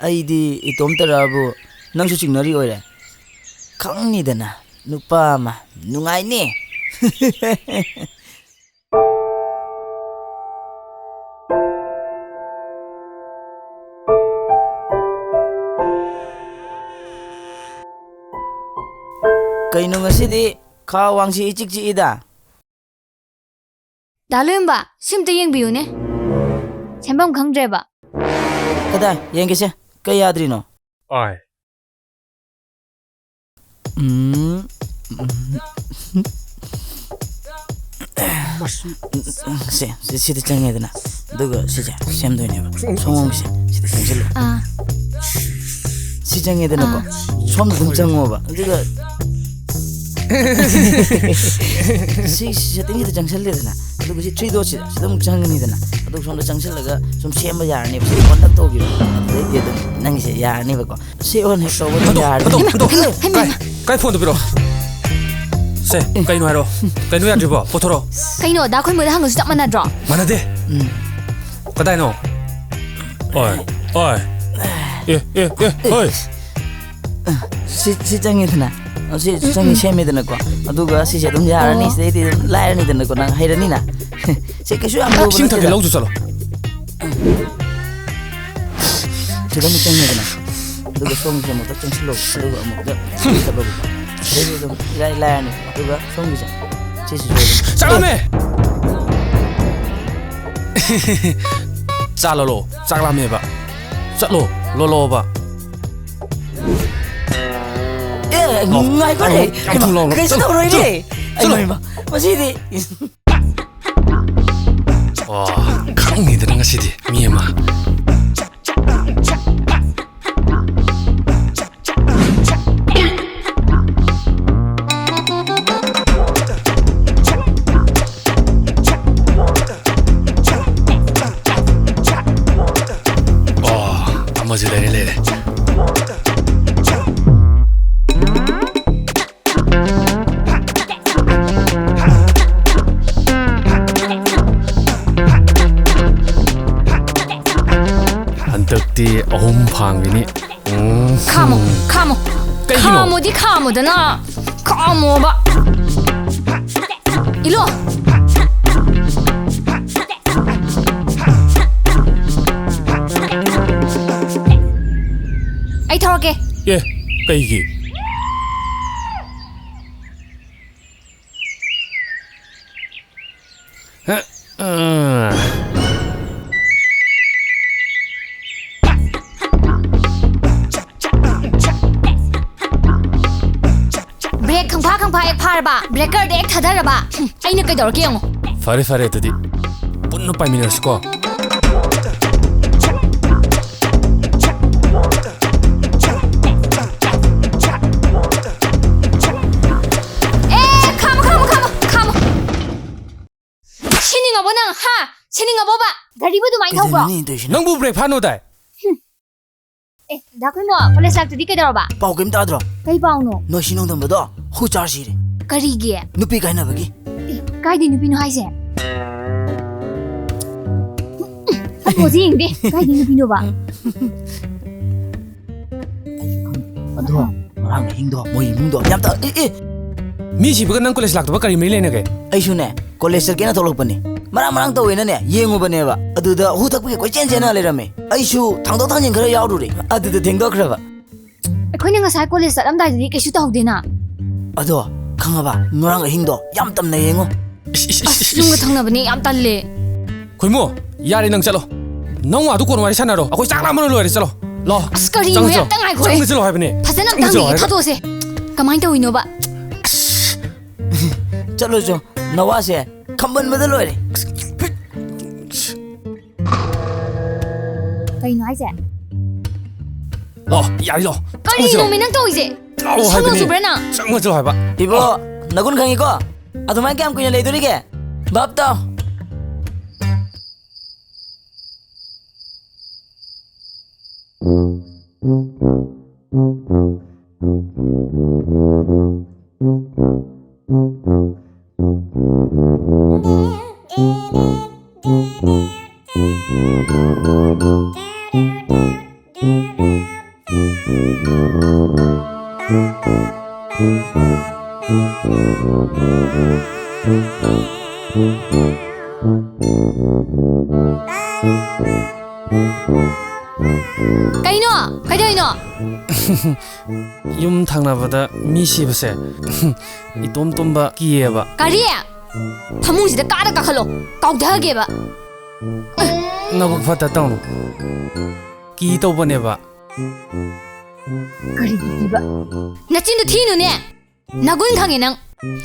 ꯑꯩꯗꯤ ꯏꯇꯣꯝꯇꯔꯕꯨ ꯅꯪꯁꯨ ꯆꯤꯡꯅꯔꯤ ꯑꯣꯏꯔꯦ? ꯈꯪꯅꯤꯗꯅ, ꯅꯨꯄꯥ ꯑꯃ ꯅꯨꯡꯉꯥꯏꯅꯤ꯫ ꯀꯩꯅꯣ ꯉꯁꯤꯗꯤ ꯈꯥ ꯋꯥꯡꯁꯤ ꯏꯆꯤꯛ ꯆꯤꯛꯏꯗ? ꯗꯥ ꯂꯣꯏꯝꯕ, ꯁꯤꯝꯇ ꯌꯦꯡꯕꯤꯌꯨꯅꯦ꯫ ꯁꯦꯝꯐꯝ ꯈꯪꯗ꯭ꯔꯦꯕ꯫ ꯀꯗꯥꯏ? ꯌꯦꯡꯒꯦꯁꯦ꯫ ꯀꯩ ꯌꯥꯗ꯭ꯔꯤꯅꯣ? ꯑꯥꯏ꯫ ꯎꯝ, ꯎꯝ꯫ ꯁꯦ, ꯁꯤ-, ꯁꯤꯗ ꯆꯪꯉꯦꯗꯅ꯫ ꯑꯗꯨꯒ ꯁꯤꯁꯦ ꯁꯦꯝꯗꯣꯏꯅꯦꯕ꯫ ꯁꯣꯝꯒꯤꯁꯦ ꯁꯤꯗ ꯆꯪꯁꯤꯜꯂꯨ꯫ ꯑꯥ꯫ ꯁꯤ ꯆꯪꯉꯦꯗꯅꯀꯣ꯫ ꯑꯥ꯫ ꯁꯣꯝꯗ ꯑꯗꯨꯝ ꯆꯪꯉꯣꯕ꯫ ꯑꯗꯨꯒ ꯁꯤ ꯁꯦꯠꯇꯤꯡꯁꯤꯗ ꯆꯪꯁꯜꯂꯦꯗꯅ, ꯑꯗꯨꯒ ꯁꯤ ꯊ꯭ꯔꯤ ꯗꯣꯠꯁꯤꯗ, ꯁꯤꯗ ꯑꯃꯨꯛ ꯆꯪꯉꯅꯤꯗꯅ, ꯑꯗꯨꯒ ꯁꯣꯝꯗ ꯆꯪꯁꯜꯂꯒ ꯁꯨꯝ ꯁꯦꯝꯕ ꯌꯥꯔꯅꯦꯕ꯫ ꯁꯤ ꯑꯣꯟ ꯑꯞ ꯇꯧꯈꯤꯕ, ꯑꯗꯨꯗꯩꯗꯤ ꯑꯗꯨꯝ ꯅꯪꯒꯤꯁꯦ ꯌꯥꯔꯅꯦꯕꯀꯣ꯫ ꯁꯤ ꯑꯣꯟ ꯍꯦꯛ ꯇꯧꯕ ꯑꯗꯨꯝ ꯍꯟꯗꯣꯛ, ꯌꯥꯔꯅꯤ꯫ ꯍꯟꯗꯣꯛ, ꯍꯟꯗꯣꯛ꯫ ꯍꯩꯃꯥ, ꯍꯩꯃꯥ, ꯀꯥꯏ, ꯍꯩꯃꯥ꯫ ꯀꯥꯏ ꯐꯣꯟꯗꯣ ꯄꯤꯔꯛꯑꯣ꯫ ꯁꯦ, ꯀꯩꯅꯣ ꯍꯥꯏꯔꯣ? ꯀꯩꯅꯣ ꯌꯥꯗ꯭ꯔꯤꯕꯣ? ꯄꯨꯊꯣꯔꯛꯑꯣ꯫ ꯀꯩꯅꯣ? ꯗꯥ ꯈꯣꯏꯃꯨꯗ ꯍꯪꯉꯁꯨ ꯆꯞ ꯃꯥꯟꯅꯗ꯭ꯔꯣ? ꯃꯥꯟꯅꯗꯦ꯫ ꯎꯝ꯫ ꯀꯗꯥꯏꯅꯣ? ꯑꯣꯏ, ꯑꯣꯏ꯫ ꯑꯦ, ꯑꯦ, ꯑꯦ, ꯍꯣꯏ꯫ ꯁꯤ, ꯁꯤ ꯆꯪꯉꯦꯗꯅ꯫ ꯁꯤ ꯆꯪꯉꯦ, ꯁꯦꯝꯃꯦꯗꯅꯀꯣ꯫ ꯑꯗꯨꯒ ꯁꯤꯁꯦ ꯑꯗꯨꯝ ꯌꯥꯔꯅꯤ꯫ ꯑꯣ꯫ ꯁꯤꯗꯩꯗꯤ ꯑꯗꯨꯝ ꯂꯥꯏꯔꯅꯤꯗꯅꯀꯣ꯫ ꯅꯪ ꯍꯩꯔꯅꯤꯅ꯫ ꯁꯤ ꯀꯩꯁꯨ ꯌꯥꯝ ꯂꯨꯕ ꯏꯁꯤꯡ ꯊꯛꯀꯦ, ꯅꯠꯇꯦꯗꯅ꯫ ꯂꯧꯗꯨ ꯆꯠꯂꯣ꯫ ꯁꯤꯗ ꯑꯃꯨꯛ ꯆꯪꯉꯦꯗꯅ꯫ ꯑꯗꯨꯒ ꯁꯣꯝꯒꯤꯁꯦ ꯑꯃꯨꯛꯇ ꯆꯪꯁꯤꯜꯂꯣ꯫ ꯑꯗꯨꯒ ꯑꯃꯨꯛꯇ ꯆꯠꯂꯣ꯫ ꯑꯗꯩꯗꯤ ꯑꯗꯨꯝ ꯏꯔꯥꯏ ꯂꯥꯏꯔꯅꯤ꯫ ꯑꯗꯨꯒ ꯁꯣꯝꯒꯤꯁꯦ꯫ ꯁꯤꯁꯤꯁꯨ ꯑꯗꯨꯝ ꯆꯥꯛ ꯂꯥꯝꯃꯦ! ꯆꯥ ꯂꯣꯜꯂꯣ꯫ ꯆꯥꯛ ꯂꯥꯝꯃꯦꯕ꯫ ꯆꯠꯂꯣ, ꯂꯣꯜꯂꯣꯕ꯫ ꯑꯦ, ꯂꯥꯎ, ꯉꯥꯏꯈꯣꯅꯦ꯫ ꯂꯥꯎ, ꯂꯥꯎ, ꯂꯥꯎ, ꯀꯩꯁꯨ ꯆꯠꯂꯣ, ꯇꯧꯔꯣꯏꯅꯦ꯫ ꯆꯠꯂꯣ, ꯆꯠꯂꯣ꯫ ꯑꯩꯃ, ꯏꯃ, ꯃꯁꯤꯗꯤ꯫ ꯑꯣ, ꯈꯪꯅꯤꯗꯅ ꯉꯁꯤꯗꯤ ꯃꯤ ꯑꯃ꯫ ꯑꯣ, ꯑꯃꯁꯨ ꯂꯩꯔꯦ, ꯂꯩꯔꯦ꯫ ꯍꯟꯗꯛꯇꯤ ꯑꯍꯨꯝ ꯐꯥꯡꯒꯅꯤ꯫ ꯎꯝ꯫ ꯈꯥꯝꯃꯣ, ꯈꯥꯝꯃꯣ꯫ ꯀꯩꯒꯤꯅꯣ? ꯈꯥꯝꯃꯣꯗꯤ ꯈꯥꯝꯃꯣꯗꯅ꯫ ꯈꯥꯝꯃꯣꯕ꯫ ꯏꯂꯣ꯫ ꯑꯩ ꯊꯧꯔꯛꯀꯦ꯫ ꯑꯦ, ꯀꯩꯒꯤ? ꯍ, ꯑ꯫ ꯕ꯭ꯔꯦꯛ ꯈꯪꯐꯥ ꯈꯪꯐꯥ ꯍꯦꯛ ꯐꯥꯔꯕ, ꯕ꯭ꯔꯦꯀꯔꯗ ꯍꯦꯛ ꯊꯥꯗꯔꯕ, ꯍꯨꯝ, ꯑꯩꯅ ꯀꯩꯗꯧꯔꯛꯀꯦ ꯌꯦꯡꯉꯣ꯫ ꯐꯔꯦ, ꯐꯔꯦ, ꯑꯗꯨꯗꯤ ꯄꯨꯟꯅ ꯄꯥꯏꯃꯤꯟꯅꯔꯁꯤꯀꯣ꯫ ꯑꯦ, ꯈꯥꯝꯃꯣ, ꯈꯥꯝꯃꯣ, ꯈꯥꯝꯃꯣ, ꯈꯥꯝꯃꯣ꯫ ꯁꯤꯅꯤꯡꯉꯕꯣ ꯅꯪ, ꯍꯥ? ꯁꯤꯅꯤꯡꯉꯕꯣꯕ? ꯒꯥꯔꯤꯕꯨ ꯑꯗꯨꯃꯥꯏꯅ ꯊꯧꯕ꯭ꯔꯣ? ꯀꯩꯗꯧꯔꯤꯅꯣ ꯇꯧꯔꯤꯁꯤꯅ? ꯅꯪꯕꯨ ꯕ꯭ꯔꯦꯛ ꯐꯥꯅꯨꯗꯥꯏ? ꯍꯨꯝ꯫ ꯑꯦ, ꯗꯥ ꯈꯣꯏꯃꯣ, ꯀꯣꯂꯦꯖ ꯂꯥꯛꯇ꯭ꯔꯗꯤ ꯀꯩꯗꯧꯔꯕ? ꯄꯥꯎ ꯀꯩꯝ ꯇꯥꯗ꯭ꯔꯣ? ꯀꯩ ꯄꯥꯎꯅꯣ? ꯅꯣꯏ ꯁꯤ ꯅꯣꯡꯗꯝꯕꯗꯣ ꯍꯨ ꯆꯥꯔ ꯁꯤꯔꯦ꯫ ꯀꯔꯤꯒꯤ? ꯅꯨꯄꯤ ꯀꯥꯏꯅꯕꯒꯤ꯫ ꯑꯦ, ꯀꯥꯏꯗꯩ ꯅꯨꯄꯤꯅꯣ ꯍꯥꯏꯁꯦ? ꯍꯟꯗꯣꯛꯁꯤ ꯌꯦꯡꯗꯦ꯫ ꯀꯥꯏꯗꯩ ꯅꯨꯄꯤꯅꯣꯕ? ꯑꯗꯣ ꯉꯔꯥꯡ ꯑꯍꯤꯡꯗꯣ ꯃꯣꯏ ꯏꯃꯨꯡꯗꯣ ꯌꯥꯝ ꯇ-, ꯑꯦ, ꯑꯦ! ꯃꯤ ꯁꯤꯕꯒ ꯅꯪ ꯀꯣꯂꯦꯖ ꯂꯥꯛꯇꯕ ꯀꯔꯤ ꯃꯔꯤ ꯂꯩꯅꯒꯦ? ꯑꯩꯁꯨꯅꯦ, ꯀꯣꯂꯦꯖ ꯆꯠꯀꯦꯅ ꯊꯣꯛꯂꯛꯄꯅꯦ꯫ ꯃꯔꯥꯡ ꯃꯔꯥꯡ ꯇꯧꯋꯦꯅꯅꯦ ꯌꯦꯡꯉꯨꯕꯅꯦꯕ꯫ ꯑꯗꯨꯗ ꯍꯨ ꯊꯛꯄꯒꯤ ꯀꯣꯏꯆꯦꯟ ꯆꯦꯟꯅ ꯂꯩꯔꯝꯃꯦ꯫ ꯑꯩꯁꯨ ꯊꯥꯡꯗꯣꯛ ꯊꯥꯡꯖꯤꯟ ꯈꯔ ꯌꯥꯎꯔꯨꯔꯦ꯫ ꯑꯗꯨꯗ ꯊꯦꯡꯗꯣꯛꯈ꯭ꯔꯕ꯫ ꯑꯩꯈꯣꯏꯅ ꯉꯁꯥꯏ ꯀꯣꯂꯦꯖ ꯆꯠꯂꯝꯗꯥꯏꯗꯗꯤ ꯀꯩꯁꯨ ꯇꯧꯍꯧꯗꯦꯅ꯫ ꯑꯗꯣ ꯈꯪꯉꯕ? ꯉꯔꯥꯡ ꯑꯍꯤꯡꯗꯣ ꯌꯥꯝ ꯇꯝꯅ ꯌꯦꯡꯉꯣ꯫ ꯏꯁ, ꯏꯁ, ꯏꯁ, ꯑꯁ, ꯏꯁ, ꯌꯨꯝꯒ ꯏꯁ꯫ ꯊꯪꯅꯕꯅꯦ, ꯌꯥꯝ ꯇꯜꯂꯦ꯫ ꯈꯣꯏꯃꯨ, ꯌꯥꯔꯦ, ꯅꯪ ꯆꯠꯂꯣ꯫ ꯅꯪ ꯋꯥꯗꯨ ꯀꯣꯟꯅ ꯋꯥꯔꯤ ꯁꯥꯟꯅꯔꯣ꯫ ꯑꯩꯈꯣꯏ ꯆꯥꯛ ꯂꯥꯝꯕꯅ ꯂꯣꯏꯔꯦ, ꯆꯠꯂꯣ꯫ ꯂꯥꯛꯑꯣ꯫ ꯑꯁ, ꯀꯔꯤꯅꯣ, ꯆꯪꯉ ꯍꯦ? ꯆꯠꯂꯣ꯫ ꯑꯝꯇ ꯉꯥꯏꯈꯣ, ꯍꯦ꯫ ꯆꯪꯉ ꯆꯠꯂꯣ ꯍꯥꯏꯕꯅꯦ꯫ ꯐꯖꯅ ꯑꯝꯇ ꯆꯪꯉ ꯆꯠꯂꯣ ꯍꯪꯕꯤꯒꯦ, ꯍꯥꯏꯔꯒ꯫ ꯊꯥꯗꯣꯛꯑꯁꯦ꯫ ꯀꯃꯥꯏꯅ ꯇꯧꯔꯤꯅꯣꯕ? ꯆꯠꯂꯣ ꯆꯣ, ꯅꯋꯥꯁꯦ ꯈꯝꯕꯟꯕꯗ ꯂꯣꯏꯔꯦ꯫ ꯀꯩꯅꯣ ꯍꯥꯏꯁꯦ? ꯂꯥꯛꯑꯣ, ꯌꯥꯔꯦ, ꯂꯥꯛꯑꯣ꯫ ꯆꯪꯉ ꯆꯠꯂꯣ꯫ ꯀꯔꯤꯅꯣꯃꯤ ꯅꯪ ꯇꯧꯔꯤꯁꯦ? ꯂꯥꯛꯑꯣ ꯁꯣꯅꯣ ꯍꯥꯏꯕꯅꯦ꯫ ꯆꯨꯕ꯭ꯔꯥ ꯅꯪ? ꯆꯪꯉ ꯆꯠꯂꯣ ꯍꯥꯏꯕ꯫ ꯏꯕꯣ, ꯅꯒꯨꯟ ꯈꯪꯉꯤꯀꯣ? ꯑꯗꯨꯃꯥꯏꯅ ꯀꯌꯥꯝ ꯀꯨꯏꯅ ꯂꯩꯗꯣꯔꯤꯒꯦ? ꯚꯥꯞ ꯇꯥꯎ꯫ ꯀꯩꯅꯣ? ꯀꯩꯗꯧꯔꯤꯅꯣ? ꯌꯨꯝ ꯊꯪꯅꯕꯗ ꯃꯤ ꯁꯤꯕꯁꯦ ꯏꯇꯣꯝ ꯇꯣꯝꯕ ꯀꯤꯌꯦꯕ꯫ ꯀꯔꯤ? ꯐꯃꯨꯡꯁꯤꯗ ꯀꯥꯗ ꯀꯥꯈꯠꯂꯣ, ꯀꯥꯎꯊꯒꯦꯕ꯫ ꯅꯕꯨꯛ ꯐꯠꯇ ꯇꯧꯅꯨ꯫ ꯀꯤ ꯇꯧꯕꯅꯦꯕ꯫ ꯀꯔꯤꯒꯤ ꯀꯤꯕ? ꯅꯆꯤꯟꯗꯣ ꯊꯤꯅꯨꯅꯦ꯫ ꯅꯒꯨꯟ ꯈꯪꯉꯦ ꯅꯪ꯫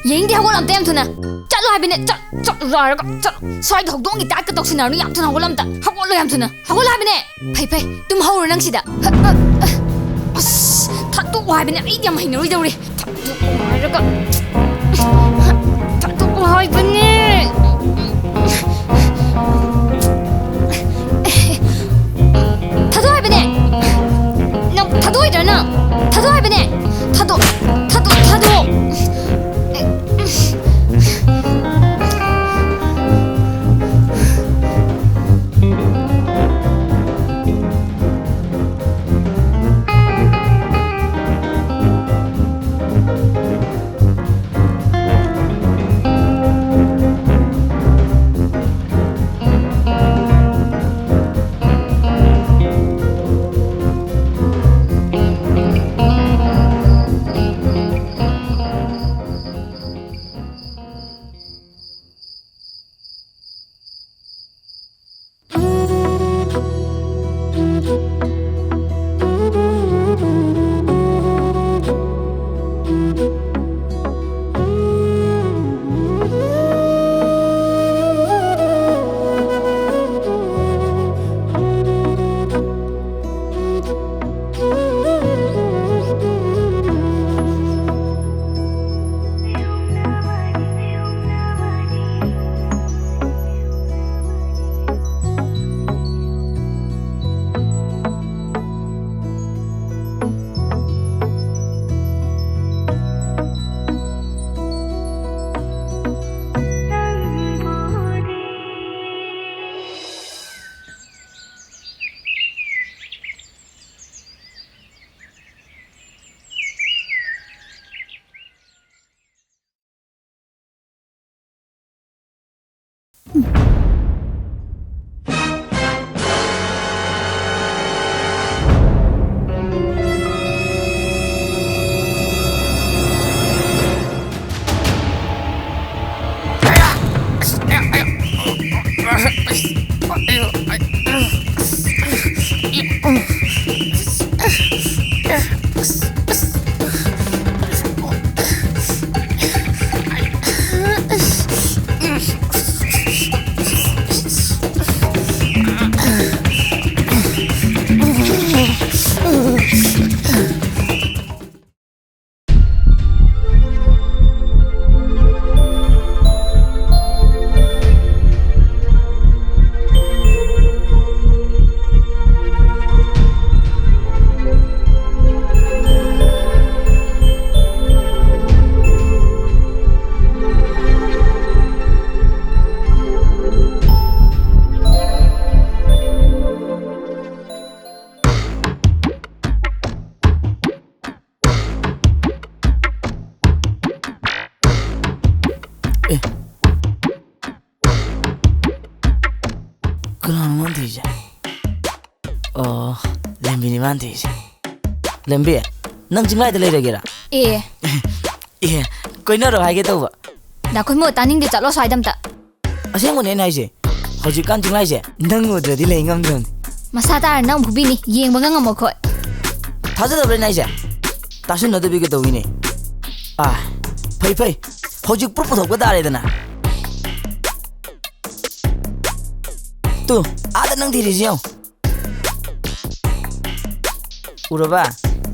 ꯌꯦꯡꯗꯦ, ꯍꯧꯒꯠꯂꯣ ꯑꯝꯇ ꯌꯥꯝ ꯊꯨꯅ꯫ ꯆꯠꯂꯣ ꯍꯥꯏꯕꯅꯦ, ꯆꯠ-, ꯆꯠꯂꯣ ꯍꯥꯏꯔꯒ, ꯆꯠꯂꯣ꯫ ꯁ꯭ꯋꯥꯏꯗ ꯍꯧꯗꯣꯡꯒꯤ ꯇꯥꯏꯞꯇ ꯇꯧꯁꯤꯟꯅꯔꯅꯨ, ꯌꯥꯝ ꯊꯨꯅ ꯍꯧꯒꯠꯂꯣ ꯑꯝꯇ꯫ ꯍꯧꯒꯠꯂꯣ ꯌꯥꯝ ꯊꯨꯅ꯫ ꯍꯧꯒꯠꯂꯣ ꯍꯥꯏꯕꯅꯦ꯫ ꯐꯩ, ꯐꯩ, ꯇꯨꯝ ꯍꯧꯔꯣ ꯅꯪ ꯁꯤꯗ꯫ ꯍ, ꯍ, ꯑꯁ, ꯊꯥꯗꯣꯛꯑꯣ ꯍꯥꯏꯕꯅꯦ, ꯑꯩꯗꯤ ꯌꯥꯝ ꯍꯩꯅꯔꯣꯏꯗꯧꯔꯦ꯫ ꯊꯥꯗꯣꯛꯑꯣ ꯍꯥꯏꯔꯒ꯫ ꯊꯥꯗꯣꯛꯑꯣ ꯍꯥꯏꯕꯅꯦ꯫ ꯊꯥꯗꯣꯛꯑꯣ ꯍꯥꯏꯕꯅꯦ! ꯅꯪ ꯊꯥꯗꯣꯛꯑꯣꯏꯗ꯭ꯔꯥ ꯅꯪ? ꯊꯥꯗꯣꯛꯑꯣ ꯍꯥꯏꯕꯅꯦ! ꯊꯥꯗꯣꯛ-, ꯊꯥꯗꯣꯛ-, ꯊꯥꯗꯣꯛ-, ꯑꯦ꯫ ꯀꯅꯥꯅꯣ ꯃꯥꯅ ꯊꯤꯔꯤꯁꯦ? ꯑꯣ, ꯂꯦꯝꯕꯤꯅꯤ ꯃꯥꯅ ꯊꯤꯔꯤꯁꯦ꯫ ꯂꯦꯝꯕꯤ, ꯅꯪ ꯆꯤꯡꯂꯥꯏꯗ ꯂꯩꯔꯒꯦꯔꯥ? ꯑꯦ꯫ ꯑꯦ, ꯀꯣꯏꯅꯔꯣ ꯍꯥꯏꯒꯦ ꯇꯧꯕ꯫ ꯗꯥ ꯈꯣꯏꯃꯣ, ꯇꯥꯅꯤꯡꯗꯦ, ꯆꯠꯂꯣ ꯁ꯭ꯋꯥꯏꯗ ꯑꯝꯇ꯫ ꯑꯁꯦꯡꯕꯅꯦ ꯑꯩꯅ ꯍꯥꯏꯁꯦ꯫ ꯍꯧꯖꯤꯛꯀꯥꯟ ꯆꯤꯡꯂꯥꯏꯁꯦ ꯅꯪ ꯎꯗ꯭ꯔꯗꯤ ꯂꯩ ꯉꯝꯗ꯭ꯔꯕꯅꯤ꯫ ꯃꯁꯥ ꯇꯥꯔ ꯅꯪ ꯐꯨꯕꯤꯅꯤ, ꯌꯦꯡꯕꯒ ꯉꯝꯃꯣ ꯑꯩꯈꯣꯏ꯫ ꯊꯥꯖꯗꯕ꯭ꯔꯥ ꯑꯩꯅ ꯍꯥꯏꯁꯦ? ꯇꯥꯁꯤꯟꯅꯗꯕꯤꯒ ꯇꯧꯏꯅꯦ꯫ ꯑꯥ, ꯐꯩ, ꯐꯩ꯫ ꯍꯧꯖꯤꯛ ꯄ꯭ꯔꯨꯞ ꯄꯨꯊꯣꯛꯄ ꯇꯥꯔꯦꯗꯅ꯫ ꯇꯨ, ꯑꯥꯗ ꯅꯪ ꯊꯤꯔꯤꯁꯤ ꯌꯦꯡꯉꯨ꯫ ꯎꯔꯕ?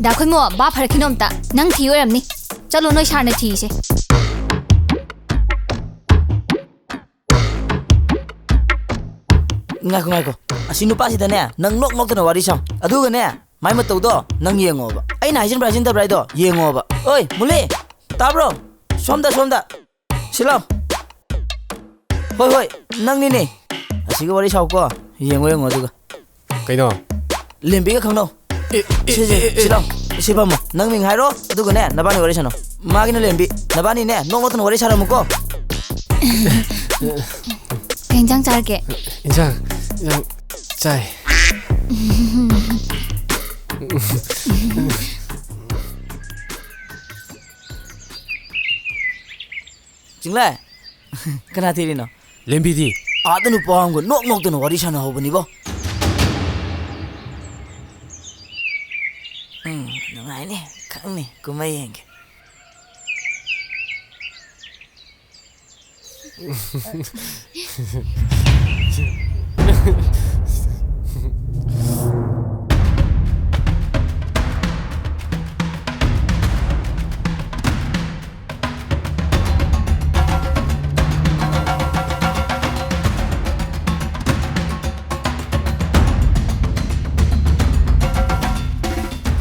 ꯗꯥ ꯈꯣꯏꯃꯣ, ꯚꯥꯞ ꯐꯔꯛꯈꯤꯅꯣ ꯑꯝꯇ꯫ ꯅꯪ ꯊꯤ ꯑꯣꯏꯔꯝꯅꯤ꯫ ꯆꯠꯂꯣ, ꯅꯣꯏ ꯁꯥꯔꯅ ꯊꯤꯁꯦ꯫ ꯉꯥꯏꯈꯣ, ꯉꯥꯏꯈꯣ꯫ ꯑꯁꯤ ꯅꯨꯄꯥꯁꯤꯗꯅꯦ, ꯅꯪ ꯅꯣꯛ ꯅꯣꯛꯇꯅ ꯋꯥꯔꯤ ꯁꯥꯎ꯫ ꯑꯗꯨꯒꯅꯦ, ꯃꯥꯏ ꯃꯇꯧꯗꯣ ꯅꯪ ꯌꯦꯡꯉꯣꯕ꯫ ꯑꯩꯅ ꯍꯥꯏꯖꯤꯟꯕ꯭ꯔꯥ ꯍꯥꯏꯖꯤꯟꯗꯕ꯭ꯔꯥ ꯍꯥꯏꯗꯣ ꯌꯦꯡꯉꯣꯕ꯫ ꯑꯣꯏ, ꯃꯨꯂꯤ, ꯇꯥꯕ꯭ꯔꯣ? ꯁꯣꯝꯗ, ꯁꯣꯝꯗ꯫ ꯁꯤ ꯂꯥꯎ꯫ ꯍꯣꯏ, ꯍꯣꯏ, ꯅꯪꯅꯤꯅꯦ꯫ ꯑꯁꯤꯒ ꯋꯥꯔꯤ ꯁꯥꯎꯀꯣ꯫ ꯌꯦꯡꯉꯣ, ꯌꯦꯡꯉꯣ ꯑꯗꯨꯒ꯫ ꯀꯩꯅꯣ? ꯂꯦꯝꯕꯤꯒ ꯈꯪꯅꯧ꯫ ꯑꯦ, ꯑꯦ, ꯁꯤ, ꯁꯤ, ꯑꯦ, ꯑꯦ, ꯁꯤ ꯂꯥꯎ꯫ ꯁꯤ ꯐꯝꯃꯣ꯫ ꯅꯪ ꯃꯤꯡ ꯍꯥꯏꯔꯣ, ꯑꯗꯨꯒꯅꯦ, ꯅꯕꯥꯅꯤ ꯋꯥꯔꯤ ꯁꯥꯟꯅꯧ꯫ ꯃꯥꯒꯤꯅ ꯂꯦꯝꯕꯤ꯫ ꯅꯕꯥꯅꯤꯅꯦ, ꯅꯣꯛ ꯅꯣꯛꯇꯅ ꯋꯥꯔꯤ ꯁꯥꯔꯝꯃꯨꯀꯣ꯫ ꯀꯩ ꯏꯟꯖꯥꯡ ꯆꯥꯔꯒꯦ? ꯏꯟꯖꯥꯡ, ꯏꯟꯖꯥꯡ ꯆꯥꯏ꯫ ꯆꯤꯡꯂꯥꯏ, ꯀꯅꯥ ꯊꯤꯔꯤꯅꯣ? ꯂꯦꯝꯕꯤꯗꯤ? ꯑꯥꯗ ꯅꯨꯄꯥ ꯑꯃꯒ ꯅꯣꯛ ꯅꯣꯛꯇꯅ ꯋꯥꯔꯤ ꯁꯥꯟꯅꯍꯧꯕꯅꯤꯕꯣ꯫ ꯎꯝ, ꯅꯨꯡꯉꯥꯏꯅꯤ, ꯈꯪꯅꯤ, ꯀꯨꯝꯍꯩ ꯌꯦꯡꯒꯦ꯫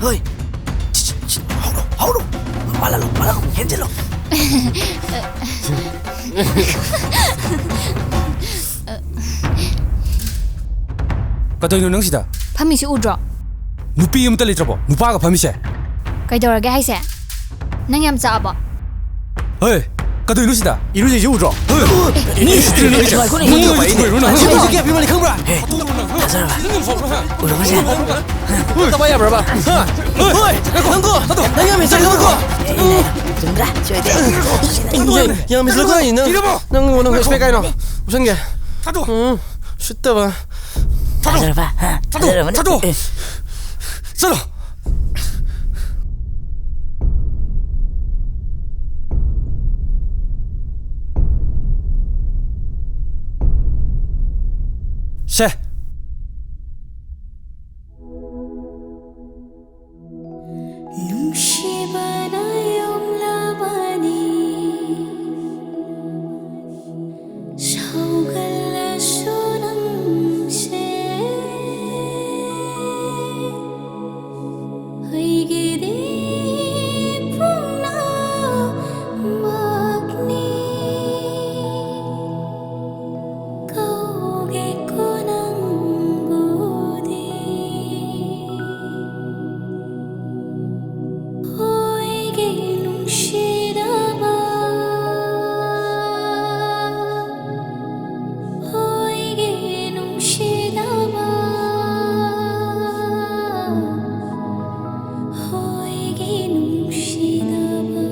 ꯍꯣꯏ꯫ ꯍꯧꯔꯣ, ꯍꯧꯔꯣ꯫ ꯃꯥꯜꯍꯜꯂꯣ, ꯃꯥꯜꯍꯜꯂꯣ, ꯍꯦꯟꯖꯤꯜꯂꯣ꯫ ꯀꯗꯧꯅꯣ ꯅꯪ ꯁꯤꯗ? ꯐꯝꯃꯤꯁꯤ ꯎꯗ꯭ꯔꯣ? ꯅꯨꯄꯤ ꯑꯃꯇ ꯂꯩꯇ꯭ꯔꯕꯣ? ꯅꯨꯄꯥꯒ ꯐꯝꯃꯤꯁꯦ? ꯀꯩꯗꯧꯔꯒꯦ ꯍꯥꯏꯁꯦ? ꯅꯪ ꯌꯥꯝ ꯆꯥꯛꯑꯕꯣ? ꯍꯦ! ꯑꯗꯨ ꯏꯔꯨꯁꯤꯗ, ꯏꯔꯨꯖꯩꯁꯦ ꯎꯗ꯭ꯔꯣ? ꯃꯤ ꯎꯁꯤꯠꯇ꯭ꯔꯤꯅꯣ ꯅꯪꯁꯦ? ꯉꯥꯏꯈꯣꯅꯦ, ꯅꯪ ꯉꯥꯏꯈꯣꯅꯦ꯫ ꯎꯁꯤꯠꯇ꯭ꯔꯤꯔꯣ ꯅꯪ? ꯁꯤ ꯃꯤꯁꯦ ꯀꯌꯥ ꯄꯤꯃꯜꯂꯤ ꯈꯪꯕ꯭ꯔꯥ? ꯊꯥꯖꯔꯕ? ꯎꯔꯕꯁꯦ? ꯇꯕ ꯌꯥꯕ꯭ꯔꯕ? ꯍꯥ? ꯍꯣꯏ! ꯅꯪꯀꯣ! ꯅꯪ ꯌꯥꯝ ꯍꯦꯟꯖꯜꯂꯦ, ꯅꯪꯀꯣ! ꯆꯨꯝꯗ꯭ꯔꯥ? ꯁꯤ ꯑꯣꯏꯗꯤ꯫ ꯌꯥꯝ ꯍꯦꯟꯖꯜꯂꯛꯀꯅꯤ ꯅꯪ! ꯅꯪ, ꯅꯪ respect ꯀꯥꯏꯅꯣ? ꯎꯁꯟꯒꯦ꯫ ꯎꯝ, ꯎꯁꯤꯠꯇꯕ꯫ ꯊꯥꯗꯣꯛ! ꯊꯥꯖꯔꯕ? ꯍꯥ? ꯊꯥꯗꯣꯛ! ꯊꯥꯖꯔꯕ? ꯊꯥꯗꯣꯛ! ꯑꯦ꯫ ꯆꯠꯂꯣ! ꯁꯦ꯫ ꯅꯨꯡꯁꯤꯕꯅ ꯌꯣꯝꯂꯕꯅꯤ, ꯁꯧꯒꯜꯂꯁꯨ ꯅꯪꯁꯦ꯫ ꯑꯩꯒꯤꯗꯤ ꯄꯨꯝꯅꯃꯛꯅꯤ꯫ ꯀꯧꯒꯦꯀꯣ ꯅꯪꯕꯨꯗꯤ꯫ ꯍꯣꯏꯒꯤ ꯅꯨꯡꯁꯤꯗꯕ, ꯍꯣꯏꯒꯤ ꯅꯨꯡꯁꯤꯗꯕ, ꯍꯣꯏꯒꯤ ꯅꯨꯡꯁꯤꯗꯕ꯫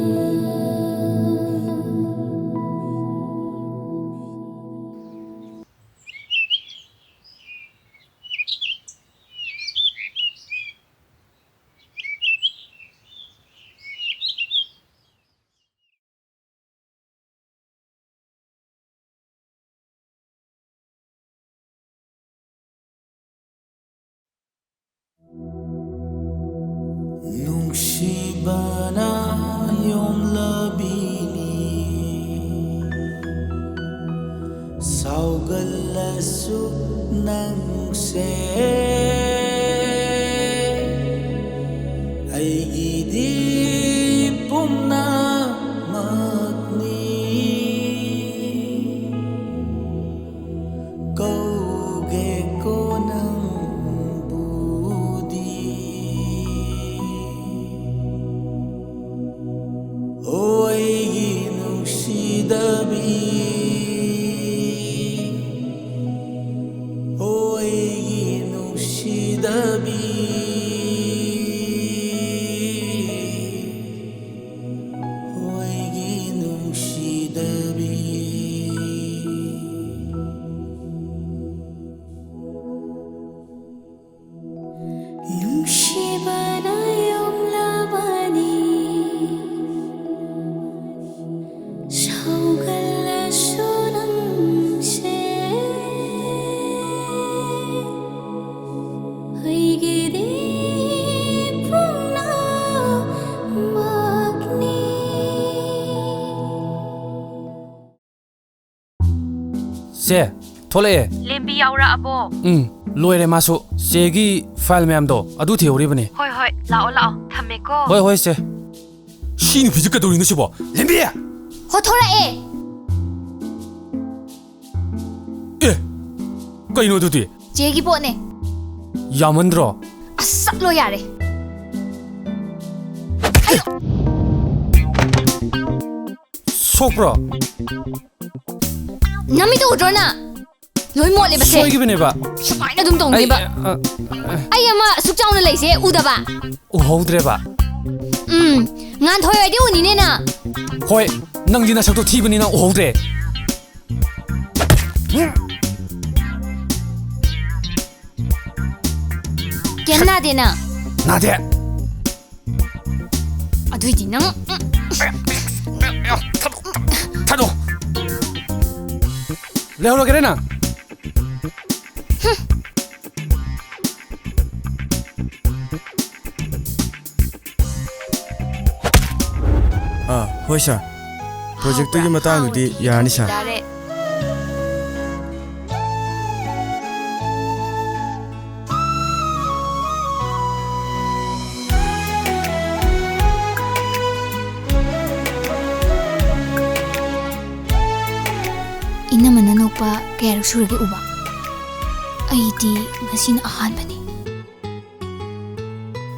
ꯅꯨꯡꯁꯤꯕꯅ ꯌꯣꯝꯂꯕꯤꯅꯤ, ꯁꯥꯎꯒꯜꯂꯁꯨ ꯅꯪꯁꯦ꯫ ꯑꯩꯒꯤꯗꯤ ꯄꯨꯝꯅꯃꯛꯅꯤ꯫ ꯀꯧꯒꯦꯀꯣ ꯅꯪꯕꯨꯗꯤ꯫ ꯑꯣ ꯑꯩꯒꯤ ꯅꯨꯡꯁꯤ ꯑꯩꯒꯤ ꯅꯨꯡꯁꯤꯗꯕꯤ, ꯑꯩꯒꯤ ꯅꯨꯡꯁꯤꯗꯕꯤ꯫ ꯅꯨꯡꯁꯤꯕꯅ ꯌꯣꯝꯂꯕꯅꯤ, ꯁꯧꯒꯜꯂꯁꯨ ꯅꯪꯁꯦ ꯑꯩꯒꯤꯗꯤ ꯄꯨꯝꯅꯃꯛꯅꯤ꯫ ꯁꯦ, ꯊꯣꯛꯂꯛꯑꯦ꯫ ꯂꯦꯝꯕꯤ ꯌꯥꯎꯔꯛꯑꯕꯣ? ꯎꯝ, ꯂꯣꯏꯔꯦ ꯃꯥꯁꯨ꯫ ꯆꯦꯒꯤ ꯐꯥꯏꯜ ꯃꯌꯥꯝꯗꯣ ꯑꯗꯨ ꯊꯤꯍꯧꯔꯤꯕꯅꯤ꯫ ꯍꯣꯏ, ꯍꯣꯏ, ꯂꯥꯛꯑꯣ, ꯂꯥꯛꯑꯣ꯫ ꯊꯝꯃꯦꯀꯣ꯫ ꯍꯣꯏ, ꯍꯣꯏ, ꯆꯦ꯫ ꯁꯤ ꯅꯨꯄꯤꯁꯦ ꯀꯩꯗꯧꯔꯤꯅꯣ ꯁꯤꯕꯣ? ꯂꯦꯝꯕꯤ! ꯍꯣ, ꯊꯣꯔꯛꯑꯦ꯫ ꯑꯦ, ꯀꯩꯅꯣ ꯑꯗꯨꯗꯤ? ꯆꯦꯒꯤ ꯄꯣꯠꯅꯦ꯫ ꯌꯥꯝꯃꯟꯗ꯭ꯔꯣ? ꯑꯁ, ꯆꯠꯂꯣ ꯌꯥꯔꯦ꯫ ꯁꯣꯛꯄ꯭ꯔꯣ? ꯅꯃꯤꯠꯇꯨ ꯎꯗ꯭ꯔꯣ ꯅꯪ? ꯂꯣꯏ ꯃꯣꯠꯂꯦꯕꯁꯦ꯫ ꯁꯣꯏꯈꯤꯕꯅꯦꯕ꯫ ꯁꯨꯃꯥꯏꯅ ꯑꯗꯨꯝ ꯇꯧꯅꯦꯕ꯫ ꯑꯩ, ꯑ, ꯑ, ꯑꯩ ꯑꯃ ꯑꯁꯨꯛ ꯆꯥꯎꯅ ꯂꯩꯁꯦ ꯎꯗꯕ? ꯎꯍꯧꯗ꯭ꯔꯦꯕ꯫ ꯎꯝ, ꯉꯥꯟꯊꯣꯏ ꯑꯣꯏꯗꯤ ꯎꯅꯤꯅꯦ ꯅꯪ꯫ ꯍꯣꯏ, ꯅꯪꯗꯤ ꯅꯁꯛꯇꯣ ꯊꯤꯕꯅꯤꯅ ꯎꯍꯧꯗ꯭ꯔꯦ꯫ ꯀꯩꯝ ꯅꯥꯗꯦ ꯅꯪ? ꯅꯥꯗꯦ꯫ ꯑꯗꯨꯏꯗꯤ ꯅꯪ, ꯎꯝ꯫ ꯊꯥꯗꯣꯛ, ꯊꯥꯗꯣꯛ꯫ ꯂꯩꯍꯧꯔꯒꯦꯔꯦ ꯅꯪ꯫ ꯑꯥ, ꯍꯣꯏ ꯁꯥꯔ꯫ ꯄ꯭ꯔꯣꯖꯦꯛꯇꯨꯒꯤ ꯃꯇꯥꯡꯗꯨꯗꯤ ꯌꯥꯔꯅꯤ ꯁꯥꯔ꯫ ꯇꯥꯔꯦ꯫ ꯏꯅꯝꯃꯅ ꯅꯣꯛꯄ ꯀꯌꯥꯔꯛ ꯁꯨꯔꯒꯦ ꯎꯕ? ꯑꯩꯗꯤ ꯉꯁꯤꯅ ꯑꯍꯥꯟꯕꯅꯤ꯫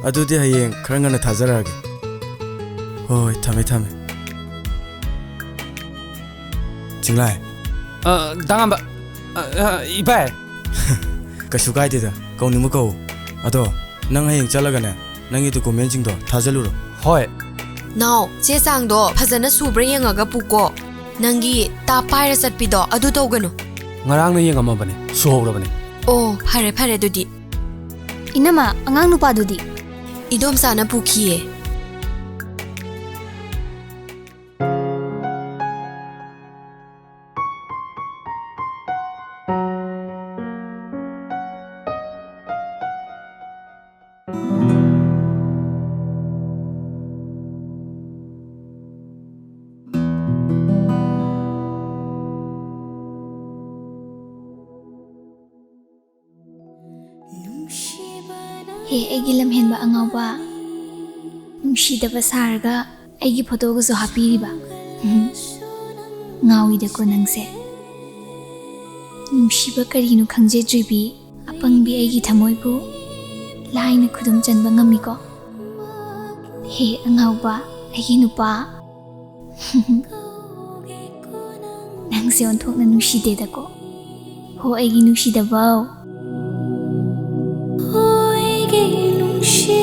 ꯑꯗꯨꯗꯤ ꯍꯌꯦꯡ ꯈꯔ ꯉꯟꯅ ꯊꯥꯖꯔꯛꯑꯒꯦ꯫ ꯍꯣꯏ, ꯍꯣꯏ, ꯊꯝꯃꯦ, ꯊꯝꯃꯦ꯫ ꯆꯤꯡꯂꯥꯏ꯫ ꯑ, ꯗꯥ ꯉꯝꯕ꯫ ꯑ, ꯑ, ꯏꯕꯥꯏ꯫ ꯀꯩꯁꯨ ꯀꯥꯏꯗꯦꯗ, ꯀꯧꯅꯤꯡꯕ ꯀꯧ꯫ ꯑꯗꯣ ꯅꯪ ꯍꯌꯦꯡ ꯆꯠꯂꯒꯅꯦ, ꯅꯪꯒꯤ ꯗꯣꯀꯨꯃꯦꯟꯁꯤꯡꯗꯣ ꯊꯥꯖꯤꯜꯂꯨꯔꯣ꯫ ꯍꯣꯏ꯫ ꯅꯥꯎ, ꯆꯦ ꯆꯥꯡꯗꯣ ꯐꯖꯅ ꯁꯨꯕ꯭ꯔꯥ ꯌꯦꯡꯉꯒ ꯄꯨꯀꯣ꯫ ꯅꯪꯒꯤ ꯇꯥꯞ ꯄꯥꯏꯔ ꯆꯠꯄꯤꯗꯣ ꯑꯗꯨ ꯇꯧꯒꯅꯨ꯫ ꯉꯔꯥꯡꯅ ꯌꯦꯡꯉꯝꯃꯕꯅꯦ, ꯁꯨꯍꯧꯔꯕꯅꯦ꯫ ꯑꯣ, ꯐꯔꯦ ꯐꯔꯦ ꯑꯗꯨꯗꯤ꯫ ꯏꯅꯝꯃ, ꯑꯉꯥꯡ ꯅꯨꯄꯥꯗꯨꯗꯤ? ꯏꯗꯣꯝꯆꯥꯅ ꯄꯨꯈꯤꯌꯦ꯫ ꯍꯦ, ꯑꯩꯒꯤ ꯂꯝꯍꯦꯟꯕ ꯑꯉꯥꯎꯕ, ꯅꯨꯡꯁꯤꯗꯕ ꯁꯥꯔꯒ ꯑꯩꯒꯤ ꯐꯣꯇꯣꯒꯁꯨ ꯍꯥꯞꯄꯤꯔꯤꯕ꯫ ꯎꯝ, ꯉꯥꯎꯏꯗꯀꯣ ꯅꯪꯁꯦ꯫ ꯅꯨꯡꯁꯤꯕ ꯀꯔꯤꯅꯣ ꯈꯪꯖꯗ꯭ꯔꯤꯕꯤ ꯑꯄꯪꯕꯤ ꯑꯩꯒꯤ ꯊꯃꯣꯏꯕꯨ ꯂꯥꯏꯅ ꯈꯨꯗꯨꯝ ꯆꯟꯕ ꯉꯝꯃꯤꯀꯣ꯫ ꯍꯦ ꯑꯉꯥꯎꯕ, ꯑꯩꯒꯤ ꯅꯨꯄꯥ, ꯅꯪꯁꯦ ꯑꯣꯟꯊꯣꯛꯅ ꯅꯨꯡꯁꯤꯗꯦꯗꯀꯣ꯫ ꯍꯣ ꯑꯩꯒꯤ ꯅꯨꯡꯁꯤꯗꯕꯧ꯫ ꯍꯣ ꯑꯩꯒꯤ ꯅꯨꯡꯁꯤ